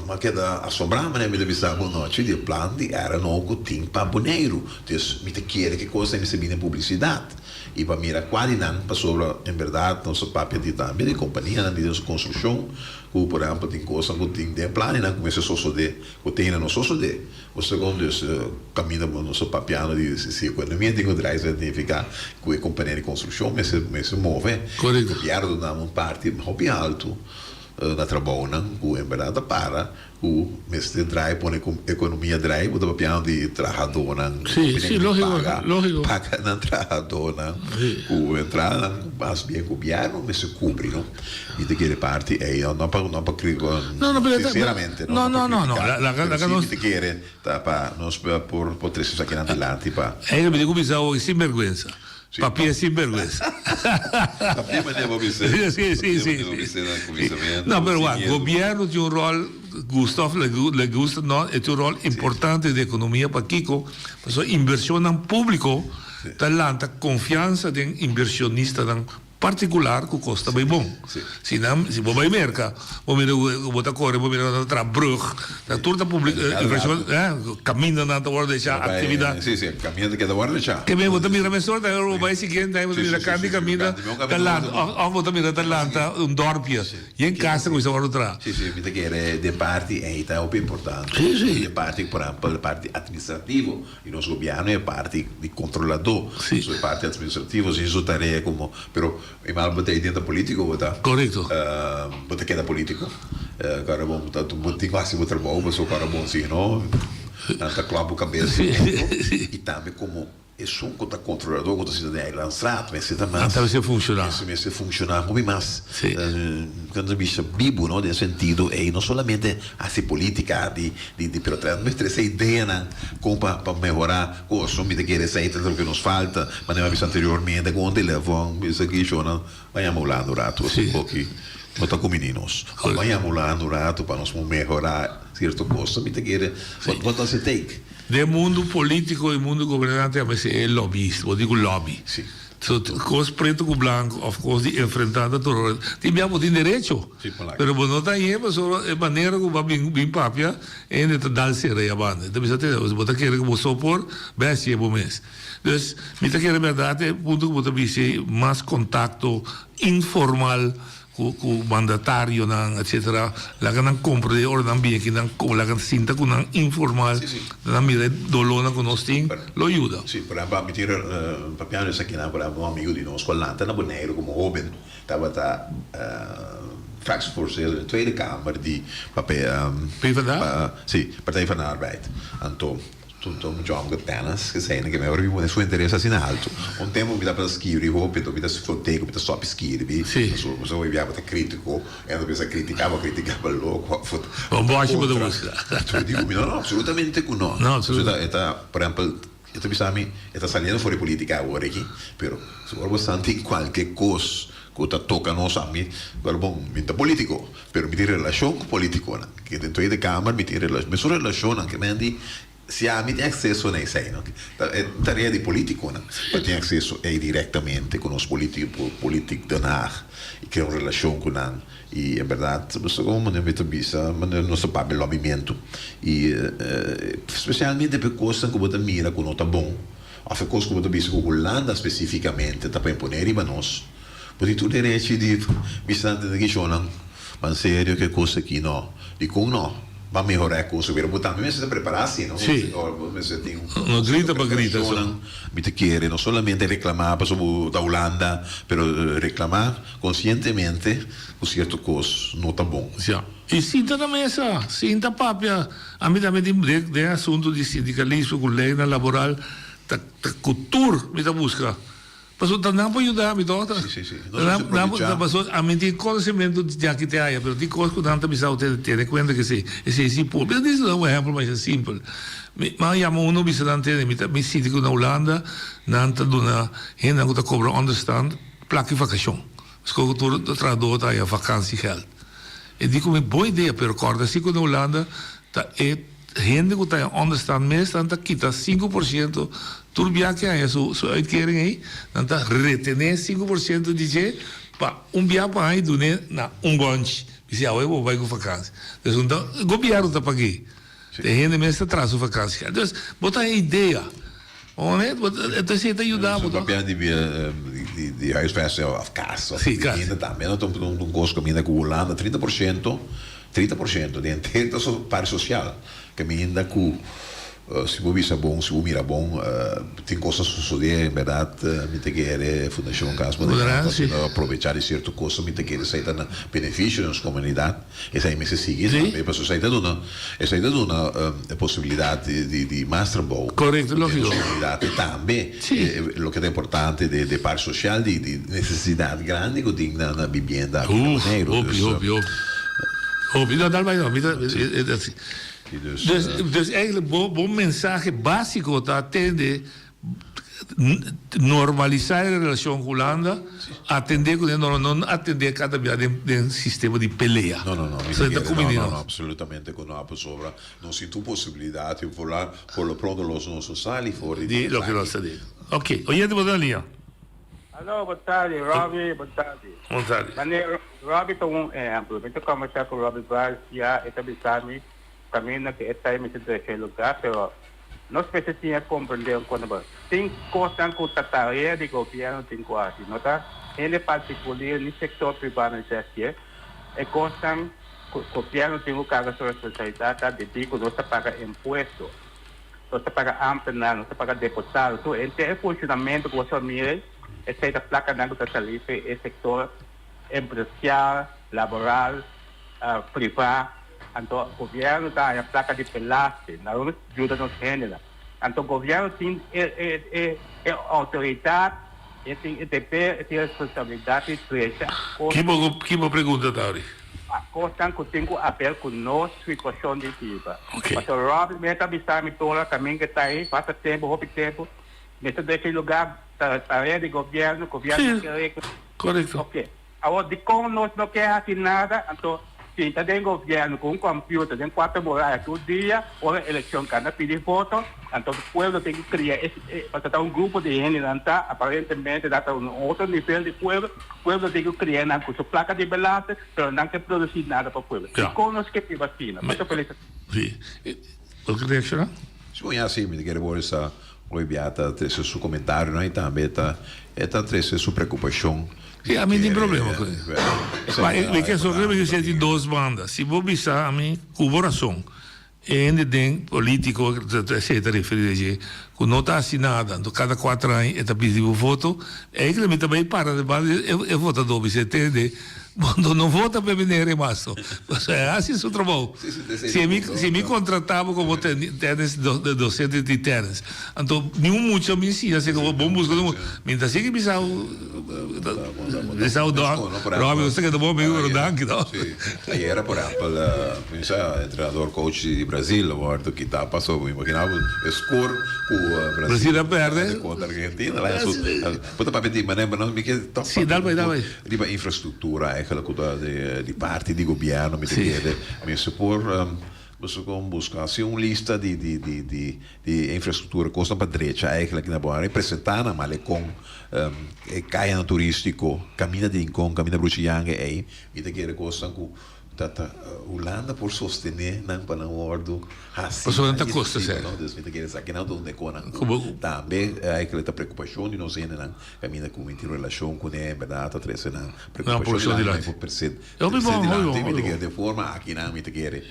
a keda asombrá manera mi ta bisa bo nochi di e plan di RNO ku tin pa Boneiru. Dus mi ta kere ku e kos ei mester bini den publisidat i pa mira kua di nan, pasobra en bèrdat nos ta papia di tambe di kompanianan di nos konstrukshon ku por ehèmpel tin kosnan ku tin den planinan ku mester sosodé ku te hende no sosodé. Bo sa kon dus kaminda bo nos ta papiando di si ekonomia tin ku drai esei ta signifiká ku e kompania di konstrukshon mester mester move. Gobièrnu ta duna un parti hopi haltu na trabounan ku en bèrdat ta para Ku mester draai pone ku ekonomia draai, bo ta papiando di trahadónan, Sí, sí, lógiko, paga, lógiko. paga nan trahadónan, ku entradanan ku mas bien gobièrnu mester kubri, no? Mi ta kere parti ei, no, no pa, no pa kri, No, no, pero ta, sinceramente, no, no no, pa no, no, kritiká, laga, pero laga sí nos mi ta kere ta pa nos por por trese esakinan dilanti pa. Ei, mi tin ku bisa awor sin bèrgwensa. Papia sin bergüenza. Papia manera bo bisa. Sí, sí, sí. Bo bisa na kuminsamentu. No, pero wak, gobierno tin un rol, gusta of le gusta no, e tin un rol importante den ekonomia. Pakiko? Pasobra invershonnan públiko ta lanta konfiansa den invershonistanan partikular ku kos ta bai bon. Si nan, si bo bai Merka, bo mira ku bo ta kore, bo mira nan ta traha brug, ta tur ta publi, invershon, eh, kamindanan ta wòrdu deshá, aktividat. Si, si, kaminda ta keda wòrdu deshá. Ke men bo ta mira mesora, ta bo bai siguiente aña bo ta mira kanti kaminda ta lanta, òf, òf bo ta mira ta lanta un dòrpje, yen kas ta kuminsá wòrdu traha. Si, si, mi ta kere den parti ei ta hopi importante. Si, si. Den parti, por ehèmpel, e parti administrativo. Di nos gobièrnu e parti di kontroladó, so e parti atministrativo si su tarea komo, pero e mal bo ta ei den ta polítiko bo ta. Korekto. Bo ta keda polítiko. Kòrda bon bo ta bo tin ku hasi bo trabou pasobra kòrda bon si no nan ta klòp bo kabes di otro i tambe komo esun ku ta kontroladó ku ta sinta den eilandsraad mester ta mas. Nan ta mester funshoná. Mester funshoná hopi mas. Kan ta bisa bibu no den sentido ei no solamente hasi polítika di di pero trae nos trece ideanan con pa pa mehora cos mi ta kere esey ta loke nos falta manera mi a bisa anteriormente con un telefon bisa ki shownan ban yama Hulanda un rato si boki no ta cumini nos ban yama Hulanda un rato pa nos por mehora cierto cos mi ta kere what does it take. Den mundo politico y mundo gobernante a mester e lobbyist bo di cu lobby. So, kos preto ku blanko òf kos di enfrentá ta tur ora. Tin bia bo tin derecho, pero bo no ta hañ'é pasobra e manera ku bo a bin bin papia, e hende ta dal sera ei abanda. E ta bisa te, bo ta kere ku bo so por, bai hasié bo mes. Dus, mi ta kere bèrdat e punto ku bo ta bisa ei, mas kontakto informal Ku ku mandatarionan etcetera laga nan comprende ora nan bini aki nan laga sinta ku nan informal nan mira e dolornan ku nos tin lo yuda. Si, por ehempel ami tin papiando esakinan por ehempel un amigo di nos ku a lanta na Boneiru komo hoben tabata fractievoorzitter den Tweede Kamer di PvdA? Si, Partij van de Arbeid. Anto Tur ta un jòm ku tènis, esei nan ke mi ora mi pone su interes asina altu. Un tempu mi tabata skirbi hopi, anto mi ta fronte ku mi ta stòp skirbi, pasobra mi sa hopi bia bo ta krítiko, e anto pensa kritiká bo kritiká bo loko òf Bo bòshi bo ta buska. Anto mi di ku mi no, no, apsolutamente ku no. No, absolutamente. E ta, por ehèmpel, e ta bisa mi, e ta saliendo for di polítika awor aki, pero si ora bo santi kualke kos ku ta toka nos, ami, ora bon, mi ta polítiko, Pero mi tin relashon ku politikonan. Ke den Tweede Kamer mi tin relashon, mesun relashonnan ke men di si ami tin akseso na esei no. Ta e tarea di politikonan pa tin akseso ei direktamente ku nos politiko, politik Den Haag i krea un relashon ku nan. I en bèrdat boso komo manera mi ta bisa manera nos ta papia lòbimentu i spesialmente pa e kosnan ku bo ta mira ku no ta bon òf e kos ku bo ta bisa ku Hulanda spesifikamente ta pa imponé riba nos. Bo tin tur derechi di bisa nan tene kishonnan, ma en serio ke kos aki no. Dikon no? Ban mehorá e kos pero bo tambe mester ta prepará si no? Sí. Bo mester tin un No grita pa grita so. Mi ta kere no solamente reklamá pasobra bo ta Hulanda pero reklamá konsientemente ku sierto kos no ta bon. Ya. I sinta na mesa, sinta papia. Ami tambe tin den den asuntu di sindikalismo ku leynan laboral ta ta ku tur mi ta buska. Pasobra ta nan por yuda mi toch? Sí, sí, sí. Nos mester probecha. Pasobra ami tin conocimento di aki te aya, pero tin cos cu nan ta bisa bo tene cuenta cu esey, esey si por. Mi ta disi nan un ehempel masha simpel. Mi a yama uno bisa nan tene, mi ta mi sinti cu na Hulanda nan ta duna hendenan cu ta cobra onderstand plaka di vacacion. Pasobra cu tur trahador ta haya vakantiegeld. E di cu mi bon idea, pero corda si cu na Hulanda ta e. Hende ku ta en onderstand mes nan ta kita 5% tur bia ke haña su su uitkering ei nan ta retené 5% di dje pa un bia pa haña i dun'é na un gònchi bis'é awe bo bai ku vakansi dus un ta gobièrnu ta pag'é e hende mes ta traha su vakansi dus bo ta haña idea entonces e ta yuda bo Papia di di huisvesting of kas of vivienda tambe no ta un kos kaminda ku Hulanda 30% 30% di henter ta parti sosial. Kaminda ku si bo bisa bon, si bo mira bon, tin kos ta sosodé. En bèrdat mi ta kere Fundashon Kas Boneiru ta haciendo aprovechá di sierto kos. Mi ta kere esei ta na benefisio di nos komunidat. Esei mester sigui tambe pasobra esei ta duna, esei ta duna e posibilidat di mas trabou den nos komunidat i tambe loke ta importante di parti sosial di nesesidat grandi ku tin na bibienda aki na Boneiru. Hopi, hopi, hopi. Hopi. No, dal bai no. Mi ta, e, e, Dus, dus, dus eigenlijk bo, bo mensahe básiko ta atende normalisá e relashon ku Hulanda, atendé ku no, no atendé kada bia den, den sistema di pelea. No, no, no. Mi So, ta ta kere, no, kumini no, nos. no, absolutamente ku no a pasobra nos tin tur posibilidat i por la, por lo pronto los nos no sali for di Di loke nos ta di. Oké, oyente bo ta na liña. Aló, bon tardi, Robbie, bon tardi. Bon tardi. Mane, Robbie ta un ehempel. Mi ta combersa cu Robbie Bars ya, e ta bisa mi caminda cu e ta y mi ta drecha e lugar, pero nos mester siña comprende un cosa bon. Tin cosnan cu ta tarea di gobierno tin cu haci, no ta hende particulier ni sector privado mester hacié. E cosnan cu gobierno tin cu carga su responsabilidad ta debí cu nos ta paga impuesto, nos ta paga ambtenaar, nos ta paga deputado, tur henter e funcionamento cu bo mira esey ta placanan cu ta sali fe e sector empresarial, laboral, priva, anto gobierno ta haya placa di belasting, nan yuda nos hendenan, anto gobierno tin e e e autoridad, e tin e deber, e tin e responsabilidad di drecha cos. Ki bo pregunta ta ori? Cosnan cu tin cu haber cu nos situacion di biba. Pasobra Robin mes ta bisa mi tur ora caminda ta ey, basta tempo, hopi tempo, mester drecha e lugar, ta tarea di gobierno, gobierno Sí, ke regla. correcto. Ok. Awor dikon nos no ke hasi nada? Anto sinta den gobierno ku un computer den cuatro muraya tur dia ora eleccion kanda pidi voto, anto pueblo tin ku kria e pasobra ta un grupo di hendenan ta aparentemente ta ta un otro nivel di pueblo, pueblo tin ku kria nan ku su placa di belasting pero nan ke produci nada pa pueblo. Dikon nos ke biba asina? Mucho felicitacion. Sí. Bo ke reacciona? Si bo ya si, mi ta kere bo esa hoy bia ta trece su comentarionan y tambe ta e ta trece su preocupacion. Si, ami tin problema cu e. Ma e ke so creo cu tin dos banda. Si bo bisa ami cu bo razon e hende den politico esey ta referi na dje cu no ta haci nada anto cada cuatro aña e ta pidi bo voto eigenlijk mi ta bay para den banda e votador bisa e tende Bo no vota pa e meneer e mas no. Pasobra e hasi su trabou. Si mi si mi contrata bo como tennis docente di tennis, anto ni un mucha mi siña si bo busca un mi ta sigui bisa bo bisa bo don Robby nos ta keda bon amigo pero danki no. Ayera por ehempel mi sa entrenador coach di Brazil a wordo kita pasobra mi imagina bo e score cu Brazil a perde contra Argentina. Bo ta papia di manera pero mi ke tok Sí, dal bai, dal bai. riba infrastructura eigenlijk ku ta di parti di gobierno mi ta kere mester por boso kon buska hasi un lista di di di di di infrastructura kosnan pa drecha eigenlijk na Bonaire y presenta nan malekon e kayanan turistiko kaminda di Rincon kaminda Bruchi Yange ey mi ta kere kosnan ku. Ta ta Hulanda por sostené nan pa nan wòrdu hasi Pasobra nan ta kosta sèr. No, dus mi ta kere sa kinan ta un dekonan ku tambe eigenlijk ta preokupashon di nos hendenan kaminda ku mi tin relashon kuné en bèrdat ta trese nan preokupashon dilanti mi por trese dilanti mi ta kere den forma akinan mi ta kere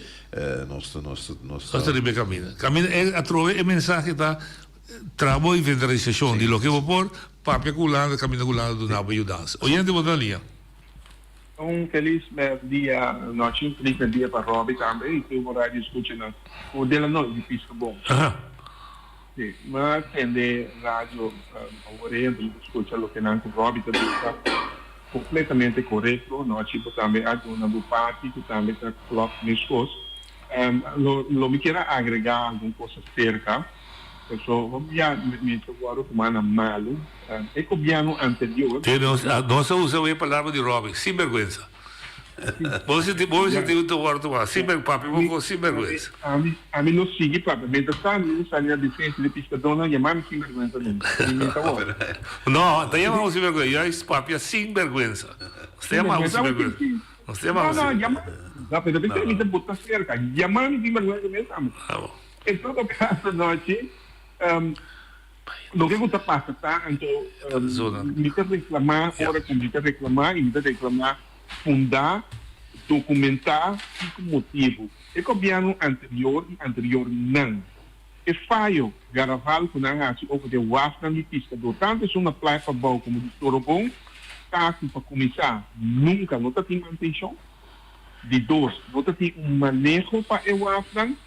nos nos nos Nos ta riba e kaminda. Kaminda e atrobe e mensahe ta traha bo inventarisashon di loke bo por papia ku Hulanda kaminda ku Hulanda duna bo yudansa. Oyente bo ta na liña. Un felis merdia nochi, un felis merdia pa Robby tambe y tur bo radio escuchanan cu de la nochi di Pisca Bon. Si, mi a tende radio awor ey anto mi ta scucha loke nan cu Robby ta bisa completamente corecto. Nochi bo tambe a duna bo parti cu tambe ta klop mescos. Lo mi kier a agrega algun cos acerca. Paso hopi ya mi ta wòrdu tumá na malu. E gobièrnu anterior. Te nos nos a usa e palabra di Robin, sinbergwensa. Bo sinti bo sinti ku ta wòrdu tumá sinber papia bo ku sinbergwensa. Ami ami lo sigui papia. Mientras tantu mi ta sali na defensa di piskadónan yama mi sinbergwensa nunka. Mi mi ta wòrdu. No, ta yama bo sinbergwensa. Juist papia sinbergwensa. Nos ta yama bo sinbergwensa. Nos ta yama bo No, no, yama. No, pero mi ta bo ta serka. Yama mi sinbergwensa mes tambe. En todo caso nochi, loke cu ta pasa ta anto mi ta reclama ora cu mi ta reclama y mi ta reclama funda, documenta y cu motibo. E gobierno anterior y anteriornan, e fayo garaval cu nan haci over de wafnan di piscador, tanto esun na Playa Pabao como di Sorobon, ta cu pa cuminsa nunca no ta tin mantencion. Di dos, no ta tin un maneho pa e wafnan.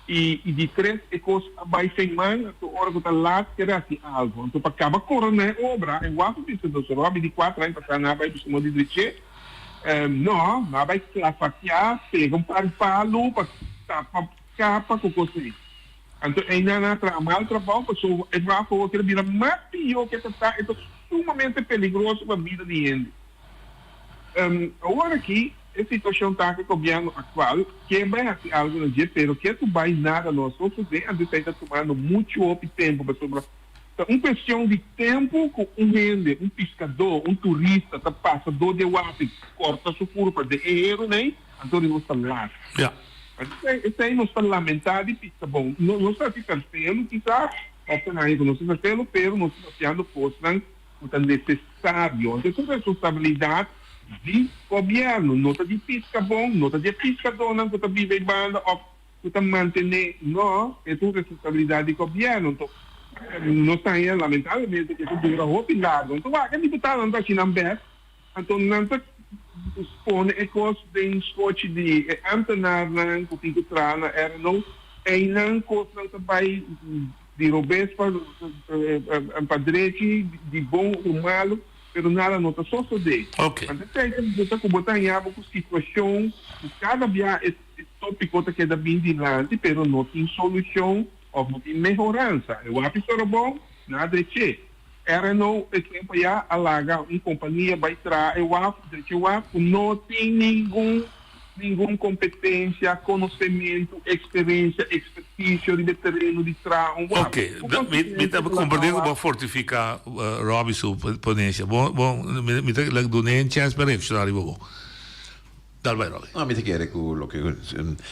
I i di tres, e kos a bai fen man, anto ora ku ta lat kere hasi algu. Anto pa kaba koroná e obra, e waf a bisa nos, Robi, di kuater aña pasá nan a bai bisa nos di drech'é. No, nan a bai klafakiá, pega un par di palu pa tapa kapa ku kos ei. Anto einan nan a traha mal trabou, pasobra e waf awor kere bira mas pió ke ta ta, e ta sumamente peligroso pa bida di hende. Awor aki e situacion ta cu e gobierno actual kier bay haci algo na dje pero kier cu bay nada no a sosode anto esey ta tumando mucho hopi tempo pasobra ta un cuestion di tempo cu un hende, un piscador, un turista ta pasa door di e water y corta su curpa den e hero ney anto di nos ta laat. Anto esey nos ta lamenta di pisca bon no sa si tercelo kisas of ta haña cu nos ta tercelo pero nos ta papiando cosnan ku ta nesesario. Anto e responsabilidat di gobièrnu, no ta di piskabon, no ta di e piskadónan ku ta biba ei banda òf ku ta mantené, no, e ta un responsabilidat di gobièrnu. Anto nos ta haña lamentablemente ku e ta dura hopi largu. Anto wak e diputadonan ta haci nan bèst, anto nan ta pone e kos den skochi di e ámtenarnan ku tin ku traha na RNO, einan kosnan ta bai. Di robes pa pa drechi, di bon ku malu, pero nada no ta sosodé. Anto esei ta bisa ku bo ta haña bo ku situashon ku kada bia e tópiko ta keda bin dilanti, pero no tin solushon òf no tin mehoransa. E wapi Sorobon nan a drech'é. RNO e tempu ayá a laga un kompania bai traha e waf, drecha e waf, ku no tin ningun ningun kompetensia, konosementu, eksperensia, ekspertisio riba e tereno di traha un waf. Ok, mi mi ta komprendé ku bo a fortifiká Robby su ponensia. Bo bo mi ta dun'é un chèns pa reakshoná riba bo. Dal bai Robby. No, mi ta kere ku loke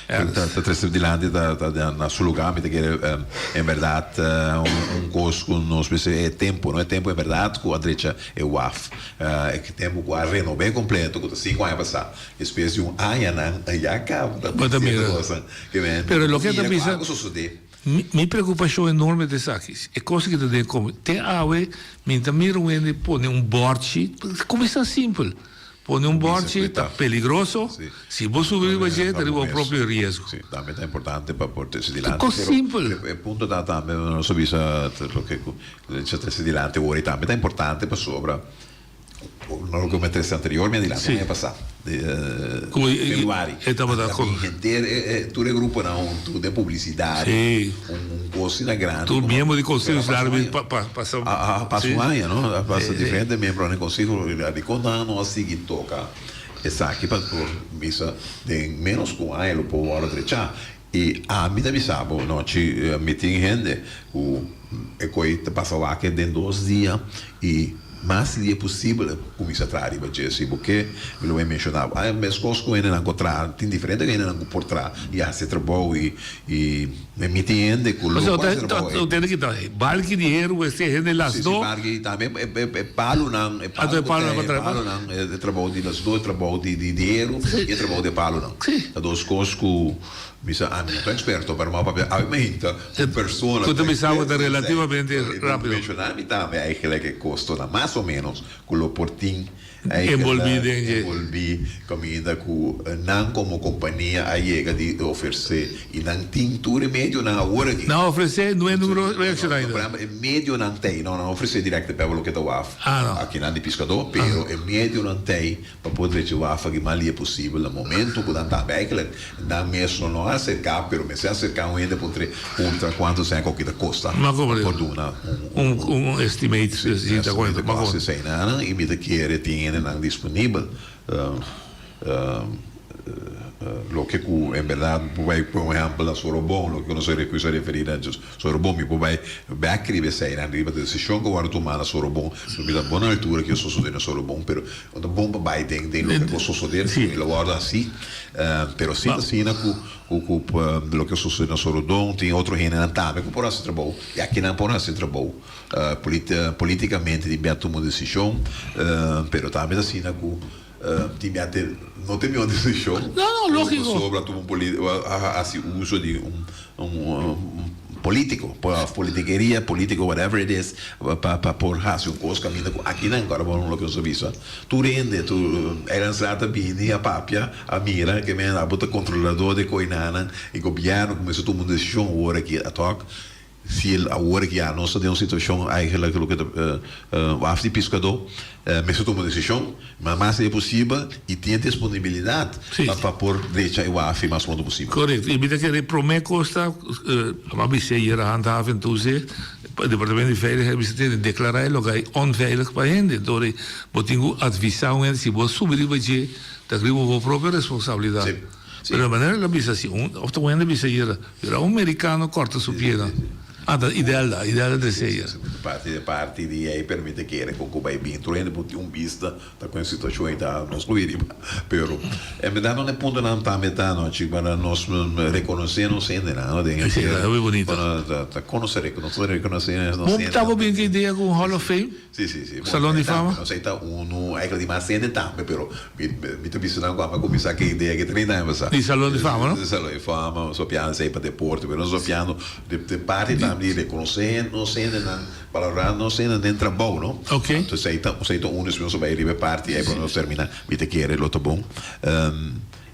ta ta trese dilanti ta ta na su lugá. Mi ta kere en bèrdat un kos ku nos mester e tempu, no? E tempu en bèrdat ku a drecha e waf, e tempu ku a renob'é kompleto ku ta sinku aña pasá. Despues di un añanan ya kaba ta Bo ta cierto mira. cosnan ke men Pero no loke ta mira ku bisa, algo sosode. mi, mi preocupacion enorme ta esaki, e cosa ki ta den komi. Te awe mi ta mira un hende pone un borchi, cuminsa simpel, pone un Cuminsa borchi ta cuita. peligroso, Si. si bo subi Tambe riba dje ta ta riba bo bo mes. propio riesgo. Si, tambe ta importante pa por trece Ta dilanti, cos pero simpel. e punto ta tambe nos a bisa loke cu sa trece dilanti awor y tambe ta importante pasobra No loke mi a trese anterior mi a dilanti aña pasá februari a henter tur e gruponan huntu den publisidat un kos asina grandi Tur miembro di konseho insular a pasa a pasa un aña no a pasa diferente miembronan di konseho dikon nan no a sigui toka esaki pa por bisa den menos ku un aña lo por wòrdu drechá I ami ta bisa bo nochi mi tin hende ku e koi ta pasa wak den dos dia i. Mas lie posibel kuminsá traha riba dje. Si bo ke, mi lo bai menshoná bo. Ai, meskos ku hendenan ku traha, tin diferente hendenan ku por traha i hasi e trabou i i mi tin hende ku lo por hasi e trabou ei. Osea, tene ki ta balki di heru ku esei hende las do. Si, si, balki tambe e e palunan, e palu ku ta e palunan, e trabou di las do, e trabou di di heru i e trabou di e palunan. Ta dos kos ku Mi sa ami no ta experto pero m'a papia awe mainta un persona Cu ta bisa bo ta relativamente rapido. Menciona mi tambe eigenlijk e costonan mas o menos cu lo por tin Envolvi den dje. Envolvi caminda cu nan como compania a yega di ofrece y nan tin tur e medionan awor aki. Nan a ofrece no e numero reacciona ainda. Por ehempel e medionan t'ey no nan a ofrece directe pa loke ta waf akinan di piscador pero e medionan t'ey Pa por drecha waf aki mas lie posibel na momento ku nan tambe eigenlijk nan mes lo no a aserká pero mester aserká un hende puntra puntra kuantu sèn ku ta kosta pa por duna un un estimate si ta kuenta kosta eseinan i mi ta kere tin hendenan disponibel. Loke ku en bèrdat bo bai por ehèmpel na Sorobon, loke ku nos a kusa referí na Sorobon, mi por bai bèk riba eseinan, riba desishon ku a wòrdu tumá na Sorobon, no mi ta bon na altura ke a sosodé na Sorobon, pero no ta bon pa bai den den loke ku a sosodé, pasobra el a wòrdu hasí. Pero si ta asina ku ku loke a sosodé na Sorobon, tin otro hendenan tambe ku por hasi trabou, i akinan por hasi trabou polítikamente tin bia tuma un desishon, pero tambe ta asina ku. Tin bia te no te mihó desishon. No, no, lógiko. Pasobra tuma un poli a hasi uso di un un polítiko, òf politikeria, polítiko, whatever it is, pa pa por hasi un kos kaminda ku akinan ku ora bo loke nos a bisa. Tur hende, tur eiland sa ta bini a papia, a mira ke men abo ta kontroladó di koinanan i gobièrnu kuminsá tuma un desishon ora ki a tok. Si el awor aki ya nos ta den un situacion eigenlijk loke ta waf di piscador mester tuma un decision ma mas e posibel y tin e disponibilidad pa por drecha e waf mas pronto posibel. Correcto y mi ta kere prome cos ta a bisa ayer a handhaven toezicht departamento di veiligheid mester tene declara e loke ay onveilig pa hende enton bo tin cu advisa un hende si bo subi riba dje ta riba bo propio responsabilidad. Pero manera el a bisa si un of ta un hende bisa ayera, pero un mericano corta su piena. Ah, ta Idelda, Idelda Dresella. Parti de parti di ei permite kere con cu bay bin. Tur hende por tin un bista ta con e situacion ei ta nos lo riba. Pero en berdad no e puntonan tambe ta no chico para nos reconoce nos hendenan no den Esei ta hopi bonito. Ta conoce nos ta reconoce nos hendenan. Bo tabo bin cu idea cu un Hall of Fame? Si, si, si. Salon di Fama? Nos ei ta unu, eigenlijk di mas hende tambe, pero mi, mi ta bisa nan ku ami a kuminsá ku e idea ke 30 aña pasá. Di Salon di Fama, no? Di Salon di Fama, nos papiando esei pa deporte, pero nos papiando di, di parti tambe di rekonosé nos hendenan, balorá nos hendenan den trabou, no? Ok. Anto esei ta, esei ta unu, despues nos a bai riba e parti ei, prome nos terminá, mi ta kere lo ta bon.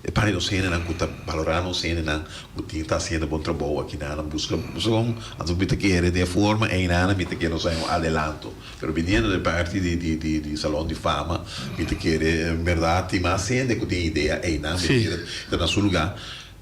E parti nos hendenan ku ta balorá nos hendenan ku tin ta hasiendo bon trabou aki nan a buska buska anto mi ta kere den e forma einan mi ta kere nos haña un adelanto pero biniendo den parti di di di di salon di fama mi ta kere en bèrdat tin mas hende ku tin idea einan mi ta kere ta na su lugá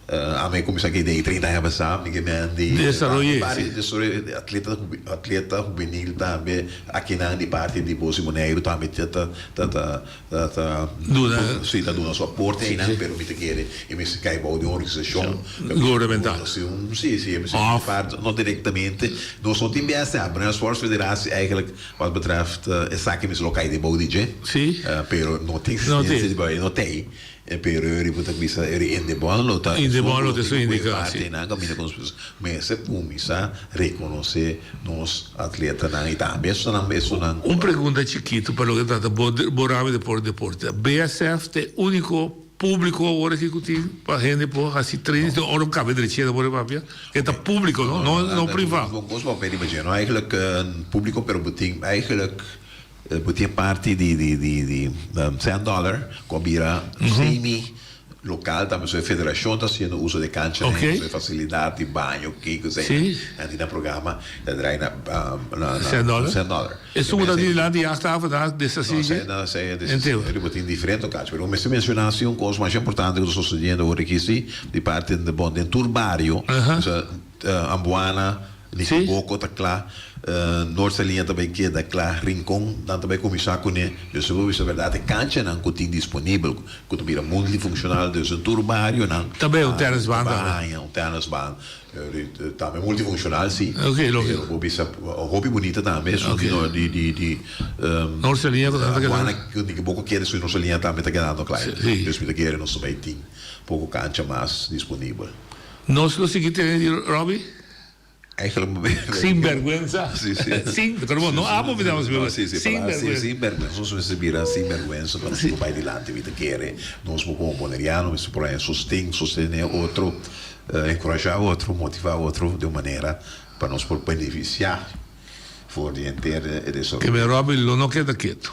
ami a kuminsá ku e idea 30 aña pasá mi ke men di Desaroy'é si desaroy'é atleta atleta hubenil tambe akinan di parti di Bos di Boneiru tambe ta ta ta Ta ta Duna. Si, ta duna su aporte einan, pero mi ta kere e mester kai bou di un organisashon. Gubernamental. Si, un, si, si, e mester Of. parte, no direktamente. Nos no tin BSA, Bonaire Sports Federatie, eigenlijk wat betreft esaki mester lo kai den bou di dje. Si. Pero no tin No tin. existencia di bou, no t'ei. Pero e riba ta bisa e Indebon lo ta Indebon lo ta su indica, si. Parte nan caminda cu nos mester cuminsa reconoce nos atletanan y tambe esunnan esunnan. Un pregunta chikito pa loke ta trata bo bo rami de por deporte. BSF ta e unico publico awor aki cu tin pa hende por haci training tin ora cabe drechera por e papia? E ta publico no, no no priva. Bon cos bo pedi pa dje no eigenlijk publico pero bo tin eigenlijk. Bo tin e parti di di di di Sand Dollar ku a bira semi lokal tambe so e federashon ta hasiendo uso di e kanchanan Oké. so e fasilidat di baño kiko esei Sí. nan tin nan programa ta draai na na Sand Dollar? Sand Dollar. Esun ku ta dilanti di jachthaven ta desasí No, dje? no, esei a Enteo. desasí. Bo tin diferente kancha pero mester menshoná si un kos masha importante ku ta sosodiendo awor aki si di parti di bon den tur bario Aha. Ambuana. Nikiboko ta kla, Noord Saliña ta bai keda kla, Rincon nan ta bai kuminsá kuné. Dus bo bisa bèrdat e kanchanan ku tin disponibel ku ta bira multifunshonal dus den tur barionan Ta bai un tènisbaan ta bai haña un tènisbaan. Tambe multifunshonal si. Pero bo bisa hopi bunita tambe esun di di di di Noord Saliña ku nan ta keda. Nikiboko kere esun di Noord Saliña tambe ta kedando kla. Dus mi ta kere nos ta bai tin poko kancha mas disponibel. Nos lo sigui tene di Robby? Eigenlijk mo be. Sin bergwensa. Si, si. Sin, pero bo no abo mi damos No, si, si. Sin bergwensa. Sin bergwensa. Nos mester bira sin bergwensa pa nos por bai dilanti. Mi ta kere nos por como boneriano mester por haña sosten, sostene otro, enkurashá otro, motivá otro di un manera pa nos por benefisiá for di henter e desaroyo. Ke men Robby lo no keda ketu.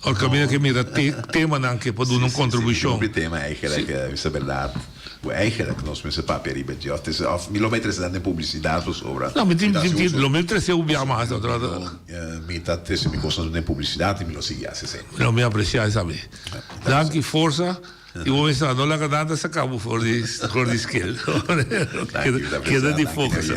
Or kaminda ke mira te temanan ke por duna un kontribushon. Hopi tema eigenlijk, bisa berdad. Ku eigenlijk nos mester papia riba dje. Of tese of mi lo bai trese nan den publisidat pasobra. No, mi tin tin tin lo mi trese un bia mas otro rato. Mi ta trese mi kosnan den publisidat i mi lo sigui hasi esei. No, mi apresia esaki. Danki, forsa. I bo mester no laga nada saca bo for di for di skel. Keda di focus.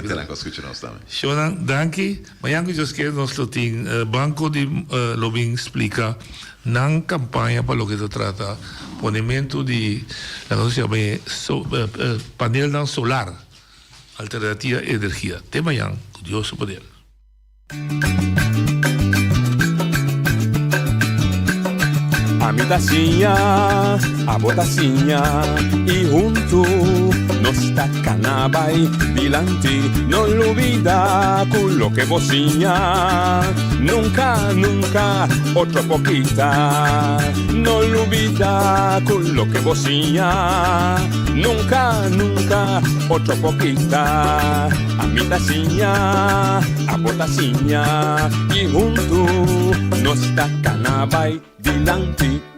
Shonan, danki. Mañan cu Dios kier nos lo tin Banco di lo bin splica nan campaña pa loke ta trata ponemento di laga nos yama e panelnan solar, alternativa energia. Te mañan cu Dios su poder. Ami ta siña, abo ta siña y huntu nos ta cana bay dilanti. No lubida cu loke bo siña nunca, nunca otro por kita. No lubida cu loke bo siña nunca, nunca otro por kita. Ami ta siña, abo ta siña y huntu nos ta cana bay dilanti.